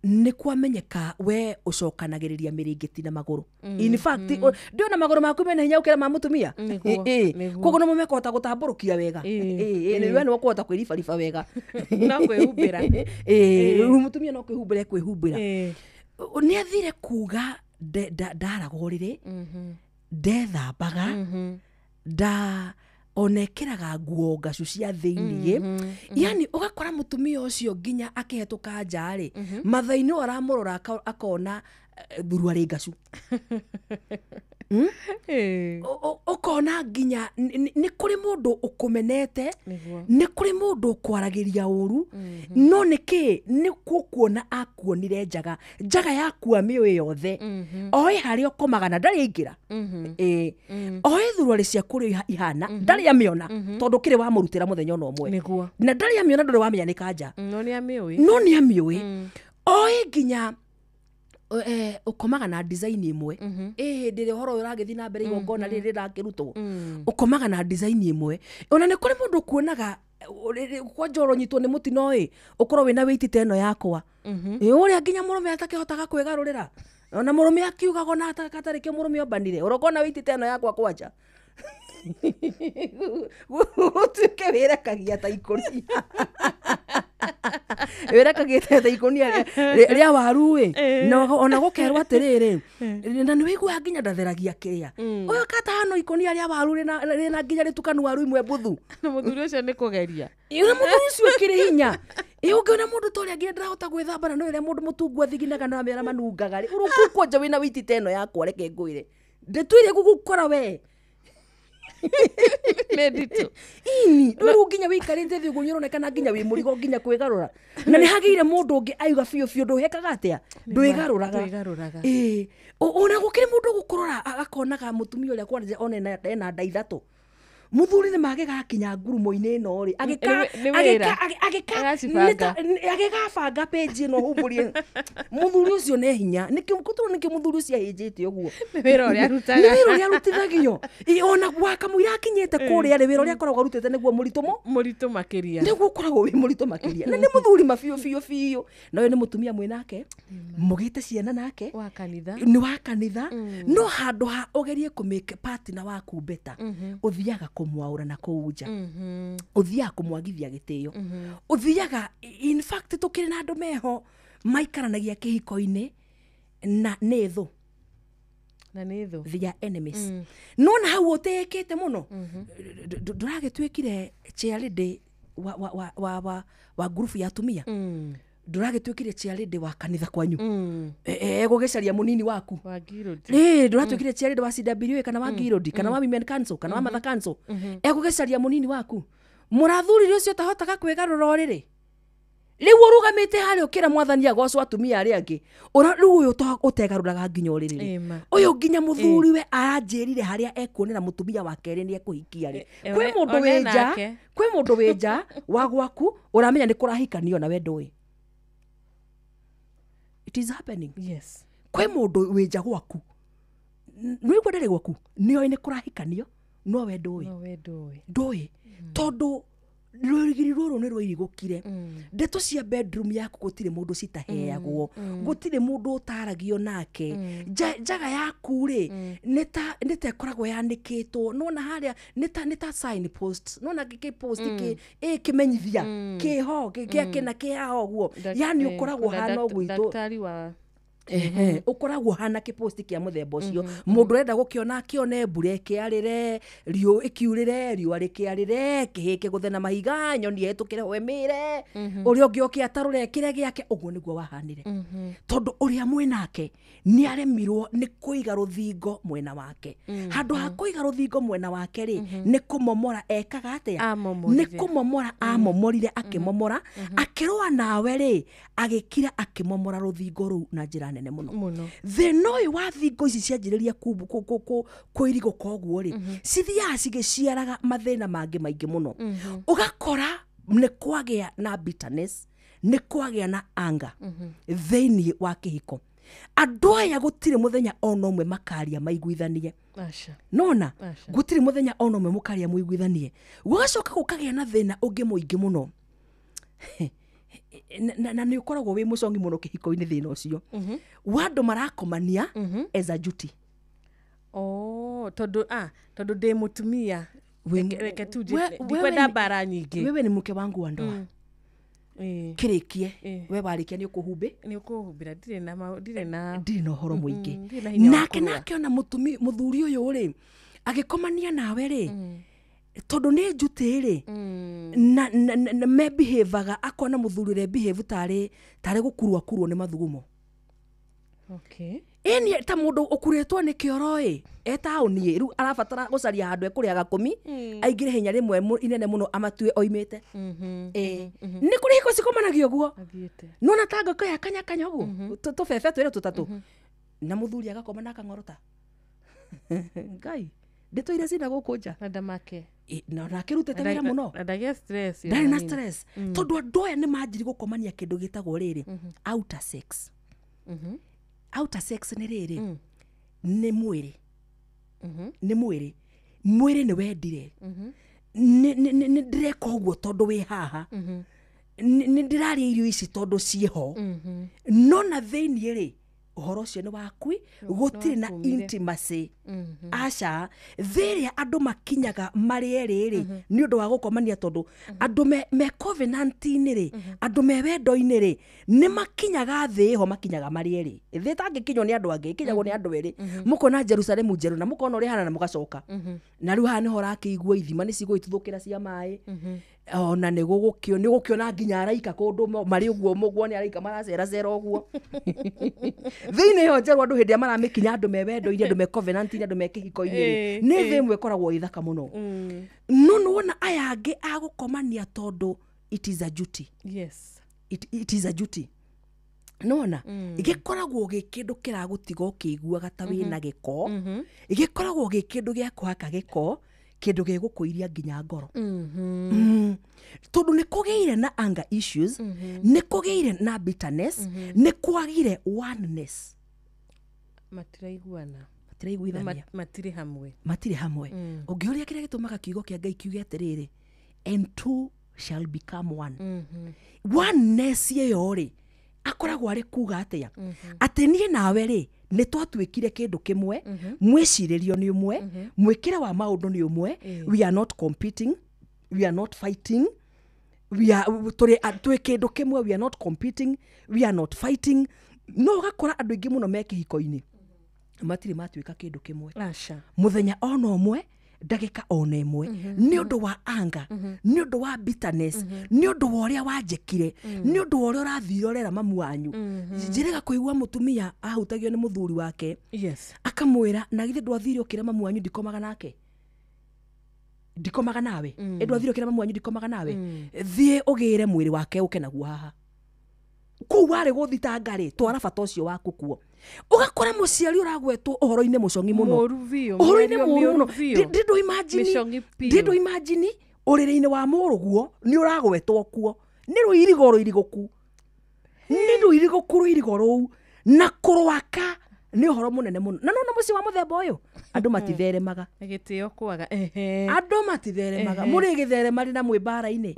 nĩ kwamenyeka we ũcokanagĩrĩria mĩrĩngĩti na magũrũ. In fact, ndĩona magũrũ maku mena hinya gũkĩra ma mũtumia. Koguo nĩmo mekũhota gũtambũrũkia wega. We nĩwe ũkũhota kwĩribariba wega. No kwĩhumbĩra. Rĩu mũtumia no kwĩhumbĩra ekwĩhumbĩra. Nĩ athire kuga ndaraga ũrĩrĩ, ndethambaga, nda ona ekĩraga nguo ngacu cia thĩiniĩ. Yani ũgakora mũtumia ũcio nginya akĩhetũka nja rĩ, matha-inĩ ũyũ aramũrora akona thuruarĩ ngacu. Ũkona nginya nĩ kũrĩ mũndũ ũkũmenete, nĩ kũrĩ mũndũ ũkwaragĩria ũru, no nĩ kĩ nĩ gũkuona akuonire njaga, njaga yakua mĩũĩ yothe, oĩ harĩa ũkomaga na ndarĩ aingĩra. Ĩĩ, oĩ thuruarĩ ciaku ũrĩa ihana, ndarĩ amĩona, tondũ kĩrĩ wamũrutĩra mũthenya ona ũmwe, na ndarĩ amĩona, ndũrĩ wamenya nĩ kanja. No nĩ amĩũĩ. No nĩ amĩũĩ, oĩ nginya ũkomaga na design ĩmwe. Ĩ hĩndĩ ĩrĩa ũhoro ũyũ ũragĩthiĩ na mbere, igongona rĩrĩ rĩrakĩrutwo, ũkomaga na design ĩmwe. Ona nĩ kũrĩ mũndũ ũkuonaga kwanja ũronyitwo nĩ mũtino ĩ, ũkorwo wĩna wĩiti ta ĩno yakwa. Ĩ ũrĩa nginya mũrũme atakĩhotaga kwĩgarũrĩra, ona mũrũme akiugaga ona gatarĩ kĩo mũrũme ombanire, ũrokona wĩiti ta ĩno yakwa kwanja gũtuĩke wĩrekagia ta ikũnia, wĩrekagia ta ikũnia rĩa waru ĩ, na ona gũkerwo atĩrĩrĩ, na nĩ wĩiguaga nginya ndatheragia kĩrĩa ũyũ katahano ikũnia rĩa waru rĩna nginya rĩtukanu waru imwe mbuthu. Na mũthuri ũcio nĩ kũgeria. Ĩ, na mũthuri ũcio akĩrĩ hinya. Ĩ ũngĩona mũndũ ta ũrĩa nginya ndarahota gwĩthamba, na no ũrĩa mũndũ mũtungu athiginaga na mera manungaga rĩ, ũrũkũ kwanja wĩna wĩiti ta ĩno yakwa, reke ngwĩre ndĩtwĩre gũgũkora we. Nĩ nditũ. Ini rĩu nginya wĩikarĩte thĩ ũguo nĩũronekana nginya wĩ mũrigo nginya kwĩgarũra, na nĩ hagĩire mũndũ ũngĩ aiga biũ biũ ndũhekaga atĩa, ndwĩgarũraga. Ndwĩgarũraga. Ĩĩ, ona gũkĩrĩ mũndũ gũkũrora akonaga mũtumia ũrĩa kwanja ona ena nda ithatũ, mũthuri nĩ magĩgakinya ngurumo-inĩ ĩno rĩ, Nĩ wĩra. Agacibanga. Agĩgabanga page ĩno humbũrie mũthuri ũcio nĩ hinya nĩkĩo kũtũrwo, nĩkĩo mũthuri ũcio ahĩnjĩte ũguo. Nĩ wĩra ũrĩa arutaga. Nĩ wĩra ũrĩa arutithagio. Ĩ, ona wakamũira akinyĩte kũrĩa rĩ, wĩra ũrĩa akoragwo arutĩte nĩguo mũritũ mo Mũritũ makĩria. Nĩguo ũkoragwo wĩ mũritũ makĩria, na nĩ mũthuri mabiũ biũ biũ, na ũyũ nĩ mũtumia mwĩnake, mũgĩte ciana nake, wa kanitha. Nĩ wa kanitha, no handũ ha ũgerie kũmake partner waku better, ũthiaga kũmwaũra na kũu nja, ũthiaga kũmwagithia gĩtĩo, ũthiaga, in fact tũkĩrĩ na andũ meho maikaranagia kĩhiko-inĩ na nĩ thũ. Na nĩ thũ. They are enemies. No na hau ũtĩĩkĩte mũno, ndũragĩtuĩkire chairlady wa ngurubu ya atumia, ndũragĩtuĩkire chairlady wa kanitha kwanyu, egũgĩcaria mũnini waku. Wa ngirũndi. Ĩ ndũratuĩkire chairlady wa CWA kana wa Ngirũndi kana wa Women Council kana wa Mother Council, egũgĩcaria mũnini waku, mũrathurire ũcio ũtahotaga kwĩgarũra ũrĩrĩ. Rĩu ũrũgamĩte harĩa ũkĩra mwathani agocwo atumia arĩa angĩ. Rĩu ũyũ ũtegarũraga nginya ũrĩrĩ rĩ, Ĩma. ũyũ nginya mũthuri we aranjĩrire harĩa ekuonera mũtumia wa kerĩ nĩ ekũhikia rĩ, kwĩ mũndũ one wĩ nja, nake. Kwĩ mũndũ wĩ nja wa gwaku ũramenya nĩ kũrahikanio na we ndũĩ it is happening. Kwĩ mũndũ wĩ nja gwaku, nĩwaigua ndarĩ gwaku, nĩoĩ nĩ kũrahikanio no we ndũĩ. No we ndũĩ. Ndũĩ, tondũ rũrigiri rũrũ nĩ rwairigũkire. Ndeto cia bedroom yaku gũtirĩ mũndũ citaheagwo, gũtirĩ mũndũ ũtaragio nake. Njaga yaku rĩ, nĩ ta ĩkoragwo yanĩkĩtwo nona harĩa, nĩ ta sign post, nona gĩkĩ post kĩ ĩ kĩmenyithia kĩho kĩa kĩna kĩ haha ũguo, yani ũkoragwo hana ũguo Daktari wa Ehe, ũkoragwo hana kĩposti kĩa mũthemba ũcio, mũndũ ũrenda gũkĩona akĩone, mbura ĩkĩarĩre, riũ ĩkiurĩre, riũa rĩkĩarĩre, kĩhĩ kĩgũthe na mahiga, nyoni ĩhĩtũkĩre ho ĩmĩre, ũrĩa ũngĩ oke atarũre kĩre gĩake. Ũguo nĩguo wahanire, tondũ ũrĩa mwĩnake nĩ aremirwo nĩ kũiga rũthingo mwena wake. Handũ ha kũiga rũthingo mwena wake rĩ, nĩ kũmomora ekaga atĩa? Amomorire. Nĩ kũmomora amomorire, akĩmomora, akĩrũa nawe rĩ, agĩkira akĩmomora rũthingo rũu na njĩra nene mũno. Mũno. Thĩna ũyũ wa thingo ici cianjĩrĩria kũirigũka ũguo rĩ, cithiaga cigĩciaraga mathĩna mangĩ maingĩ mũno. Ũgakora nĩ kwagĩa na bitterness, nĩ kwagĩa na anger thĩinĩ wa kĩhiko. Andũ aya gũtirĩ mũthenya ona ũmwe makaria maiguithanie. Aca. Nona Aca. gũtirĩ mũthenya ona ũmwe mũkaria mũiguithanie. Gũgacoka gũkagĩa na thĩna ũngĩ mũingĩ mũno, na nĩ ũkoragwo wĩ mũcongi mũno kĩhiko-inĩ, thĩna ũcio wa andũ marakomania as a duty. Oh, tondũ tondũ ndĩ mũtumia. Reke tu ndikwenda mbara nyingĩ. Wewe ni mke wangu wa ndoa. Kĩrĩkie. We warĩkia nĩ ũkũhumbĩ. Nĩ ũkũhumbĩra, ndirĩ na ndirĩ na ndirĩ na ũhoro mũingĩ. Ndirĩ na hinya wa Nake kũrũa. Nake ona mũthuri ũyũ rĩ, agĩkomania nawe rĩ, tondũ nĩ njutĩ rĩ, na mebehavaga, akona mũthuri ũrĩa behave tarĩ gũkurwa kurwo nĩ mathugumo. Okay. Ĩni ta mũndũ ũkurĩtwo nĩ kĩoro ĩ, e taũni ĩ, rĩu arabatara gũcaria handũ ekũrĩa gakũmi, aingĩre hinya rĩmwe inene mũno amatue oimĩte. Ĩ nĩ kũrĩ hiko cikomanagia ũguo. Athiĩte. Nona ta ngũkũ ya kanya kanya ũguo, tũbebe twĩrĩ tũtatũ, na mũthuri agakoma na akang'orota. Ngai ndĩtũire cina gũkũ nja. Na ndamake. Na nakĩrutĩte wĩra mũno. Na ndagĩa stress. Ndarĩ na stress, tondũ andũ aya nĩ manjiri gũkomania kĩndũ gĩtagwo rĩrĩ, outer sex. Outer sex nĩ rĩrĩ, nĩ mwĩrĩ, nĩ mwĩrĩ, mwĩrĩ nĩ wendire, nĩ ndĩreka ũguo tondũ wĩ haha, nĩ ndĩrarĩa irio ici tondũ ciĩho, no na thĩiniĩ rĩ, ũhoro ũcio nĩ wakui, gũtirĩ na wakumire. intimacy. Aca, thĩ ĩrĩa andũ makinyaga marĩ erĩ rĩ, nĩ ũndũ wa gũkomania, tondũ andũ me covenant-inĩ rĩ, andũ me wendo-inĩ rĩ, nĩ makinyaga thĩ ĩho, makinyaga marĩ erĩ. Thĩ ĩtangĩkinywo nĩ andũ angĩ, ĩkinyagwo nĩ andũ erĩ. Mũkona Jerusalemu njerũ na mũkona ũrĩa ĩhana na mũgacoka. Na rĩu haha nĩho ũrakĩigua ithima nĩ cigũgĩtuthũkĩra cia maĩ, ona nĩ gũgũkio, nĩ gũkĩona nginya araika kũndũ marĩ ũguo, mũguo nĩ araika maraceracera ũguo thĩinĩ ĩyo njerũ. Andũ hĩndĩ ĩrĩa maramĩkinya, andũ me wendo-inĩ, andũ me covenant-inĩ, andũ me kĩhiko-inĩ rĩ, nĩ thĩ ĩmwe ĩkoragwo ĩ thaka mũno. No nĩwona aya angĩ a gũkomania tondũ it is a duty. It is a duty. Nona gĩkoragwo gĩ kĩndũ kĩragũtiga ũkĩiguaga ta wĩna gĩko, gĩkoragwo gĩ kĩndũ gĩa kũhaka gĩko, kĩndũ gĩgũkũiria nginya ngoro. Tondũ nĩ kũgĩire na anger issues, nĩ kũgĩire na bitterness, nĩ kwagire oneness. Matiraiguana. Matiraiguithania. Matirĩ hamwe. Matirĩ hamwe. Ũngĩũria kĩrĩa gĩtũmaga kiugo kĩa Ngai kiuge atĩrĩrĩ, "And two shall become one," oneness ĩyo rĩ, akoragwo arĩ kuga atĩa? Atĩ niĩ nawe rĩ, nĩ twatuĩkire kĩndũ kĩmwe, mwĩcirĩrio nĩ ũmwe, mwĩkĩre wa maũndũ nĩ ũmwe. We are not competing, we are not fighting, we are tũrĩ twĩ kĩndũ kĩmwe. We are not competing, we are not fighting. No ũgakora andũ aingĩ mũno me kĩhiko-inĩ matirĩ matuĩka kĩndũ kĩmwe. Aca. Mũthenya ona ũmwe, ndagĩka ona ĩmwe, nĩ ũndũ wa anger, nĩ ũndũ wa bitterness, nĩ ũndũ wa ũrĩa wanjĩkire, nĩ ũndũ wa ũrĩa ũrathire ũrera mamu wanyu. Njĩrĩga kũigua mũtumia ahutagio nĩ mũthuri wake, akamwĩra, "Na githĩ ndwathire ũkĩra mamu wanyu ndikomaga nake, ndikomaga nawe? Ĩ ndwathire ũkĩra mamu wanyu ndikomaga nawe? Thiĩ ũgĩre mwĩrĩ wake ũke naguo haha." Kũu warĩ gũthitanga rĩ, twara bata ũcio waku kuo. Ũgakora mũciari ũragwetwo ũhoro-inĩ mũcong'i mũno. Mũru biũ. Ũhoro-inĩ mĩario mũru mĩũru mũno. biũ. Ndĩ imagine. Mĩcong'i biũ. Ndĩ imagine ũrĩrĩ-inĩ wa mũrũguo nĩ ũragwetwo kuo, nĩ rũirigo rũirigũku, nĩ rũirigũku, rũirigo rũu na kũrwaka nĩ ũhoro mũnene mũno. Na nona mũciĩ wa mũthemba ũyũ Andũ matitheremaga. Gĩtĩo kwaga. Andũ matitheremaga. Mũrĩ gĩtherema rĩ na mwĩ mbara-inĩ.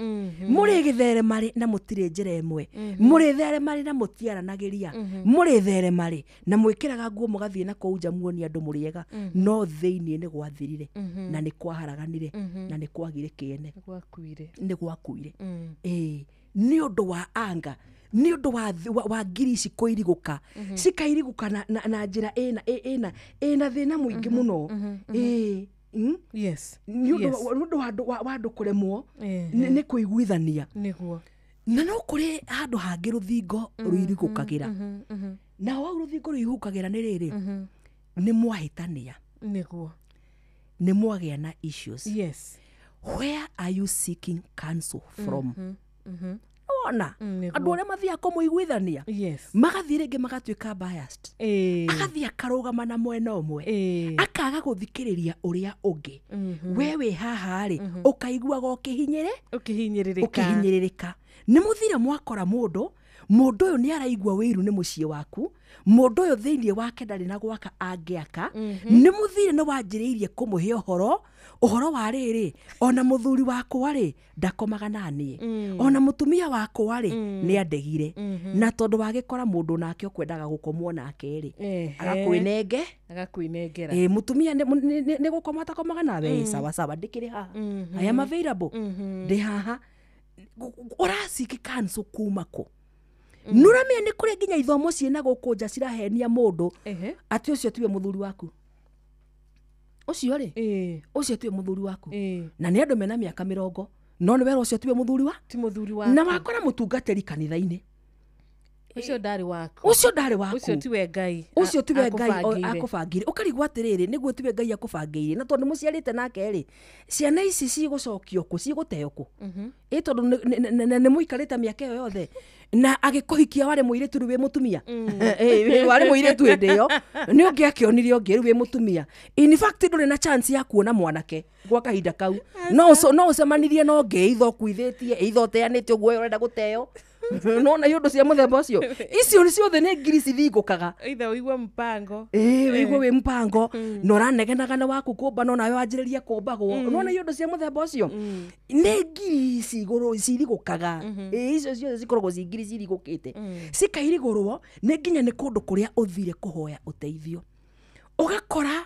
Mũrĩ gĩtherema rĩ na mũtirĩ njĩra ĩmwe. Mũrĩ therema rĩ na mũtiaranagĩria. Mũrĩ therema rĩ na mwĩkĩraga nguo mũgathiĩ na kũu nja muonie andũ mũrĩ ega. No thĩinĩ nĩ gwathirire na nĩ kwaharaganire na nĩ kwagire kĩene. Nĩ gwakuire. Ĩĩ, nĩ ũndũ wa anga, nĩ ũndũ wa ngiri ici kũirigũka, cikairigũka na njĩra ĩna thĩna mũingĩ mũno. Ĩĩ. Yes. Nĩ ũndũ wa andũ kũremwo nĩ kũiguithania. Nĩguo. Na no kũrĩ handũ hangĩ rũthingo rũirigũkagĩra. Na hau rũthingo rũirigũkagĩra nĩ rĩrĩ, nĩ mwahĩtania. Nĩguo. Nĩ mwagĩa na issues. Yes. Where are you seeking counsel from? Wona andũ arĩa mathiaga kũmũiguithania magathiĩ rĩngĩ magatuĩka biased. Agathiĩ akarũgama na mwena ũmwe, akaga gũthikĩrĩria ũrĩa ũngĩ. We wĩ haha rĩ, ũkaiguaga ũkĩhinyĩrĩrĩka. Nĩ mũthire mwakora mũndũ ũyũ nĩ araigua wĩiru nĩ mũciĩ waku, mũndũ ũyũ thĩinĩ wake ndarĩ na gwaka angĩaka. Nĩ mũthire nĩ wanjĩrĩirie kũmũhe ũhoro wa rĩrĩ, ona mũthuri wakwa rĩ ndakomaga na niĩ, ona mũtumia wakwa rĩ nĩ andegire. Na tondũ wagĩkora mũndũ nake ũkwendaga gũkomwo nake rĩ, agakwĩnengera. Mũtumia nĩ gũkoma atakomaga nawe, sawa sawa, ndĩkĩrĩ haha, I am available, ndĩ haha. Ũraciki counsel kuma kũ? Nũramenya nĩ kũrĩ nginya ithomo ciĩna gũkũ nja cirahenia mũndũ atĩ ũcio tiwe mũthuri waku. Ũcio rĩ, ũcio tiwe mũthuri waku. Na nĩ andũ mena mĩaka 20, no nĩ wera ũcio tiwe mũthuri wa? Ti mũthuri waku. Na wakora mũtungatĩri kanitha-inĩ. Ũcio ndarĩ waku. Ũcio ndarĩ waku. Ũcio tiwe Ngai. Ũcio tiwe Ngai akũbangĩire. Ũkarigwo atĩrĩrĩ, nĩguo tiwe Ngai akũbangĩire. Na tondũ mũciarĩte nake rĩ, ciana ici cigũcokio kũ, cigũteo kũ? Ĩ tondũ nĩ mũikarĩte mĩaka ĩyo yothe. Na agĩkũhikia warĩ mũirĩtu rĩu wĩ mũtumia. Warĩ mũirĩtu hĩndĩ ĩyo. Nĩ ũngĩakĩonire ũngĩ rĩu wĩ mũtumia. In fact ndũrĩ na chance ya kuona mwanake gwa kahinda kau. No ũcemanirie na ũngĩ, either ũkuithĩtie, either ũteanĩte ũguo ũrenda gũteo. No na ũndũ cia mũthemba ũcio. Icio ciothe nĩ ngiri cithingũkaga. Either ũigue mpango. Ũigue wĩ mpango. Na ũranegenaga na waku kũmba, no nawe wanjĩrĩrie kũmbagwo. No na ũndũ cia mũthemba ũcio. Nĩ ngiri cirigũkaga. Icio ciothe cikoragwo ci ngiri cirigũkĩte. Cikairigũrwo nĩ nginya nĩ kũndũ kũrĩa ũthire kũhoya ũteithio. Ũgakora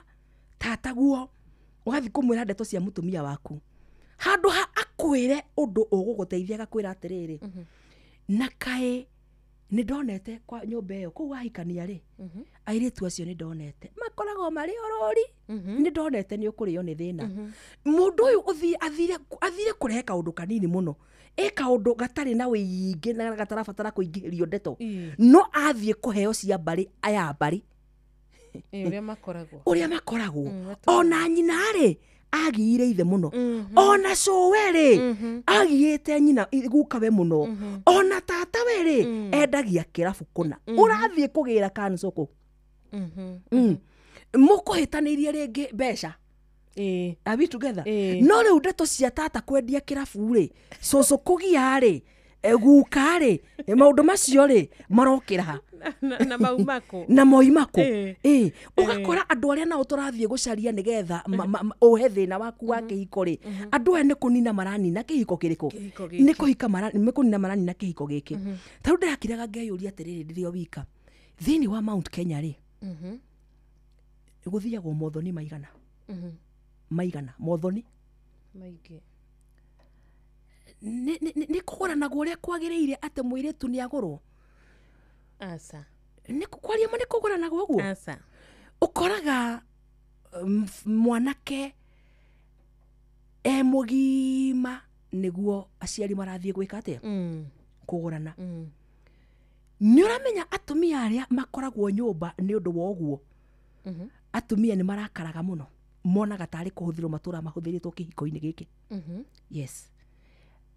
tataguo, ũgathiĩ kũmwĩra ndeto cia mũtumia waku. Handũ ha akwĩre ũndũ ũgũgũteithia, agakwĩra atĩrĩrĩ, na kaĩ nĩ ndonete kwa nyũmba ĩyo kũu wahikania rĩ, airĩtu acio nĩ ndonete makoragwo marĩ orori, nĩ ndonete nĩ ũkũrĩo nĩ thĩna. Mũndũ ũyũ athire kũrehe kaũndũ kanini mũno, kaũndũ gatarĩ na wĩingĩ na gatarabatara kũingĩhĩrio ndeto, no athiĩ kũheo cia mbarĩ aya mbarĩ ũrĩa makoragwo. Ona nyina rĩ agiire ithe mũno, ona cũwe rĩ agiĩte nyina gukawe mũno, ona tata we rĩ endagia kĩrabu kũna. Ũrathiĩ kũgĩra counsel kũ? Mũkũhĩtanĩirie rĩngĩ mbeca. Are we together? No rĩu ndeto cia tata kwendia kĩrabu rĩ, cũcũ kũgia rĩ, guka rĩ, maũndũ macio rĩ marokĩra ha? Na maumako. Na moimako. Ũgakora andũ arĩa nao tũrathiĩ gũcaria nĩgetha ũhe thĩna waku wa kĩhiko rĩ, andũ aya nĩ kũnina maranina kĩhiko kĩrĩkũ? Nĩ kũhika nĩ kũnina maranina kĩhiko gĩkĩ. Ta rĩu ndĩrakiraga ngeyũria atĩrĩrĩ ndĩrĩ o wika, thĩinĩ wa Mount Kenya rĩ, gũthiagwo mothoni maigana? Maigana mothoni maingĩ. Nĩ kũgũranagwo ũrĩa kwagĩrĩire atĩ mũirĩtu nĩ agũrwo? Aca. Nĩ kwaria ma nĩ kũgũranagwo ũguo? Aca. Ũkoraga mwanake e mũgima nĩguo aciari marathiĩ gwĩka atĩa? Kũgũrana. Nĩ ũramenya atumia arĩa makoragwo nyũmba nĩ ũndũ wa ũguo, atumia nĩ marakaraga mũno, monaga tarĩ kũhũthĩrwo matũra mahũthĩrĩtwo kĩhiko-inĩ gĩkĩ. Yes.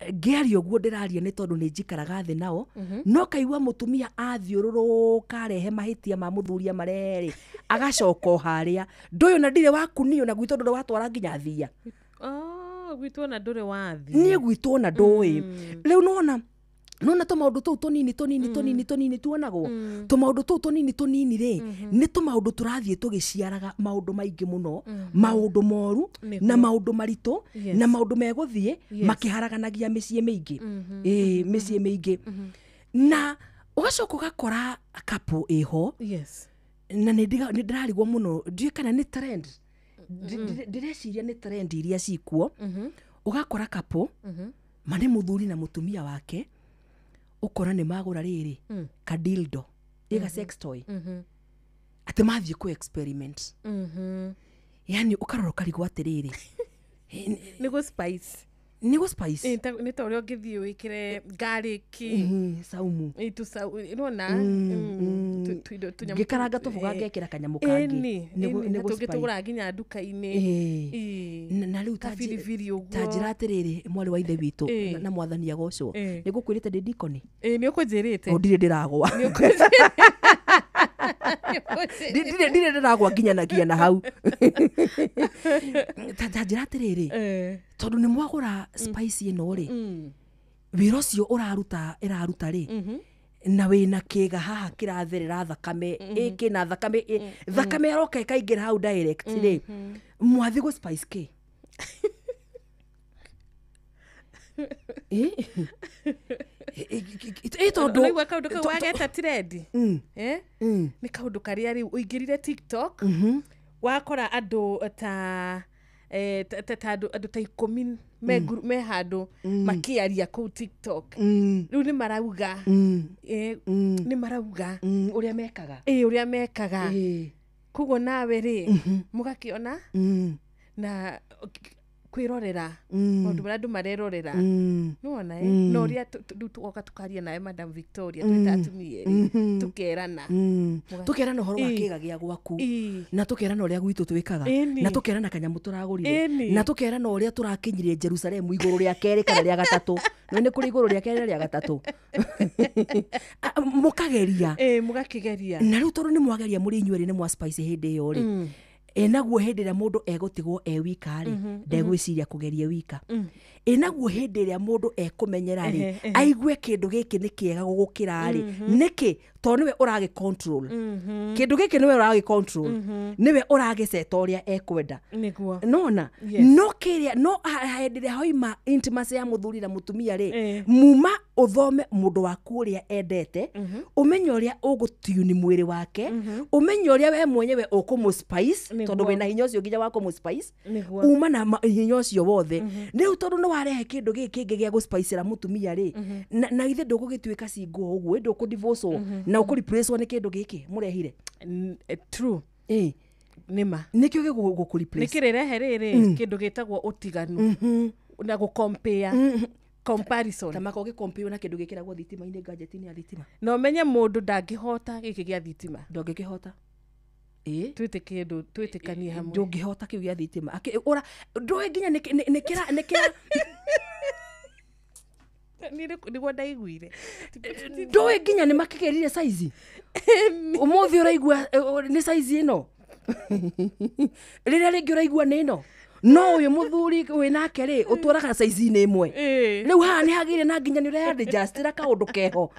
Ngĩaria ũguo ndĩraria nĩ tondũ nĩ njikaraga thĩ nao, no kaigua mũtumia athiũrũrũka arehe mahĩtia ma mũthuri amarere, agacoka o harĩa ndũyũ na ndirĩ waku niĩ, na gwitũ ndũrĩ watwara nginya thia. Gwitũ ona ndũrĩ wathi. Niĩ gwitũ ona ndũĩ. Rĩu nĩwona Nona tũmaũndũ tũu tũnini tũnini tũnini tũnini tuonagwo, tũmaũndũ tũu tũnini tũnini rĩ, nĩ tũmaũndũ tũrathiĩ tũgĩciaraga maũndũ maingĩ mũno, maũndũ moru na maũndũ maritũ na maũndũ megũthiĩ makĩharaganagia mĩciĩ mĩingĩ, ĩĩ, mĩciĩ mĩingĩ. Na ũgacoka ũgakora couple ĩho, na nĩ ndĩrarigwo mũno, ndiũĩ kana nĩ trend, ndĩreciria nĩ trend iria cikuo. Ũgakora couple ma nĩ mũthuri na mũtumia wake, ũkora nĩ magũra rĩrĩ kadildo, ĩga sex toy, atĩ mathiĩ kũ experiment. Yani ũkarora ũkarigwo atĩrĩrĩ, nĩ gũ spice, nĩ gũ spice, nĩ ta ũrĩa ũngĩthiĩ wĩkĩre garlic, saumu, nĩwona ngĩkaranga tũboga ngekĩra kanyamũ kangĩ, nĩ tũngĩtũgũra nginya nduka-inĩ. Na rĩu ta njĩra atĩrĩrĩ, mwarĩ wa ithe witũ na mwathani agocwo, nĩ ngũkwĩrĩte ndĩ dikoni. Nĩ ũkũnjĩrĩte. Ndirĩ ndĩragwa, ndirĩ ndĩragwa nginyanagia na hau. Ta njĩra atĩrĩrĩ, tondũ nĩ mwagũra spice ĩno rĩ, wĩra ũcio ũraruta ĩraruta rĩ, na wĩna kĩga haha kĩratherera thakame, ĩkĩna thakame, thakame yaroka ĩkaingĩra hau direct rĩ, mwathi gũ spice kĩ? Tondũ ũraigua kaũndũ kau wageta trend, nĩ kaũndũ karĩa rĩu ũingĩrire TikTok, wakora andũ ta andũ ta 10 me handũ makĩaria kũu TikTok. Rĩu nĩ marauga, nĩ marauga ũrĩa mekaga, ũrĩa mekaga. Koguo nawe rĩ, mũgakĩona na kwĩrorera maũndũ marĩa andũ marerorera, nĩwona, na ũrĩa rĩu tũgoka tũkaria nawe Madam Victoria, twĩ ta atumia erĩ, tũkerana tũkerana ũhoro wa kĩga gĩa gwaku, na tũkerana ũrĩa gwitũ twĩkaga, na tũkerana kanyamũ tũragũrire, na tũkerana ũrĩa tũrakinyire Jerusalemu igũrũ rĩa kerĩ kana rĩa gatatũ. No nĩ kũrĩ igũrũ rĩa kerĩ na rĩa gatatũ. Mũkageria, mũgakĩgeria. Na rĩu tondũ nĩ mwageria mũrĩ inyuĩ erĩ, nĩ mwa spice hĩndĩ ĩyo rĩ, naguo hĩndĩ ĩrĩa mũndũ egũtigwo e wika rĩ, ndegwĩciria kũgeria wika. Naguo hĩndĩ ĩrĩa mũndũ ekũmenyera rĩ, aigue kĩndũ gĩkĩ nĩ kĩega gũgũkĩra rĩ, nĩkĩ? Tondũ nĩwe ũragĩ control kĩndũ gĩkĩ, nĩwe ũragĩ control, nĩwe ũragĩceta ũrĩa ekwenda. Nona no kĩrĩa, no hĩndĩ ĩrĩa hoima intimacy ya mũthuri na mũtumia rĩ, muma ũthome mũndũ waku ũrĩa endete, ũmenye ũrĩa ũgũtiuni mwĩrĩ wake, ũmenye ũrĩa we mwenyewe ũkũmũ spice, tondũ wĩna hinya ũcio nginya wa kũmũ spice, uma na hinya ũcio wothe. Rĩu tondũ nĩ warehe kĩndũ gĩkĩ kĩngĩ gĩa gũspicera mũtumia rĩ, na ithe ndũgũgĩtuĩka single ũguo, ndũkũ divorce na ũkũ replace nĩ kĩndũ gĩkĩ mũrehire. True. Nĩma nĩkĩo gĩgũkũ replace, nĩkĩrĩrehe rĩrĩ kĩndũ gĩtagwo ũtiganu na gũ compare, comparison, ta maka ũgĩcompare na kĩndũ gĩkĩragwo thitima-inĩ, gadget-inĩ ya thitima. Na ũmenye mũndũ ndangĩhota gĩkĩ gĩa thitima, ndũngĩkĩhota. Twĩtĩkie ndũ, twĩtĩkanie hamwe, ndũngĩhota kĩu gĩa thitima. Ora ndũĩ nginya nĩkĩra nĩkĩra nĩguo ndaiguire, ndũĩ nginya nĩ makĩgerire size. Ũmũthĩ ũraigua nĩ size ĩno, rĩrĩa rĩngĩ ũraigua nĩ ĩno, no ũyũ mũthuri wĩ nake rĩ, ũtwaraga size-inĩ ĩmwe. Rĩu haha nĩ hagĩire na nginya nĩ ũreadjustĩra kaũndũ keho,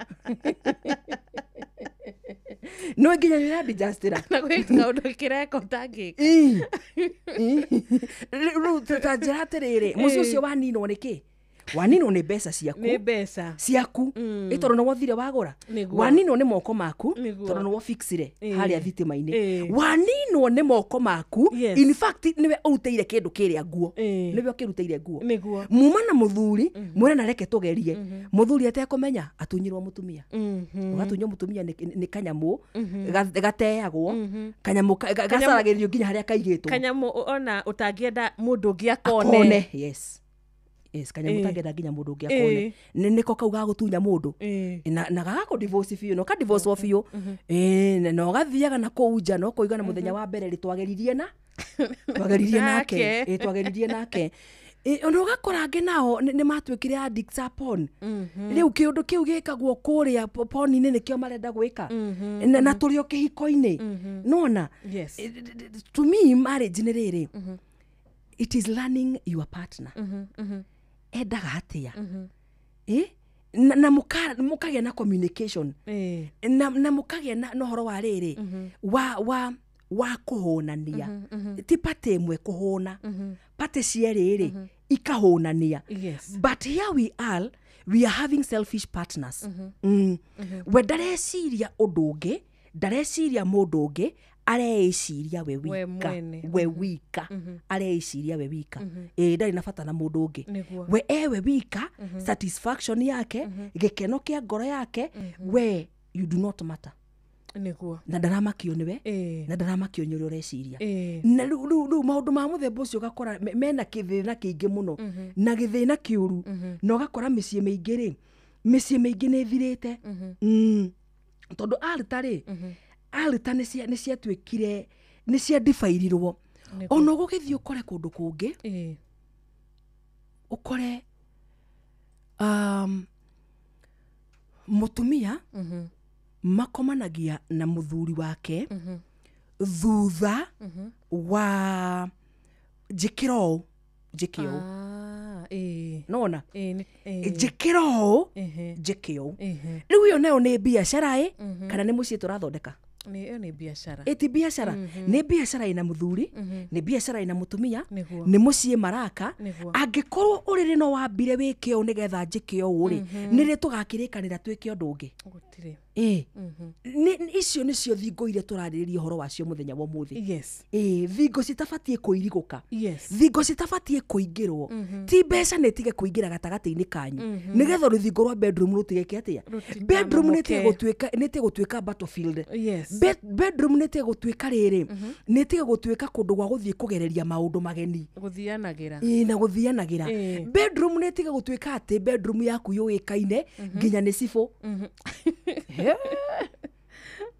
no nginya nĩ ũreadjustĩra na gwĩ kaũndũ kĩreka ũtangĩka. Rĩu ta njĩra atĩrĩrĩ, mũciĩ ũcio waninwo nĩ kĩ? Waninwo nĩ mbeca ciaku, nĩ mbeca ciaku, tondũ nĩ wothire wagũra. Waninwo nĩ moko maku, tondũ nĩ wofixire harĩa thitima-inĩ. Waninwo nĩ moko maku, in fact nĩwe ũrutĩire kĩndũ kĩrĩa nguo, nĩwe ũkĩrutĩire nguo. Muma na mũthuri mwĩre na reke tũgerie, mũthuri atekũmenya atunyirwo mũtumia. Ũgatunywo mũtumia nĩ kanyamũ gateagwo, kanyamũ gacaragĩrĩrio nginya harĩa kaigĩtwo, kanyamũ ona ũtangĩenda mũndũ ũngĩ akone. Yes. Yes, kanyamũ tangĩenda nginya mũndũ ũngĩ akone, nĩko kau gagũtunya mũndũ na gagakũ divorce biũ, na ũka divorce biũ, na ũgathiaga na kũu nja, na ũkoiga na mũthenya wa mbere rĩ, twageririe na twageririe nake, twageririe nake. Ona ũgakora angĩ nao nĩ matuĩkire addicts a porn. Rĩu kĩũndũ kĩu gĩkagwo kũrĩa porn-inĩ nĩkĩo marenda gwĩka, na tũrĩ o kĩhiko-inĩ. Nona to me marriage nĩ rĩrĩ, it is learning your partner. Endaga atĩa, Na mũkagĩa na communication, na mũkagĩa na ũhoro wa rĩrĩ wa kũhũnania, ti pate ĩmwe kũhũna, pate cierĩ rĩ ikahũnania. But here we are having selfish partners. We ndareciria ũndũ ũngĩ, ndareciria mũndũ ũngĩ, areiciria we wika, we wika, areiciria we wika. Ndarĩ na bata na mũndũ ũngĩ, we ewe wika, satisfaction yake, gĩkeno kĩa ngoro yake, we you do not matter. Nĩguo. Na ndaramakio nĩwe, na ndaramakio nĩ ũrĩa ũreciria. Na rĩu maũndũ ma mũthemba ũcio ũgakora mena kĩthĩna kĩingĩ mũno, na gĩthĩna kĩũru, na ũgakora mĩciĩ mĩingĩ rĩ, mĩciĩ mĩingĩ nĩ ĩthirĩte. Tondũ altar rĩ, altar nĩ ciatuĩkire, nĩ ciandibairirwo. Ona ũgũgĩthiĩ ũkore kũndũ kũngĩ, ũkore mũtumia makomanagia na mũthuri wake thutha wa njĩkĩra ũũ, njĩke ũũ. Nona njĩkĩra ũũ, njĩke ũũ. Rĩu ĩyo nayo nĩ biacara ĩ, kana nĩ mũciĩ tũrathondeka? Ĩyo nĩ biacara. Ĩ biacara. Nĩ biacara ĩna mũthuri, nĩ biacara ĩna mũtumia, nĩ mũciĩ maraka. Angĩkorwo ũrĩrĩ no wambire wĩke ũũ nĩgetha njĩke ũũ rĩ, nĩrĩ tũgakĩrĩkanĩra twĩke ũndũ ũngĩ? Gũtirĩ. Icio nĩcio thingo iria tũrarĩrĩria ũhoro wacio mũthenya wa ũmũthĩ. Yes. Thingo citabatiĩ kũirigũka. Yes. Thingo citabatiĩ kũingĩrwo. Ti mbeca nĩ itige kũingĩra gatagatĩ-inĩ kanyu, nĩgetha rũthingo rwa bedroom rũtigeke atĩa? Bedroom nĩ ĩtige gũtuĩka battlefield. Yes. Bedroom nĩ ĩtige gũtuĩka rĩrĩ, nĩ ĩtige gũtuĩka kũndũ gwa gũthiĩ kũgereria maũndũ mageni. Gũthianagĩra. Na gũthianagĩra. Bedroom nĩ ĩtige gũtuĩka atĩ bedroom yaku yũĩkaine nginya nĩ cibũ.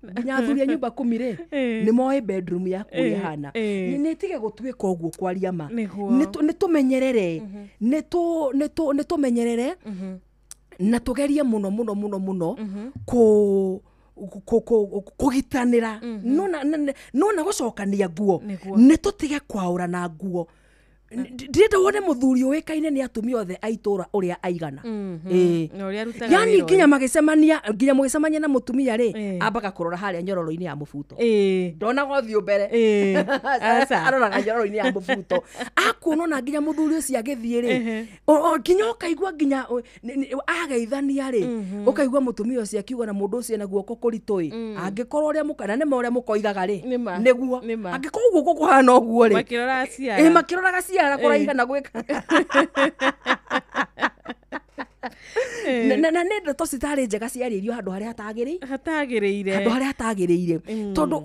Nginya athuri a nyũmba 10 rĩ, nĩ moĩ bedroom yaku ũrĩa ĩhana. Nĩ ĩtige gũtuĩka ũguo kwaria ma. Nĩ tũmenyerere, nĩ tũmenyerere na tũgerie mũno mũno mũno mũno kũgitanĩra, nona gũcokania nguo, nĩ tũtige kwaũrana nguo. Ndirenda wone mũthuri ũĩkaine nĩ atumia othe a itũra ũrĩa aigana. Yani nginya magĩcemania, nginya mũgĩcemania na mũtumia rĩ, ambaga kũrora harĩa nyororo-inĩ ya mũbuto. Ndonaga ũthiũ mbere. Aroraga nyororo-inĩ ya mũbuto. Akuona ona nginya mũthuri ũcio agĩthiĩ rĩ, nginya ũkaigua nginya ageithania rĩ, ũkaigua mũtumia ũcio akiuga na mũndũ ũcio na guoko kũritũ ĩ, angĩkorwo ũrĩa mũkana nĩma ũrĩa mũkoigaga rĩ, nĩguo. Angĩkorwo guoko kũhana ũguo rĩ, makĩroraga ciara. Makĩroraga ciara kũraiha na gwĩka. Na nĩ ndeto citarĩ njega ciarĩirio handũ harĩa hatagĩrĩire. Handũ harĩa hatagĩrĩire. Tondũ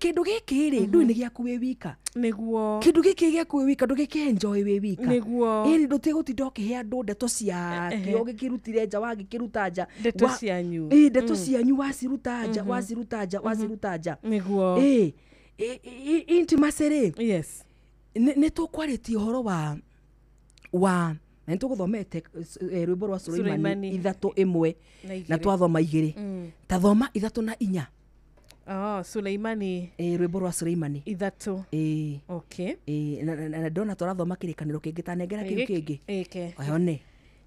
kĩndũ gĩkĩ rĩ, ndũĩ nĩ gĩaku wĩ wika. Nĩguo. Kĩndũ gĩkĩ gĩaku wĩ wika, ndũgĩkĩ enjoy wĩ wika. Nĩguo. Ĩni ndũtigũtinda ũkĩhe andũ ndeto ciakĩo ũgĩkĩrutire nja, wagĩkĩruta nja. Ndeto cianyu. Ndeto cianyu waciruta nja, waciruta nja, waciruta nja. Nĩguo. Intimacy rĩ. Yes. Nĩ tũkwarĩtie ũhoro wa na nĩ tũgũthomete rwĩmbo rwa Suleimani 3:1 na twathoma 2. Ta thoma 3 na 4. Suleimani. Rwĩmbo rwa Suleimani 3. Okay. Na ndona tũrathoma kĩrĩkanĩro kĩngĩ, ta nengera kĩu kĩngĩ. One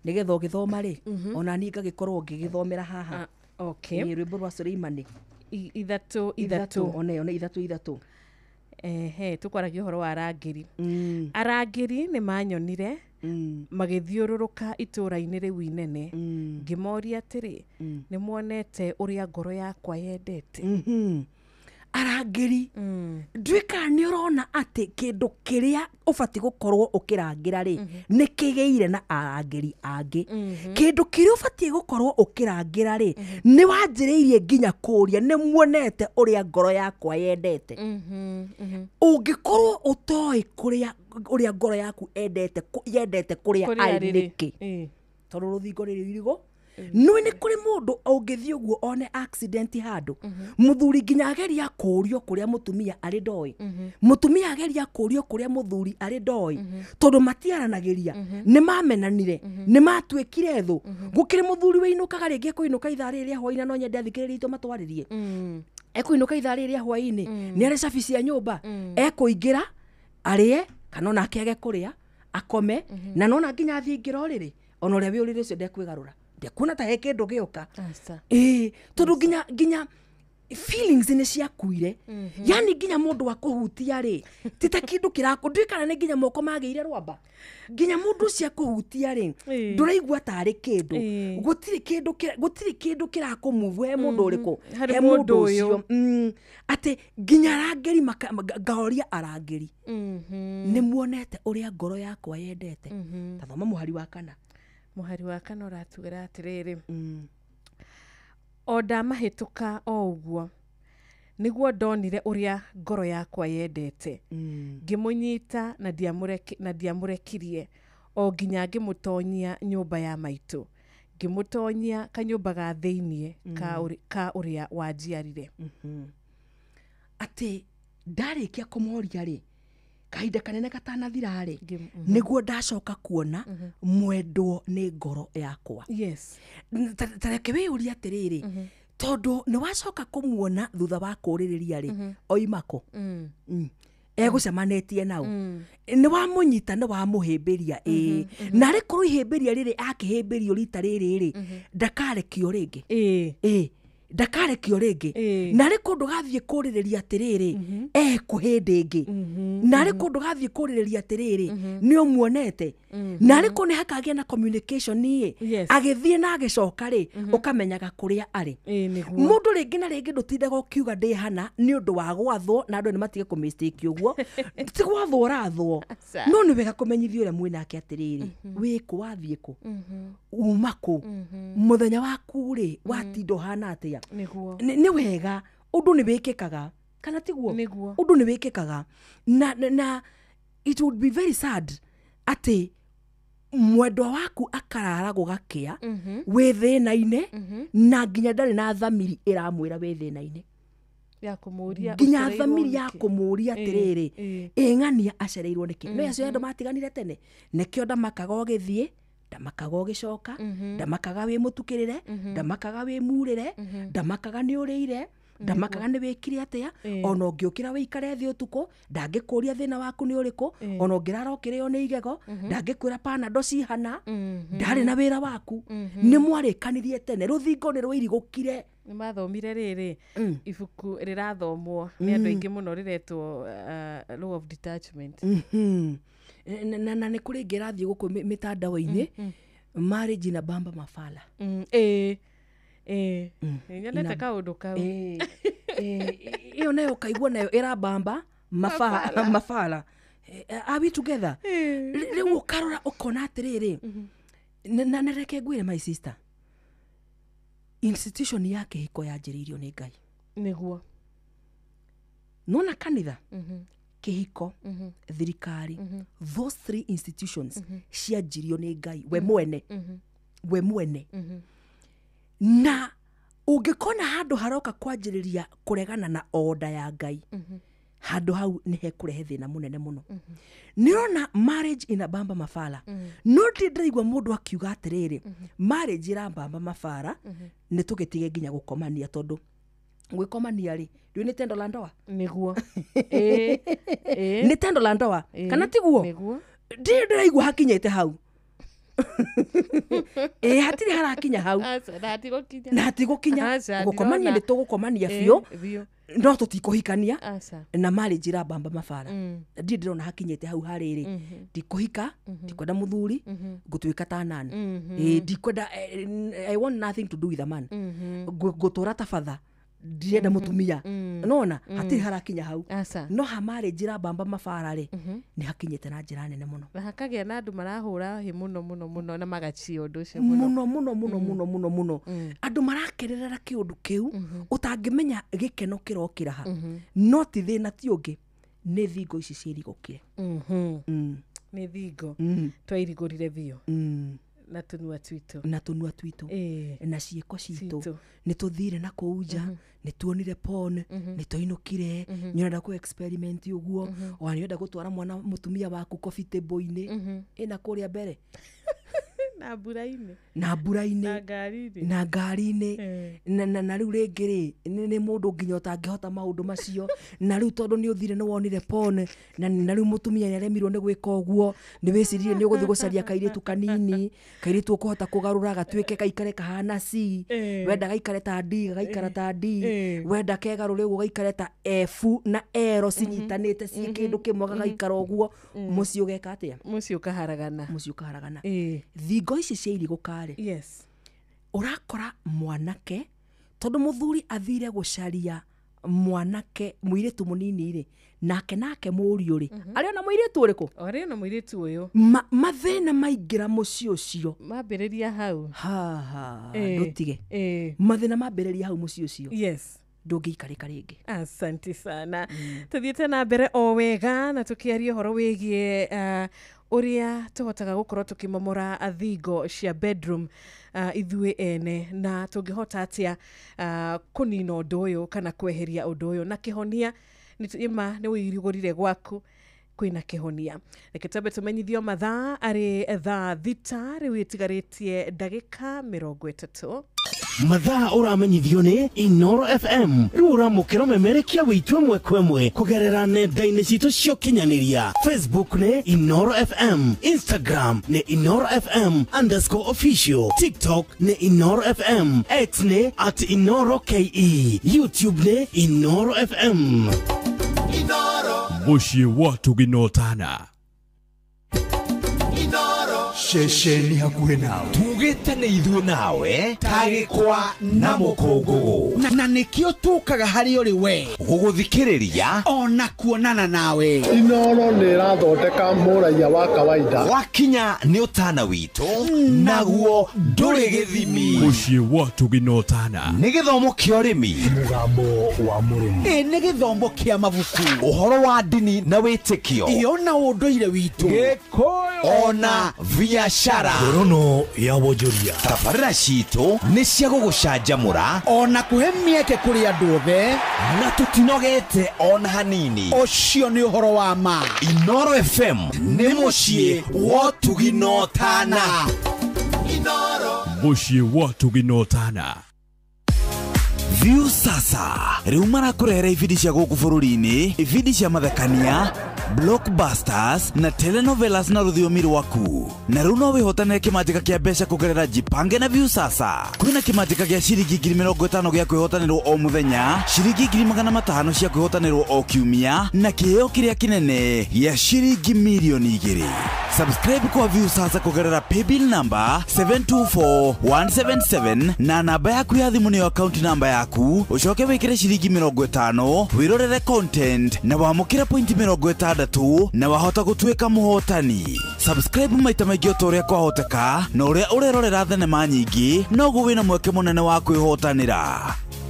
nĩgetha ũgĩthoma rĩ, ona niĩ ngagĩkorwo ngĩgĩthomera haha. Okay. Rwĩmbo rwa Suleimani 3 3. One 3 3. Tũkwaragia ũhoro wa arangĩri. Arangĩri nĩ manyonire magĩthiũrũrũka itũũra-inĩ rĩu inene, ngĩmoria atĩrĩ, nĩ muonete ũrĩa ngoro yakwa yendete? Arangĩri, nduĩkaga nĩ ũrona atĩ kĩndũ kĩrĩa ũbatiĩ gũkorwo ũkĩrangĩra rĩ, nĩ kĩgĩire na arangĩri angĩ. Kĩndũ kĩrĩa ũbatiĩ gũkorwo ũkĩrangĩra rĩ, nĩ wanjĩrĩirie nginya kũũria, nĩ muonete ũrĩa ngoro yakwa yendete? Ũngĩkorwo ũtoĩ kũrĩa ũrĩa ngoro yaku endete, yendete kũrĩa arĩ nĩkĩ? Tondũ rũthingo rĩrĩ irigũ. Nĩ nĩ kũrĩ mũndũ ũngĩthiĩ ũguo one accident handũ, mũthuri nginya ageria kũũrio kũrĩa mũtumia arĩ ndoĩ, mũtumia ageria kũũrio kũrĩa mũthuri arĩ ndoĩ, tondũ matiaranagĩria, nĩ mamenanire, nĩ matuĩkire thũ. Gũkĩrĩ mũthuri wĩinũkaga rĩngĩ ekũinũka ithaa rĩrĩ rĩa hwaĩ-inĩ, no nyende athikĩrĩrie itũ matwarĩrie. Ekũinũka ithaa rĩrĩ rĩa hwaĩ-inĩ, nĩ arĩ cabi cia nyũmba, ekũingĩra arĩe kana onake age kũrĩa, akome, na nona nginya athiĩ ingĩra ũrĩrĩ, ona ũrĩa wĩ ũrĩrĩ ũcio ndekwĩgarũra. Ndiakuona ta he kĩndũ gĩoka. Aca. Ĩĩ, tondũ nginya feelings nĩ ciakuire. Yani nginya mũndũ wa kũhutia rĩ, ti ta kĩndũ kĩrakũ, ndiũĩ kana nĩ nginya moko magĩire rwamba. Nginya mũndũ ũcio akũhutia rĩ, ndũraigua tarĩ kĩndũ. Gũtirĩ kĩndũ kĩrakũmove he mũndũ ũrĩkũ, Harĩ he mũndũ mũndũ ũyũ. ũcio. Atĩ nginya arangĩri ngaoria arangĩri, nĩ muonete ũrĩa ngoro yakwa yendete. Ta thoma mũhari wa 4. Mũhari wa 4 ũratwĩra atĩrĩrĩ, o ndamahĩtũka o ũguo nĩguo ndonire ũrĩa ngoro yakwa yendete, ngĩmũnyita na ndiamũrekirie o nginya ngĩmũtonyia nyũmba ya maitũ, ngĩmũtonyia kanyũmba ga thĩiniĩ ka ũrĩa wanjiarire. Atĩ ndarĩkia kũmoria rĩ, kahinda kanene gatanathira rĩ, nĩguo ndacoka kuona mwendwo nĩ ngoro yakwa. Yes. Ta reke wĩyũrie atĩrĩrĩ, tondũ nĩ wacoka kũmuona thutha wa kũũrĩrĩria rĩ, oima kũ? Egũcemanĩtie nao. Nĩ wamũnyita, nĩ wamũhĩmbĩria, ĩĩ. Na arĩ korwo ihĩmbĩria rĩrĩ akĩhĩmbĩrio rita rĩrĩ rĩ, ndakarekio rĩngĩ. Ĩĩ, ndakarekio rĩngĩ. Na arĩ kũndũ gathiĩ kũũrĩrĩria atĩrĩrĩ, ekũ hĩndĩ ĩngĩ. Na arĩ kũndũ gathiĩ kũũrĩrĩria atĩrĩrĩ, nĩ ũmuonete. Na arĩ kũ nĩ hakagĩa na communication ĩ, agĩthiĩ na agĩcoka rĩ, ũkamenyaga kũrĩa arĩ. Mũndũ rĩngĩ na rĩngĩ ndũtindaga ũkiuga ndĩ hana nĩ ũndũ wa gwathwo, na andũ nĩ matige kũ mistake ũguo. Ti gwathwo ũrathwo, no nĩ wega kũmenyithio ũrĩa mwĩnake atĩrĩrĩ, wĩ kũ, wathiĩ kũ, uma kũ, mũthenya waku rĩ watinda ũhana atĩa. Nĩ wega, ũndũ nĩ wĩkĩkaga, kana tiguo? Ũndũ nĩ wĩkĩkaga, na it would be very sad atĩ mwendwa waku akarara gũgakĩa wĩ thĩna-inĩ, na nginya ndarĩ na thamiri ĩramwĩra wĩ thĩna-inĩ, ya kũmũria, nginya thamiri ya kũmũria atĩrĩrĩ, ĩng'ania acereirwo nĩkĩ. No acio andũ matiganire tene, nĩkĩo ndamakaga ũgĩthiĩ, ndamakaga ũgĩcoka, ndamakaga wĩ mũtukĩrĩre, ndamakaga wĩ murĩre, ndamakaga nĩ ũrĩire, ndamakaga nĩ wĩkire atĩa. Ona ũngĩũkĩra wĩikare thĩ ũtukũ, ndangĩkũria thĩna waku nĩ ũrĩkũ. Ona ũngĩrara ũkĩrĩo nĩ igego, ndangĩkwĩra panado cihana, ndarĩ na wĩra waku. Nĩ mwarĩkanirie tene, rũthingo nĩ rwairigũkire. Nĩ mathomire rĩrĩ ibuku rĩrathomwo nĩ andũ aingĩ mũno rĩretwo Law of Detachment. Na nĩ kũrĩ ĩngĩ ĩrathiĩ gũkũ mĩtandao-inĩ, Marriage ina Bamba Mafala. Nyonete kaũndũ kau. Ĩyo nayo ũkaigua nayo ĩrabamba mafala. Are we together? Rĩu ũkarora ũkona atĩrĩrĩ, na reke ngwĩre my sister, institution ya kĩhiko yanjĩrĩirio nĩ Ngai. Nĩguo. Nona kanitha, kĩhiko, thirikari, those three institutions cianjirio nĩ Ngai we mwene. We mwene. Na ũngĩkona handũ haroka kwanjĩrĩria kũregana na order ya Ngai, handũ hau nĩ hekũrehe thĩna mũnene mũno. Nĩrona marriage ina bamba mafala. No ndĩraigua mũndũ akiuga atĩrĩrĩ, marriage ĩrabamba mafara, nĩ tũgĩtige nginya gũkomania, tondũ gwĩkomania rĩ, rĩu nĩ tendo la ndoa. Nĩguo. Nĩ tendo la ndoa, kana tiguo? Ndirĩ ndĩraigua hakinyĩte hau. Hatirĩ harakinya hau. Na hatigũkinya. Gũkomania nĩ tũgũkomania biũ, no tũtikũhikania, na marriage ĩrabamba mabara. Ndirĩ ndĩrona hakinyĩte hau harĩrĩ, ndikũhika, ndikwenda mũthuri, ngũtuĩka ta nani. Ndikwenda, I want nothing to do with a man. Ngũtũra ta batha, ndirenda mũtumia. Nona hatirĩ harakinya hau. No ha marriage ĩrabamba mabara rĩ, nĩ hakinyĩte na njĩra nene mũno. Na hakagĩa na andũ marahũra hĩ mũno mũno mũno, na magachia ũndũ ũcio mũno mũno mũno mũno mũno mũno. Andũ marakererera kĩũndũ kĩu, ũtangĩmenya gĩkeno kĩrokĩra ha. No ti thĩna ti ũngĩ, nĩ thingo ici ciĩrigũkire. Nĩ thingo twairigũrire biũ. Na tũnua twitũ, na tũnua twitũ, na ciĩko citũ. Nĩ tũthire na kũu nja, nĩ tuonire porn, nĩ twainũkire, nĩ ũrenda kũ experiment ũguo, ona nĩ ũrenda gũtwara mwana mũtumia waku coffee table-inĩ ĩna kũrĩa mbere. Na mbura-inĩ. Na mbura-inĩ. Na ngari-inĩ. Na ngari-inĩ. Na rĩu rĩngĩ rĩ, nĩ mũndũ nginya ũtangĩhota maũndũ macio. Na rĩu tondũ nĩ ũthire nĩ wonire porn, na rĩu mũtumia nĩ aremirwo nĩ gwĩka ũguo, nĩ wĩciririe nĩ ũgũthiĩ gũcaria kairĩtu kanini, kairĩtu ũkũhota kũgarũra gatuĩke gaikare kahana C, wenda gaikare ta D, gagaikara ta D, wenda kegarũre ũguo gaikare ta F na L cinyitanĩte ciĩ kĩndũ kĩmwe gagaikara ũguo, mũciĩ ũgeka atĩa? Mũciĩ ũkaharagana. Mũciĩ ũkaharagana. Thingo ici cia irigũka rĩ, yes, ũrakora mwanake tondũ mũthuri athire gũcaria mwanake mũirĩtu mũnini rĩ, nake mũriũ rĩ, arĩ ona mũirĩtu ũrĩkũ? Arĩ ona mũirĩtu ũyũ. Mathĩna maingĩra mũciĩ ũcio. Mambĩrĩria hau. Ha, ndũtige. Mathĩna mambĩrĩria hau mũciĩ ũcio. Yes. Ndũngĩikarĩka rĩngĩ. Asante sana. Tuthiĩte na mbere o wega na tũkĩaria ũhoro wĩgiĩ ũrĩa tũhotaga gũkorwo tũkĩmomora thingo cia bedroom ithuĩ ene, na tũngĩhota atĩa kũnina ũndũ ũyũ kana kweheria ũndũ ũyũ, na kĩhonia nĩ nĩ ũirigũrire gwaku kwĩna kĩhonia. Reke twambe tũmenyithio mathaa arĩ thaa 6 rĩu ĩtigarĩtie ndagĩka 30. Mathaa ũramenyithio nĩ Inoro FM. Rĩu ũramũkĩra ũmemerekia wĩitũ ĩmwe kwa ĩmwe kũgerera nenda-inĩ citũ cia ũkinyanĩria. Facebook nĩ Inoro FM, Instagram nĩ Inoro FM _official, TikTok nĩ Inoro FM, X nĩ @InoroKE, YouTube nĩ Inoro FM. Mũciĩ wa Tũginotana. Ceceni hakuhĩ nawe. Tugĩte nĩ ithuĩ nawe tagĩkwa na mũkũngũgũ. Na nĩkĩo tũkaga harĩ ũrĩ we gũgũthikĩrĩria ona kuonana nawe. Inoro nĩ ĩrathondeka mũraiya wa kawaida. Wakinya nĩ ũtana witũ naguo ndũrĩ gĩthimi. Mũciĩ wa Tũginotana. Nĩ gĩthomo kĩa ũrĩmi, mũgambo wa mũrĩmi, nĩ gĩthomo kĩa mabuku, ũhoro wa ndini na wĩtĩkio, ĩyo na ũndũire witũ, Gĩkũyũ ona biashara. Ngorono ya wonjoria. Tabarĩra citũ nĩ cia gũgũcanjamũra ona kũhe mĩeke kũrĩ andũ othe, na tũtinogete ona hanini. Ũcio nĩ ũhoro wa ma. Inoro FM nĩ mũciĩ wa Tũginotana. Mũciĩ wa Tũginotana. View sasa rĩu marakũrehera ibindi cia gũkũ bũrũri-inĩ, ibindi cia mathekania, blockbusters na telenovelas na rũthiomi rwaku. Na rĩu no wĩhotanĩre kĩmanjĩka kĩa mbeca kũgerera Jipange na View sasa. Kwĩna kĩmanjĩka gĩa ciringi 50,000 gĩa kwĩhotanĩrwo o mũthenya, ciringi 500 cia kwĩhotanĩrwo o kiumia, na kĩheo kĩrĩa kĩnene gĩa ciringi 2,000,000. Subscribe kwa View sasa kũgerera paybill number 724177 na namba yaku ya thimũ nĩyo account number yaku, ũcoke wĩkĩre ciringi 50 wĩrorere content na wamũkĩre point 60 na wahota gũtuĩka mũhotani. Subscribe maita maingĩ o ta ũrĩa kwahoteka, na ũrĩa ũrerorera thenema nyingĩ noguo wĩna mweke mũnene wa kwĩhotanĩra.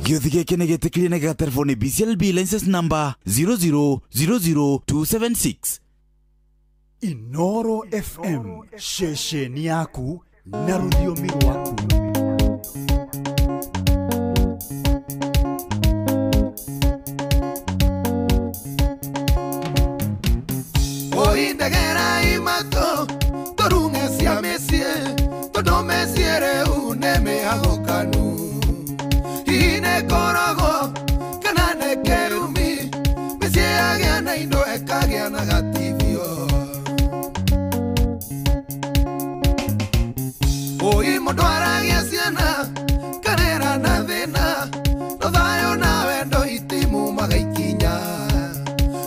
Gĩũthi gĩkĩ nĩ gĩtĩkĩrie na gĩgaterefoni BCLB license number 0000276. Inoro FM, ceceni yaku na rũthiomi rwaku. Oindegera imato torunge cia mĩciĩ tondũ mĩciĩ rĩu nĩ mĩhagũkanu. Hihi nĩ kũrogwo kana nĩ kĩrumi, mĩciĩ yagĩa na indo ĩkagĩa na gatibio. Oi mũndũ aragia ciana karera na thĩna, no thayũ na wendo itimumaga ikinya.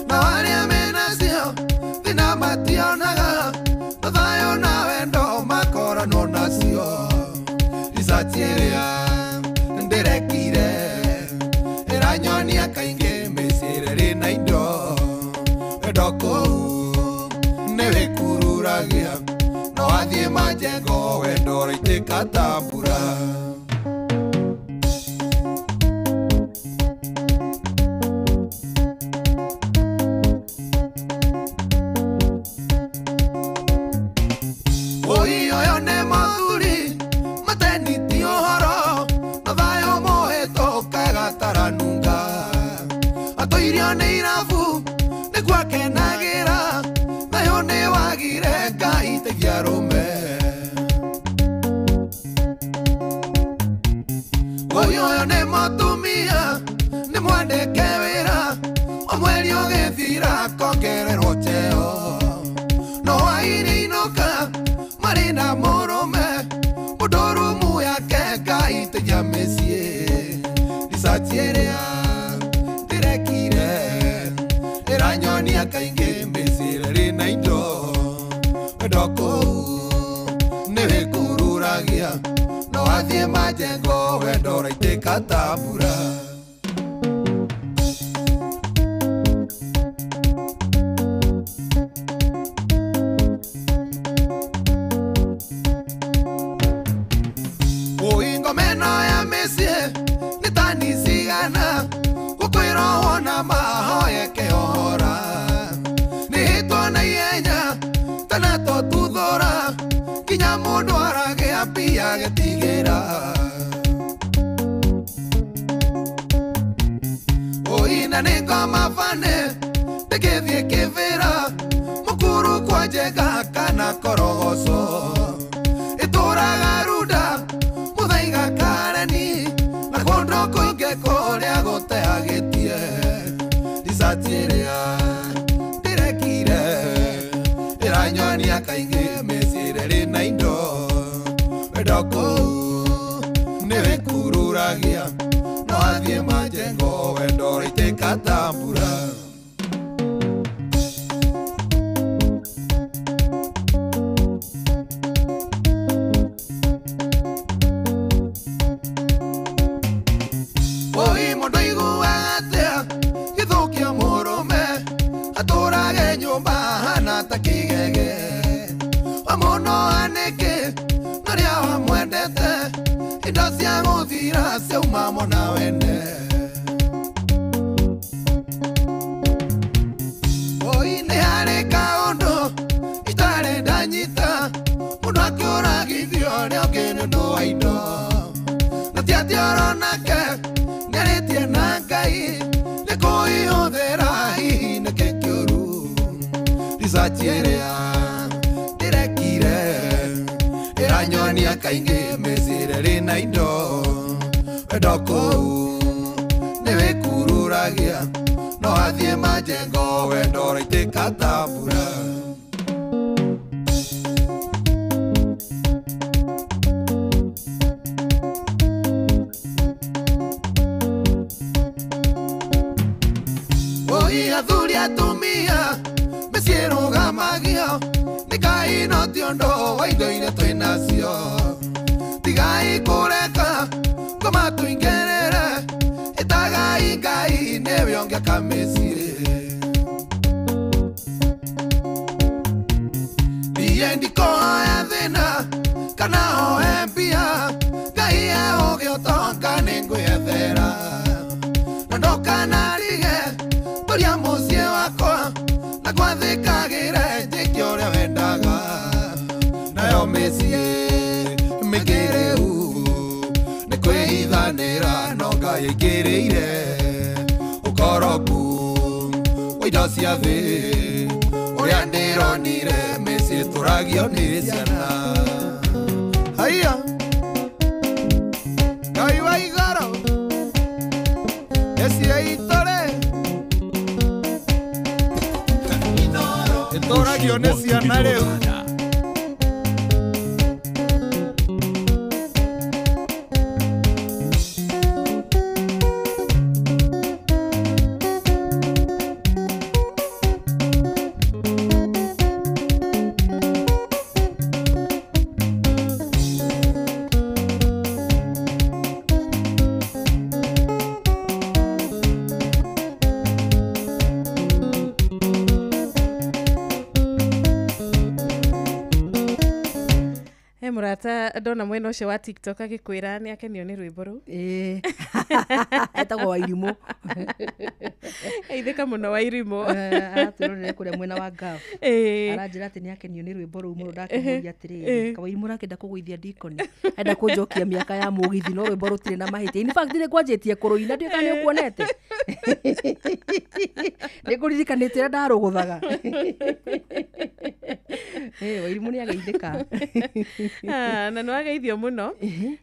Na arĩa menacio thĩna mationaga, no thayũ na wendo makoranwo nacio. Ricaci ĩrĩa ndĩrekire ĩranyonia kaingĩ mĩciĩ ĩrĩa ĩrĩ na indo, wendo kũu nĩ wĩkururagia, no wathiĩ majengo wendo ũraitĩka ta mbura. Oi ũyũ nĩ mũthuri mateniti ũhoro, na thayũ mũhĩtũke gataranunga. Atũirio nĩ irabu nĩguo akenagĩra, thayũ nĩ wagire Ngai teithia arũme. mĩciĩ ricaci ĩrĩa ndĩrekire ĩranyonia kaingĩ mĩciĩ ĩrĩa ĩrĩ na indo wendo kũu nĩwĩkururagia no wathiĩ majengo wendo ũraitĩka ta mbura. Oina nĩngoma bane ndĩgĩthiĩ kĩbĩra mũkuru kwa Njenga kana Korogoco ĩtũraga Runda Mũthaiga Kareni na kũndũ kũingĩ kũrĩa gũteagĩtie ricaci ĩrĩa ndĩrekire ĩranyonia kaingĩ mĩciĩ ĩrĩa ĩrĩ na indo wendo kũu nĩwĩkururagia no athiĩ majengo wendo ũraitĩka ta mbura. Oi mũndũ aiguaga atĩa gĩthũkia mũrũme atũrage nyũmba ahana ta kĩgege wamũnoa nĩkĩ norĩa wamwendete indo cia gũthira ciauma mona wene. Oi nĩ harĩ kaũndũ itarĩ ndanyita mũndũ akĩũragithio ũrĩa ũngĩ nĩ ũndũ wa indo na ti atĩ oronake nĩarĩtie na Ngai nĩ kũihũthĩra hihi nĩkĩ kĩũru ricaci ĩrĩa ndĩrekire ĩranyonia kaingĩ mĩciĩ ĩrĩa ĩrĩ na indo wendo kũu nĩwĩkururagia no athiĩ majengo wendo ũraitĩka ta mbura. Oi athuri atumia mĩciĩ ĩrũgamagio nĩ Ngai no ti ũndũ wa indo iria twĩ nacio tigai kũreka ngoma tũingĩrĩre ĩtagai Ngai nĩwe ũngĩaka mĩciĩ. Niĩ ndikoya thĩna kana hoe mbia Ngai eũgĩ ũtonga nĩngwĩethera na ndũkanarige tũria mũciĩ wakwa na gwathĩkagĩre njĩke ũrĩa wendaga nayo mĩciĩ mĩingĩ rĩu nĩ kwĩhithanĩra no Ngai aingĩrĩire ũkoroku wa indo cia thĩ ũrĩa ndĩronire mĩciĩ ĩtũragio nĩ ciana. Haiya Ngai wa igũrũ mĩciĩ itũ rĩ ĩtũragio nĩ ciana rĩu. Mũrata ndona mwena ũcio wa TikTok agĩkwĩra nĩ akenio nĩ rwĩmbo rũu. Ĩĩ. Etagwo Wairimũ. Aithĩka mũno Wairimũ. Aratwĩrorere kũrĩa mwena wa Gulf. Aranjĩra atĩ nĩ akenio nĩ rwĩmbo rũu mũno ndakĩmũria atĩrĩrĩ Kawairimu ũrakĩenda kũgũithia ndikoni enda kũnjokia mĩaka ya mũgithi no rwĩmbo rũtirĩ na mahĩtia. In fact nĩ kwanjĩtie kũrũina ndiũĩ kana nĩ ũkuonete. Nĩ ngũririkanĩte ũrĩa ndarũgũthaga. Wairimũ nĩ ageithĩka. Na Nĩ wageithio mũno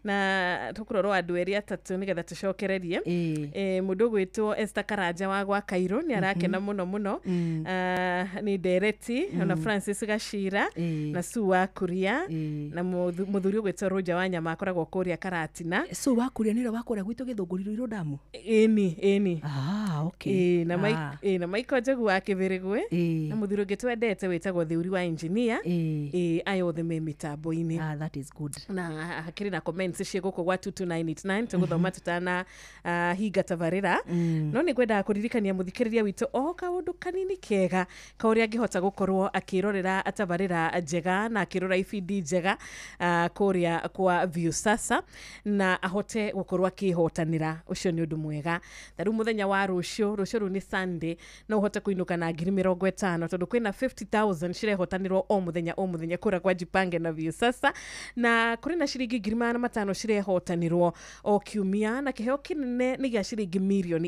na tũkũrorwo andũ erĩ atatũ nĩgetha tũcokererie. Mũndũ ũgwĩtwo Esther Karanja wa gwa Kairũ nĩ arakena mũno mũno. Ah, nĩ ndereti ona Francis Gacira na Sue wa Kuria na mũthuri ũgwĩtwo Roger wa Nyama akoragwo kũrĩa Karatina. So wa Kuria nĩwe wa kũrĩa gwitũ Gĩthũngũri Ruiru Ndamu. Ĩni ĩni. Ah, okay. Ĩĩ, na Mike, na Michael Njogu wa Kĩbĩrĩgwe na mũthuri ũngĩ twendete wĩtagwo Thiuri wa engineer. Ĩĩ, aya othe me mĩtambo-inĩ. Ah, that is good. Na hakĩrĩ na comments ciĩ gũkũ gwa 22989 tũgũthoma tutana hinga tabarĩra. No nĩ ngwendaga kũririkania mũthikĩrĩria witũ o kaũndũ kanini kega ka ũrĩa angĩhota gũkorwo akĩrorera tabarĩra njega na akĩrora ibindi njega kũrĩa kwa Viusasa na ahote gũkorwo akĩhotanĩra. Ũcio nĩ ũndũ mwega. Ta rĩu mũthenya wa rũciũ, rũciũ rũu nĩ Sunday, no ũhote kũinũka na 50,000 tondũ kwĩna 50,000 cirehotanĩrwo o mũthenya o mũthenya kũrĩa kwa Jipange na Viusasa, na kũrĩ na ciringi 500,000 cirehotanĩrwo o kiumia, na kĩheo kĩnene nĩ gĩa ciringi 2 million.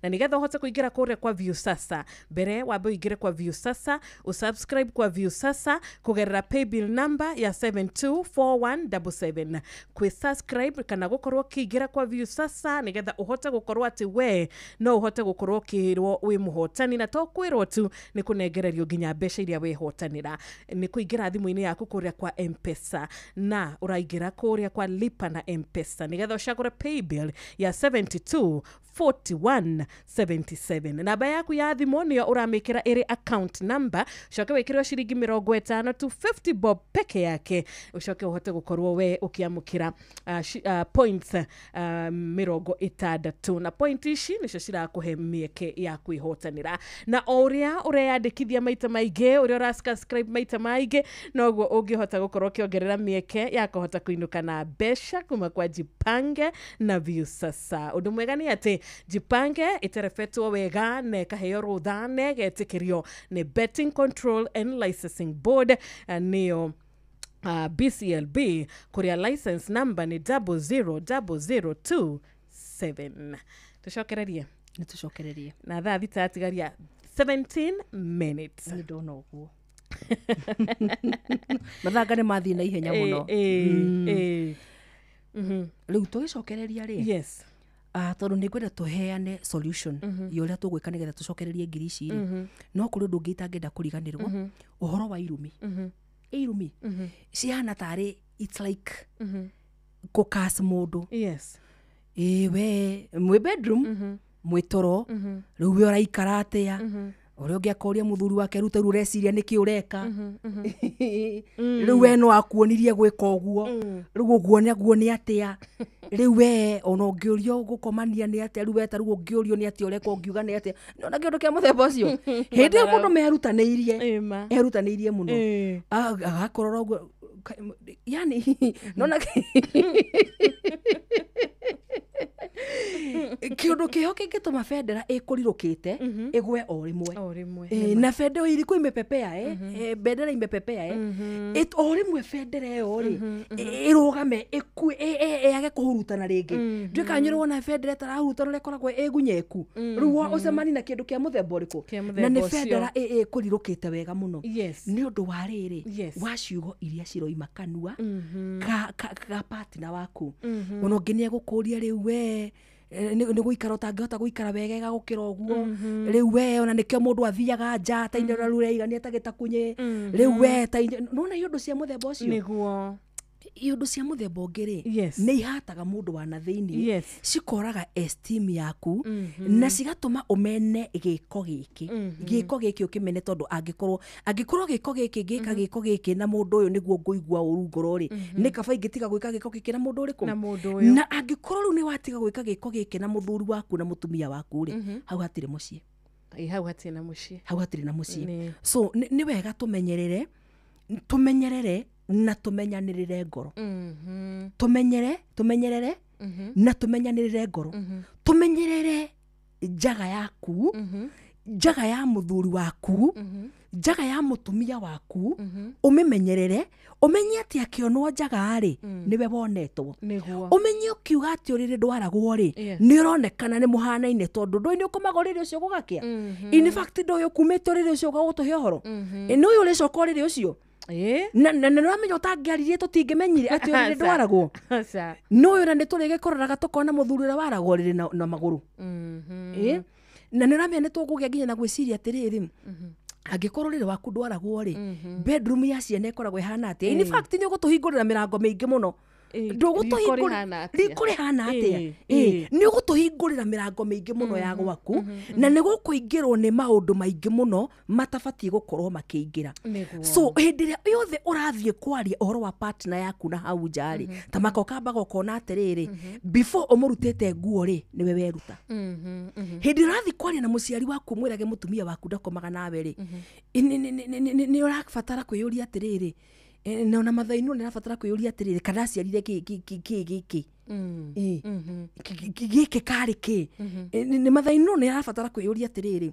Na nĩgetha ũhote kũingĩra kũrĩa kwa Viusasa, mbere wambe ũingĩre kwa Viusasa, usubscribe kwa Viusasa kũgerera paybill number ya 724177. Kwĩ subscribe kana gũkorwo ũkĩingĩra kwa Viusasa nĩgetha ũhote gũkorwo atĩ we no ũhote gũkorwo ũkĩrwo wĩ mũhotani, na to kwĩrwo tu, nĩ kũnengererio nginya mbeca iria wehotanĩra. Nĩ kũingĩra thimũ-inĩ yaku kũrĩa kwa M-Pesa, na ũraingĩra kũrĩa kwa lipa na M-Pesa nĩgetha ũcagũre paybill ya 72 41 77. Namba yaku ya thimũ nĩyo ũramĩkĩra ĩrĩ account number, ũcoke wĩkĩre ciringi 50 to 50 bob peke yake, ũcoke ũhote gũkorwo we ũkĩamũkĩra points 60, na point ici nĩcio cirakũhe mĩeke ya kwĩhotanĩra. Na o ũrĩa ũreyandĩkithia maita maingĩ, ũrĩa ũrasubscribe maita maingĩ, noguo ũngĩhota gũkorwo ũkĩongerera mĩeke ya kũhota kũinũka na mbeca kuma kwa Jipange na Viusasa. Ũndũ mwega nĩ atĩ Jipange ĩterebetwo wega na ĩkaheo rũtha na ĩgetĩkĩrio nĩ Betting Control and Licensing Board, nĩyo BCLB, kũrĩa license number nĩ 000027. Tũcokererie. Nĩ tũcokererie. Na thaa 6 yatigaria 17 minutes. Nĩ ndona ũguo mathanga nĩ mathiĩ na ihenya mũno. Rĩu tũgĩcokereria rĩ, tondũ nĩ ngwenda tũheane solution ya ũrĩa tũgwĩka nĩgetha tũcokererie ngiri ici rĩ, no kũrĩ ũndũ ũngĩ itangĩenda kũriganĩrwo, ũhoro wa irumi. Irumi cihana tarĩ it's like kũkas mũndũ. Ĩ we mwĩ bedroom, mwĩ toro, rĩu we ũraikara atĩa? Ũrĩa ũngĩ akoria mũthuri wake, rĩu ta rĩu ũreciria nĩkĩ ũreka? Rĩu we no akuonirie gwĩka ũguo, rĩu ũguo naguo nĩ atĩa? Rĩu we ona ũngĩũrio gũkomania nĩ atĩa? Rĩu we ta rĩu ũngĩũrio nĩ atĩa ũreka, ũngiuga nĩ atĩa? Nĩona kĩũndũ kĩa mũthemba ũcio, hĩndĩ ĩyo mũndũ merutanĩirie, erutanĩirie mũno. Agakorora ũguo yani nona kĩũndũ kĩho kĩngĩtũma bendera ĩkũrirũkĩte ĩgwe o rĩmwe. O rĩmwe. Na bendera ilikuwa imepepea, bendera imepepea, o rĩmwe bendera ĩyo rĩ ĩrũgame, ĩkue, ĩage kũhurutana rĩngĩ. Nduĩka nyũrĩ wona bendera ĩtarahurutana ũrĩa ĩkoragwo ĩgunyeku, rĩu ũcemani na kĩndũ kĩa mũthemba ũrĩkũ? Kĩa Na mũthemba nĩ ũcio. bendera ĩkũrirũkĩte wega mũno nĩ ũndũ wa rĩrĩ wa ciugo iria ciroima kanua ka partner waku. Ona ũngĩ nĩ egũkũria, rĩu we nĩ gũikara ũtangĩhota gũikara wegega gũkĩra ũguo? Rĩu we ona nĩkĩo mũndũ athiaga nja ta inya ũrĩa ũreigania ta gĩtakunyĩ? Rĩu we ta inya nona iũndũ cia mũthemba ũcio. Iũndũ cia mũthemba ũngĩ rĩ, nĩ ihataga mũndũ wa na thĩinĩ, cikoraga esteem yaku na cigatũma ũmene gĩko gĩkĩ. Gĩko gĩkĩ ũkĩmene, tondũ angĩkorwo gĩko gĩkĩ ngĩka gĩko gĩkĩ na mũndũ ũyũ nĩguo ngũigua ũru ngoro rĩ, nĩ kaba ingĩtiga gwĩka gĩko gĩkĩ na mũndũ ũrĩkũ? Na mũndũ ũyũ. Na angĩkorwo rĩu nĩ watiga gwĩka gĩko gĩkĩ na mũthuri waku na mũtumia waku rĩ, hau hatirĩ mũciĩ. Ĩ, hau hatirĩ na mũciĩ. Hau hatirĩ na mũciĩ. So nĩ wega tũmenyerere, tũmenyerere na tũmenyanĩrĩre ngoro. Tũmenyere, tũmenyerere na tũmenyanĩrĩre ngoro. Tũmenyerere njaga yaku, njaga ya mũthuri waku, njaga ya mũtumia waku, ũmĩmenyerere, ũmenye atĩ akĩonwo njaga rĩ, nĩwe wonetwo. Ũmenye ũkiuga atĩ ũrĩrĩ ndwaragwo rĩ, nĩ ũronekana nĩ mũhanaine, tondũ ndũĩ nĩ ũkomaga ũrĩrĩ ũcio gũgakĩa. In fact, ndũĩ ũkumĩte ũrĩrĩ ũcio ũgagũtũhe ũhoro. Ĩ, nĩ ũyũ ũrĩcoka ũrĩrĩ ũcio. Na nĩ ũramenya ũtangĩaririe tũtingĩmenyire atĩ ũrĩrĩ ndwaragwo. Aca. No ũyũ na nĩ tũrĩgĩkoraga tũkona mũthuri ũrĩa waragwo ũrĩrĩ na magũrũ. Ĩ? Na nĩ ũramenya nĩ tũkũgĩa nginya na gwĩciria atĩrĩrĩ, angĩkorwo ũrĩrĩ waku ndwaragwo rĩ, bedroom ya ciana ĩkoragwo ĩhana atĩa? In fact nĩ ũgũtũhingũrĩra mĩrango mĩingĩ mũno. Riko rĩhana atĩa? Riko rĩhana atĩa? Nĩ ũgũtũhingũrĩra mĩrango mĩingĩ mũno ya gwaku, na nĩ gũkũingĩrwo nĩ maũndũ maingĩ mũno matabatiĩ gũkorwo makĩingĩra. So hĩndĩ ĩrĩa yothe ũrathiĩ kwaria ũhoro wa partner yaku na hau nja rĩ, ta maka ũkambaga ũkona atĩrĩrĩ, before ũmũrutĩte nguo rĩ, nĩwe weruta. Hĩndĩ ĩrĩa ũrathiĩ kwaria na mũciari waku mwĩrage mũtumia waku ndakomaga nawe rĩ, nĩ ũrabatara kwĩyũria atĩrĩrĩ, na ona mathainũ nĩ arabatara kwĩyũria atĩrĩrĩ, kana aciarire kĩ gĩkĩ gĩkĩ karĩ kĩ? Nĩ mathainũ nĩ arabatara kwĩyũria atĩrĩrĩ,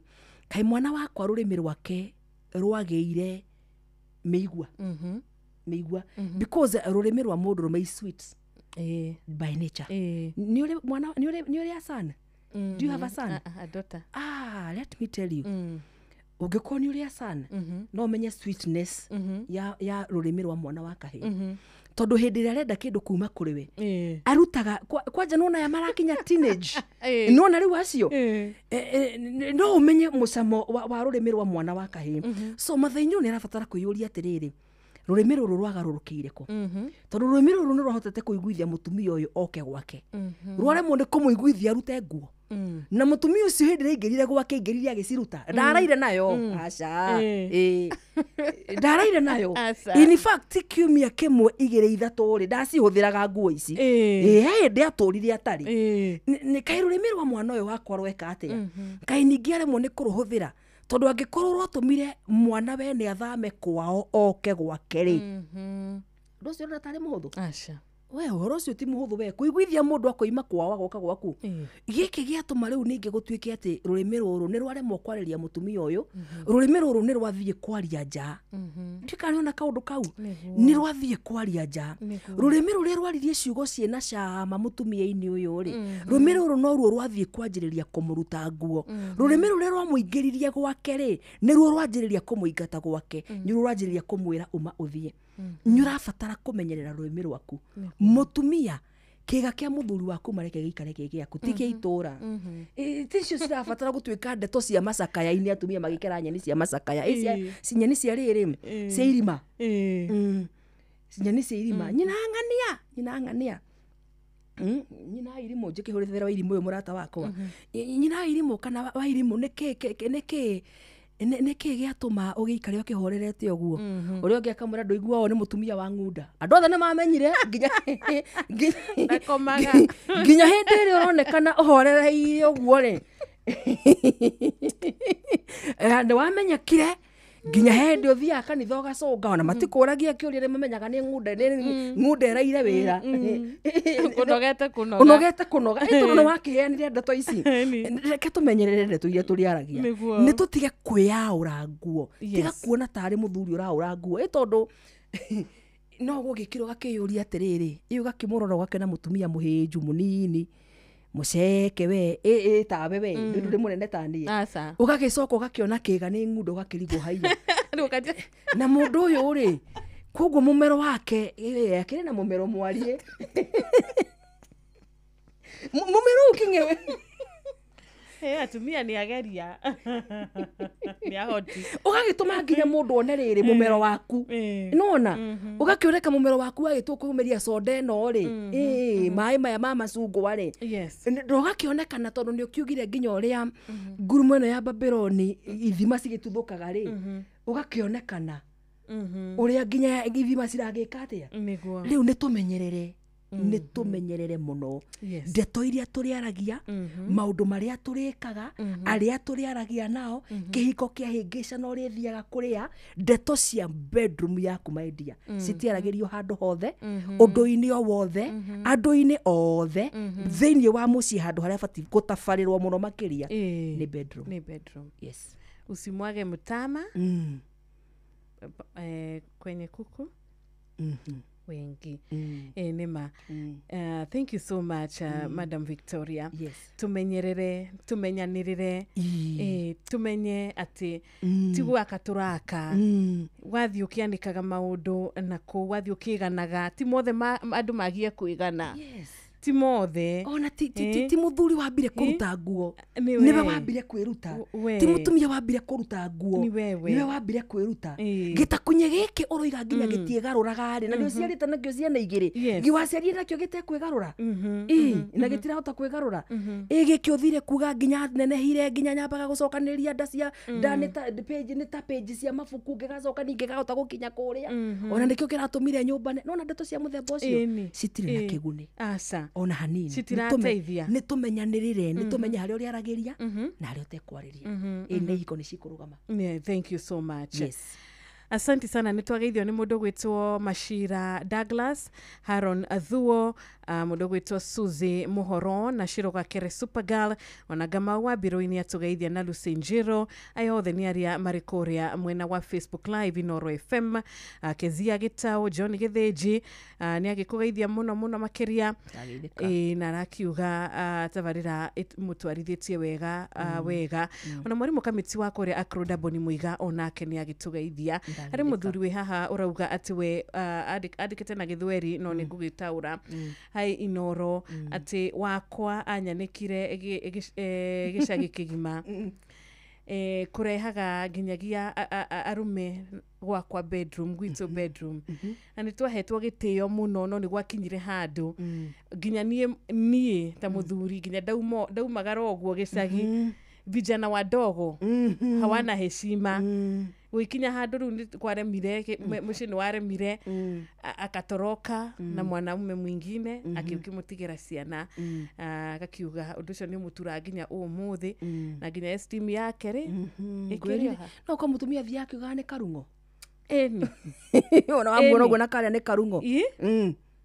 kaĩ mwana wakwa rũrĩmĩ rwake rwagĩire mĩigua? Mĩigua, because rũrĩmĩ rwa mũndũ rũme is sweet by nature. Nĩ ũrĩ mwana, nĩ ũrĩ a son? Do you have a son? A daughter. Ah, let me tell you, ũngĩkorwo nĩ ũrĩ a son, no ũmenye sweetness ya rũrĩmĩ rwa mwana wa kahĩĩ, tondũ hĩndĩ ĩrĩa arenda kĩndũ kuma kũrĩ we, arutaga kwanja nĩwona aya marakinya teenage, nĩwona rĩu acio, no ũmenye mũcamo wa rũrĩmĩ rwa mwana wa kahĩĩ. So mathainĩ nĩ arabatara kwĩyũria atĩrĩrĩ, rũrĩmĩ rũrũ rwagarũrũkĩire kũ? Tondũ rũrĩmĩ rũrũ nĩ rwahotete kũiguithia mũtumia ũyũ oke gwake, rwaremwo nĩ kũmũiguithia arute nguo. Na mũtumia ũcio hĩndĩ ĩrĩa aingĩrire gwake, aingĩrire agĩciruta, ndaraire nayo. Aca, ndaraire nayo. In fact kiumia kĩmwe igĩrĩ ithatũ rĩ, ndacihũthĩraga nguo ici. He hĩndĩ atũrire atarĩ. Nĩ kaĩ rũrĩmĩ rwa mwana ũyũ wakwa rweka atĩa? Kaĩ ningĩ aremwo nĩ kũrũhũthĩra? Tondũ angĩkorwo rwatũmire mwana wene athame kwao oke gwake rĩ, ũndũ ũcio ũrona tarĩ mũhũthũ? Aca. We ũhoro ũcio ti mũhũthũ, we kũiguithia mũndũ akoima kwao agoka gwaku. Gĩkĩ gĩatũma rĩu ningĩ gũtuĩke atĩ rũrĩmĩ rũrũ nĩ rwaremwo kwarĩria mũtumia ũyũ, rũrĩmĩ rũrũ nĩ rwathiĩ kwaria nja. Ndiũĩ nĩona kaũndũ kau, nĩ rwathiĩ kwaria nja. Rũrĩmĩ rũrĩa rwaririe ciugo ciĩna cama mũtumia-inĩ ũyũ rĩ, rũrĩmĩ rũrũ noruo rwathiĩ kwanjĩrĩria kũmũruta nguo. Rũrĩmĩ rũrĩa rwamũingĩririe gwake rĩ, nĩruo rwanjĩrĩria kũmũingata gwake, nĩruo rwanjĩrĩria kũmwĩra uma ũthiĩ. Nĩ ũrabatara kũmenyerera rũrĩmĩ rwaku. Mũtumia, kĩga kĩa mũthuri waku mareke gĩikare gĩ gĩaku, ti kĩa itũra. Ticio cirabatara gũtuĩka ndeto cia macakaya-inĩ, atumia magĩkera nyeni cia macakaya, nyeni cia rĩrĩ, cia irima. Nyeni cia irima. Nyina ng'ania, nyina ng'ania. Nyina irimũ, njĩkĩhũrĩre wa irimũ ũyũ mũrata wakwa. Nyina irimũ kana wa irimũ nĩkĩ nĩkĩ gĩatũma ũgĩikare ũkĩhorerete ũguo? Ũrĩa ũngĩ akamwĩra ndũiguaga nĩ mũtumia wa ng'unda. Andũ othe nĩ mamenyire nginya hĩndĩ ĩrĩa ũronekana ũhorereire ũguo rĩ, nĩ wamenyekire nginya hĩndĩ ũthiaga kanitha ũgacũnga, ona matikũragia kĩũria, nĩ mamenyaga nĩ ng'unda, nĩ ng'unda ĩraire wĩra. Ũnogete kũnoga. Ũnogete kũnoga. Tondũ nĩ wakĩheanire ndeto ici. Reke tũmenyerere ndeto iria tũrĩaragia. Nĩ tũtige kwĩyaũra nguo. Tiga kuona tarĩ mũthuri ũraũra nguo. Tondũ no gũgĩkĩra ũgakĩyũria atĩrĩrĩ, ĩ ũgakĩmũrora ũgakĩona mũtumia mũhĩnju mũnini, mũceke we, ĩ tawe we, ndũrĩ mũnene ta niĩ. Ũgagĩcoka ũgakĩona kĩga nĩ ng'unda ũgakĩrigwo haiya. Na mũndũ ũyũ rĩ, koguo mũmero wake, akĩrĩ na mũmero mwariĩ. Mũmero ũkĩng'ewe. Atumia nĩ ageria. Nĩ ahoti. Ũgagĩtũma nginya mũndũ one rĩrĩ mũmero waku. Nĩwona? Ũgakĩoneka mũmero waku wagĩtwo kũmeria soda ĩno rĩ, maĩ maya ma macungwa rĩ. Ũgakĩonekana tondũ nĩ ũkiugire nginya ũrĩa ngurumo ĩno ya Babyloni ithima cigĩtuthũkaga rĩ, ũgakĩonekana ũrĩa nginya ithima ciragĩka atĩa. Rĩu nĩ tũmenyerere. Nĩ tũmenyerere mũno ndeto iria tũrĩaragia, maũndũ marĩa tũrĩkaga, arĩa tũrĩaragia nao, kĩhiko kĩahĩngĩcana ũrĩthiaga kũrĩa, ndeto cia bedroom yaku my dear citiaragĩrio handũ hothe, ũndũ-inĩ o wothe, andũ-inĩ othe, thĩinĩ wa mũciĩ handũ harĩa batiĩ gũtabarĩrwo mũno makĩria nĩ bedroom. Nĩ bedroom. Yes. Usimwage mtama kwenye kuku wengi. Nĩma. Thank you so much, Madam Victoria. Yes. Tumenyerere, tumenyanirire, tumenye ati ti gwaka turaka. Wathi ukiandikaga maundu na kuu, wathi ukiganaga, ti mothe andu magie kwigana. Yes. Ti mothe. Ona ti muthuri wambire kuruta nguo, niwe wambire kwiruta. Ti mutumia wambire kuruta nguo, niwe wambire kwiruta. Gitakunye giki uroiga nginya gitiegaruraga ri, na nĩ ũciarĩte nakĩo ciana igĩrĩ, giwaciarire nakĩo gĩtekwigarũra, na gĩtirahota kwigarũra. Gĩkĩ ũthire kuga nginya nenehire, nginya nyambaga gũcokanĩrĩria nda cia nda, nĩ ta page, nĩ ta page cia mabuku, ngĩgacoka ningĩ ngahota gũkinya kũrĩa. Ona nĩkĩo kĩratũmire nyũmba nona ndeto cia mũthemba ũcio citirĩ na kĩguni. Aca. Ona hanini. Citirateithia. Nĩ tũmenyanĩrĩre, nĩ tũmenye harĩa ũrĩaragĩria na harĩa ũtekwarĩria. Nĩ ihiko nĩ cikũrũgama. Yeah, thank you so much. Yes. Asante sana. Nĩ twageithio nĩ mũndũ gwĩtwo Mashira Douglas, Haron Athuo, mũndũ gwĩtwo Suzy Muhoro na Shiro Gakere Supergirl, ona Gamau wa Biro-inĩ atũgeithia na Lucy Njiro. Aya othe nĩ arĩa marĩ kũrĩa mwena wa Facebook Live Inoro FM. Kezia Gitau, John Gĩthĩnji, nĩ agĩkũgeithia mũno mũno makĩria. Na arakiuga tabarĩra mũtwarithĩtie wega, wega. Ona mwarimũ Kamiti wa kũrĩa Akroda Boni Muiga onake nĩ agĩtũgeithia. Harĩ mũthuri wĩ haha ũrauga atĩ we andĩkĩte na gĩthweri no nĩ ngũgĩtaũra hai Inoro atĩ wakwa anyanĩkire gĩcagi kĩgima, kũrehaga nginyagia arume gwakwa bedroom, gwitũ bedroom, na nĩ twahetwo gĩtĩo mũno, no nĩ gwakinyire handũ nginya niĩ ta mũthuri nginya ndaumagara ũguo gĩcagi, vijana wadogo hawana heshima. Gũikinya handũ rĩu nĩ kwaremire, mũciĩ nĩ waremire, akatoroka na mwanamume mwingine, akĩmũtigĩra ciana, agakiuga ũndũ ũcio nĩ ũmũturaga nginya ũmũthĩ, na nginya esteem yake rĩ ĩkĩrĩ ha. No ko mũtumia athiaga akiugaga nĩ karung'o. Ĩni. Ona wamuona ũguo na karĩa nĩ karung'o.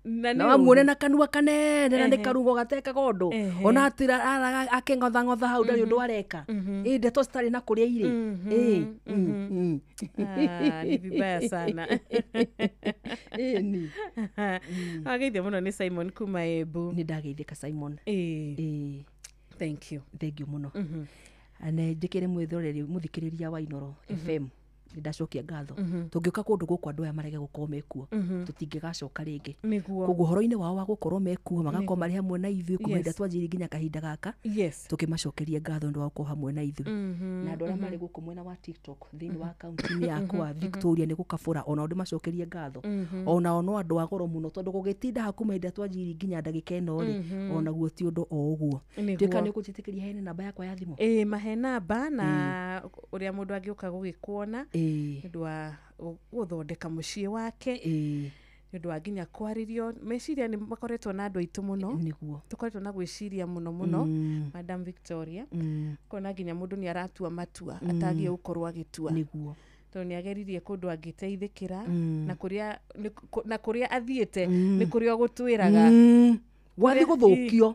Na wamuone na kanua kanene na nĩ karung'o gatekaga ũndũ, ona atira akĩng'othang'otha hau ndarĩ ũndũ areka. Ndeto citarĩ na kũrĩa irĩ. Ni vibaya sana. Ĩni. Wageithio mũno nĩ Simon kuma Embu. Nĩ ndageithĩka Simon. Thank you. Thank you mũno. Na njĩkĩre mwĩthoreri mũthikĩrĩria wa Inoro FM, ndacokia ngatho. Tũngĩũka kũndũ gũkũ andũ aya marege gũkorwo mekuo, tũtingĩgacoka rĩngĩ. Koguo ũhoro-inĩ wao wa gũkorwo mekuo, magakorwo marĩ hamwe na ithuĩ kuma hĩndĩ twanjirie nginya kahinda gaka, tũkĩmacokerie ngatho nĩ ũndũ wa gũkorwo hamwe na ithuĩ. Na andũ arĩa marĩ gũkũ mwena wa TikTok thĩinĩ wa akaunti yakwa Victoria nĩ gũkabũra, onao ndĩmacokerie ngatho. Onao no andũ a goro mũno, tondũ gũgĩtinda haha kuma hĩndĩ twanjirie nginya ndagĩka ĩno rĩ, onaguo ti ũndũ o ũguo. Tuĩka nĩ ũkũnjĩtĩkĩria heane namba yakwa ya thimũ? Mahe namba na ũrĩa mũndũ angĩũka gũgĩkuona nĩ ũndũ wa gũthondeka mũciĩ wake, nĩ ũndũ wa nginya kwarĩrio meciria nĩ makoretwo na andũ aitũ mũno, tũkoretwo na gwĩciria mũno mũno, Madam Victoria, kona nginya mũndũ nĩ aratua matua atagiĩ gũkorwo agĩtua, tondũ nĩ ageririe kũndũ angĩteithĩkĩra, na kũrĩa athiĩte nĩ kũrĩa ũgũtwĩraga wathi gũthũkio.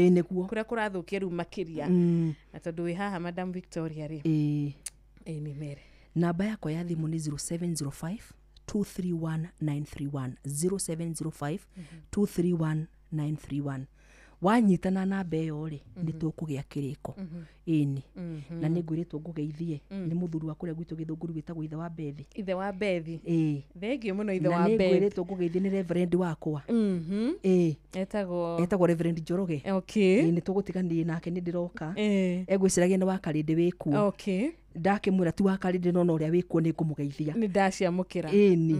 Nĩguo kũrĩa kũrathũkia rĩu makĩria. Na tondũ wĩ haha Madam Victoria rĩ, nĩ mere. Namba yakwa ya thimũ nĩ 0705 231 931, 0705 231 931. Wanyita na namba ĩyo rĩ, nĩ tũkũgĩa kĩrĩko. Ĩni. Na nĩ ngwĩrĩtwo ngũgeithie nĩ mũthuri wa kũrĩa gwitũ Gĩthũngũri wĩtagwo ithe wa Bethi. Ithe wa Bethi. Thengiũ mũno ithe wa Bethi. Na nĩ ngwĩrĩtwo ngũgeithie nĩ Reverend wakwa. Etagwo Reverend Njoroge. Nĩ tũgũtiganĩrie nake nĩ ndĩroka. Egwĩciragia nĩ wa Karĩndĩ wĩkuo. Ndakĩmwĩra ti wa Karĩndĩ no ũrĩa wĩkuo nĩ ngũmũgeithia. Nĩ ndaciamũkĩra. Ĩni.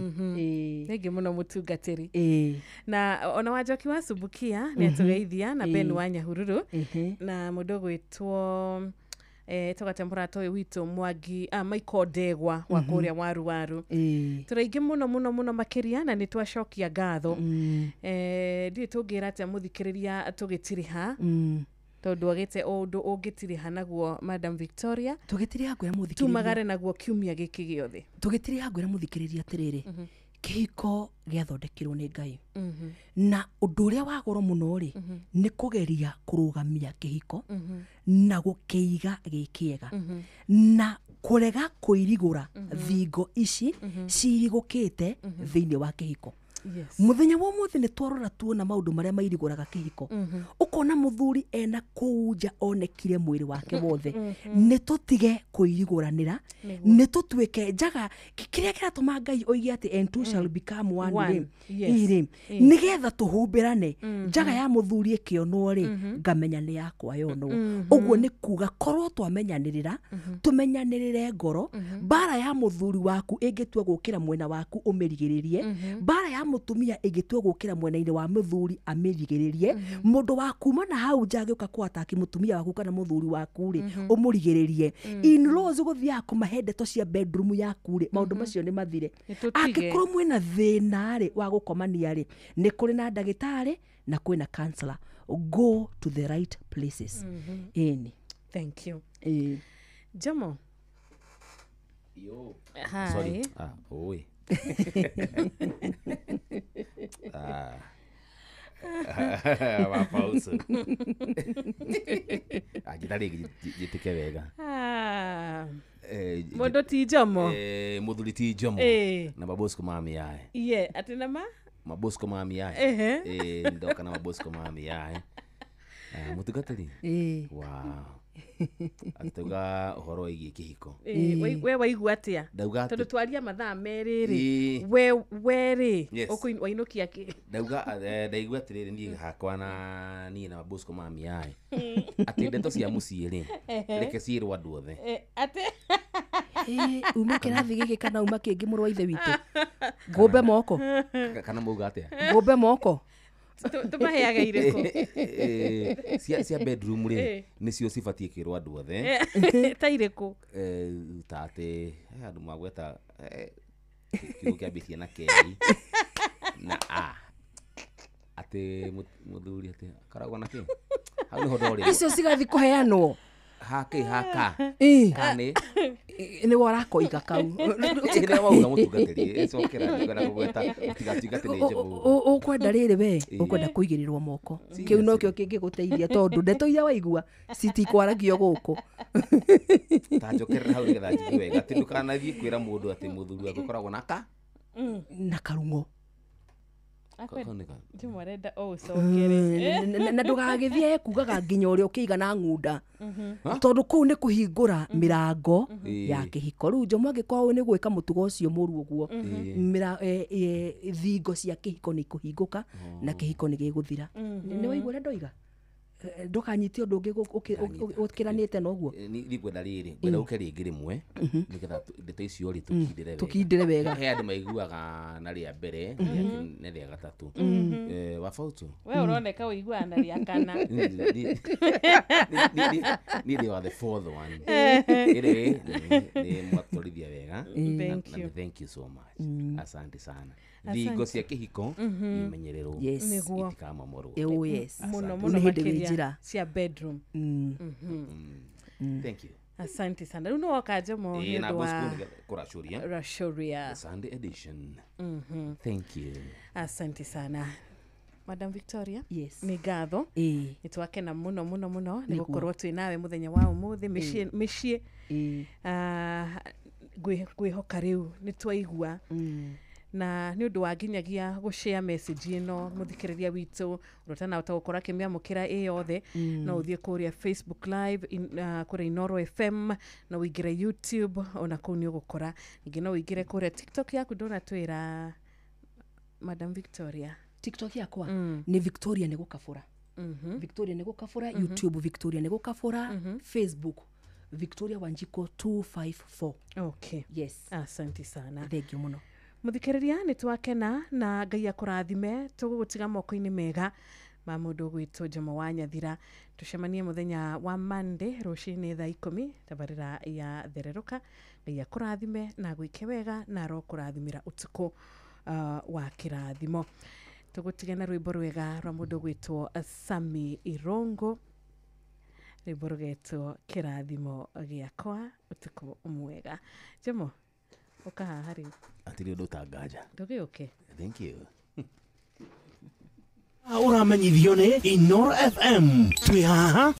Thengiũ mũno mũtungatĩri. Na ona wa Njoki wa Subukia nĩ atũgeithia, na Ben wa Nyahururu, na mũndũ ũgwĩtwo tũgate mũrata ũyũ witũ Mwangi, Michael Ndegwa wa kũrĩa Waru Waru. Tũraingĩ mũno mũno mũno makĩria, na nĩ twacokia ngatho. Ndiũĩ tũngĩra atĩa mũthikĩrĩria tũgĩtiriha, tondũ agĩte o ũndũ ũngĩtiriha naguo Madam Victoria. Tũgĩtiriha ngwĩra mũthikĩrĩria, tumagare naguo kiumia gĩkĩ gĩothe. Tũgĩtiriha ngwĩra mũthikĩrĩria atĩrĩrĩ, kĩhiko gĩathondekirwo nĩ Ngai. Na ũndũ ũrĩa wa goro mũno rĩ, nĩ kũgeria kũrũgamia kĩhiko na gũkĩiga gĩ kĩega, na kũrega kũirigũra thingo ici cirigũkĩte thĩinĩ wa kĩhiko. Muthenya wa muthi ni twarora tuona maundu maria mairiguraga kihiko. Ukona muthuri ena kuu nja onekire mwiri wake wothe. Ni tutige kuiriguranira, ni tutuike njaga kiria kiratuma Ngai oige ati and two shall become one ri. Nigetha tuhumbirane njaga ya muthuri ikionwo ri ngamenya ni yakwa yonwo. Uguo ni kuga korwo twamenyanirira tumenyanirire ngoro. Mbara ya muthuri waku ingitua gukira mwena waku umirigiririe, mbara ya mutumia ingitua gukira mwena-ini wa muthuri amirigiririe. Mundu wa kuma na hau nja agiuka kwataki mutumia waku kana muthuri waku ri umurigiririe. In-laws guthiaga kumahe ndeto cia bedroom yaku ri maundu macio ni mathire. Angikorwo mwina thina ri wa gukomania ri ni kuri na ndagitari na kwina counselor. Go to the right places. Eni. Thank you. Jomo. Yo. Hi. Sorry. Ah, oi. Ah. Wapauso. Agitari jitike wega. Ah. Mundu ti Jomo. Muthuri ti Jomo. Na Mabosco mami yae. Ye, ati na ma? Mabosco mami yae. Ndoka na Mabosco mami yae. Mutugatiri. Wow. Atauga uhoro wigie kihiko. We waigua atia? Tondu twaria mathaa meri ri. We ri wainukia ki? Ndauga ndaigua atiriri nie hakwa na nie na Mabosco mami yae. Ati ndeto cia mucii ri reke ciirwo andu othe. Ati uma kirathi giki kana uma kingi mũrũ wa ithe witũ. Ngũmbe moko. Kana mauga atia? Ngũmbe moko. Tumaheaga irĩkũ? Cia bedroom ri nicio cibatie kwĩrwo andũ othe. Ta irĩkũ? Ta atĩ andũ magweta kiugo kĩambĩtie na K na A. Atĩ mũthuri atĩ akoragwo na kĩ? Hau nĩho ndorĩrwo. Icio cigathi kũheanwo. Hake haka. Kane ni warakoiga kau. Nĩ wauga mũtungatĩri cokera ndikwenda kũgweta ũtigatuĩke atĩ nĩ njũgũ. Ũkwenda rĩrĩ we ũkwenda kũigĩrĩrwo moko. Kĩu nokĩo kĩngĩgũteithia tondũ ndeto iria waigua citikwaragio gũkũ. Ta njokerera hau nĩgetha njigue wega atĩ ndũkanathiĩ kwĩra mũndũ atĩ mũthuri waku akoragwo na ka na karung'o. Jomo arenda o ũcokere. Na ndũgagĩthiĩ kugaga nginya ũrĩa ũkĩigana ng'unda. Tondũ kũu nĩ kũhingũra mĩrango ya kĩhiko. Rĩu Jomo angĩkorwo nĩ gwĩka mũtugo ũcio mũru ũguo, thingo cia kĩhiko nĩ ikũhingũka na kĩhiko nĩ gĩgũthira. Nĩ waigua ũrĩa ndoiga? Ndũkanyite ũndũ ũngĩ ũkĩranĩte na ũguo. Niĩ ngwenda rĩrĩ ngwenda ũke rĩngĩ rĩmwe nĩgetha ndeto icio rĩ tũkindĩre wega. Tũkindĩre wega. He andũ maiguaga na rĩa mbere na rĩa gatatũ. Wabautu. We ũroneka ũiguaga na rĩa kana. Niĩ ndĩ wa the fourth one. Ĩrĩ nĩ mwatwarithia wega. Thank you. Thank you so much. Asante sana. Thingo cia kĩhiko imenyererwo itikamomorwo. Mũno mũno makĩria cia bedroom. Thank you. Asante sana. Rĩu nĩ woka Jomo nĩ ũndũ wa kũracuria. Racuria. Sunday edition. Thank you. Asante sana. Madam Victoria. Yes. Nĩ ngatho. Nĩ twakena mũno mũno mũno nĩ gũkorwo twĩ nawe mũthenya wa ũmũthĩ mĩciĩ. Ngwĩhoka rĩu nĩ twaigua. Na nĩ ũndũ wa nginyagia gũshare message ĩno mũthikĩrĩria witũ ũrotana ũtagũkora akĩmĩamũkĩra ĩ yothe no ũthiĩ kũrĩa Facebook live kũrĩa Inoro FM, no ũingĩre YouTube ona kũu nĩ ũgũkora. Ningĩ no ũingĩre kũrĩa TikTok yaku ndũnatwĩra Madam Victoria. TikTok yakwa nĩ Victoria nĩ gũkabũra. Victoria nĩ gũkabũra, YouTube Victoria nĩ gũkabũra, Facebook Victoria Wanjiko 254. Okay. Yes. Asante sana. Thank you mũno. Mũthikĩrĩria nĩ twakena na Ngai akũrathime. Tũgũgũtiga moko-inĩ mega ma mũndũ ũgwĩtwo Jomo wa Nyathira. Tũcemanie mũthenya wa Monday rũcinĩ thaa 10 tabarĩra ya Thererũka. Ngai akũrathime na agwĩke wega na arokũrathimĩra ũtukũ wa kĩrathimo. Tũgũtiga na rwĩmbo rwega rwa mũndũ ũgwĩtwo Sami Irongo, rwĩmbo rũgetwo Kĩrathimo Gĩakwa. Ũtukũ mwega. Jomo, ũka haha rĩu. Atirĩ ũndũ ũtanganja. Ndũgĩũke. Thank you. Ũramenyithio nĩ Inoro FM. Twĩ haha.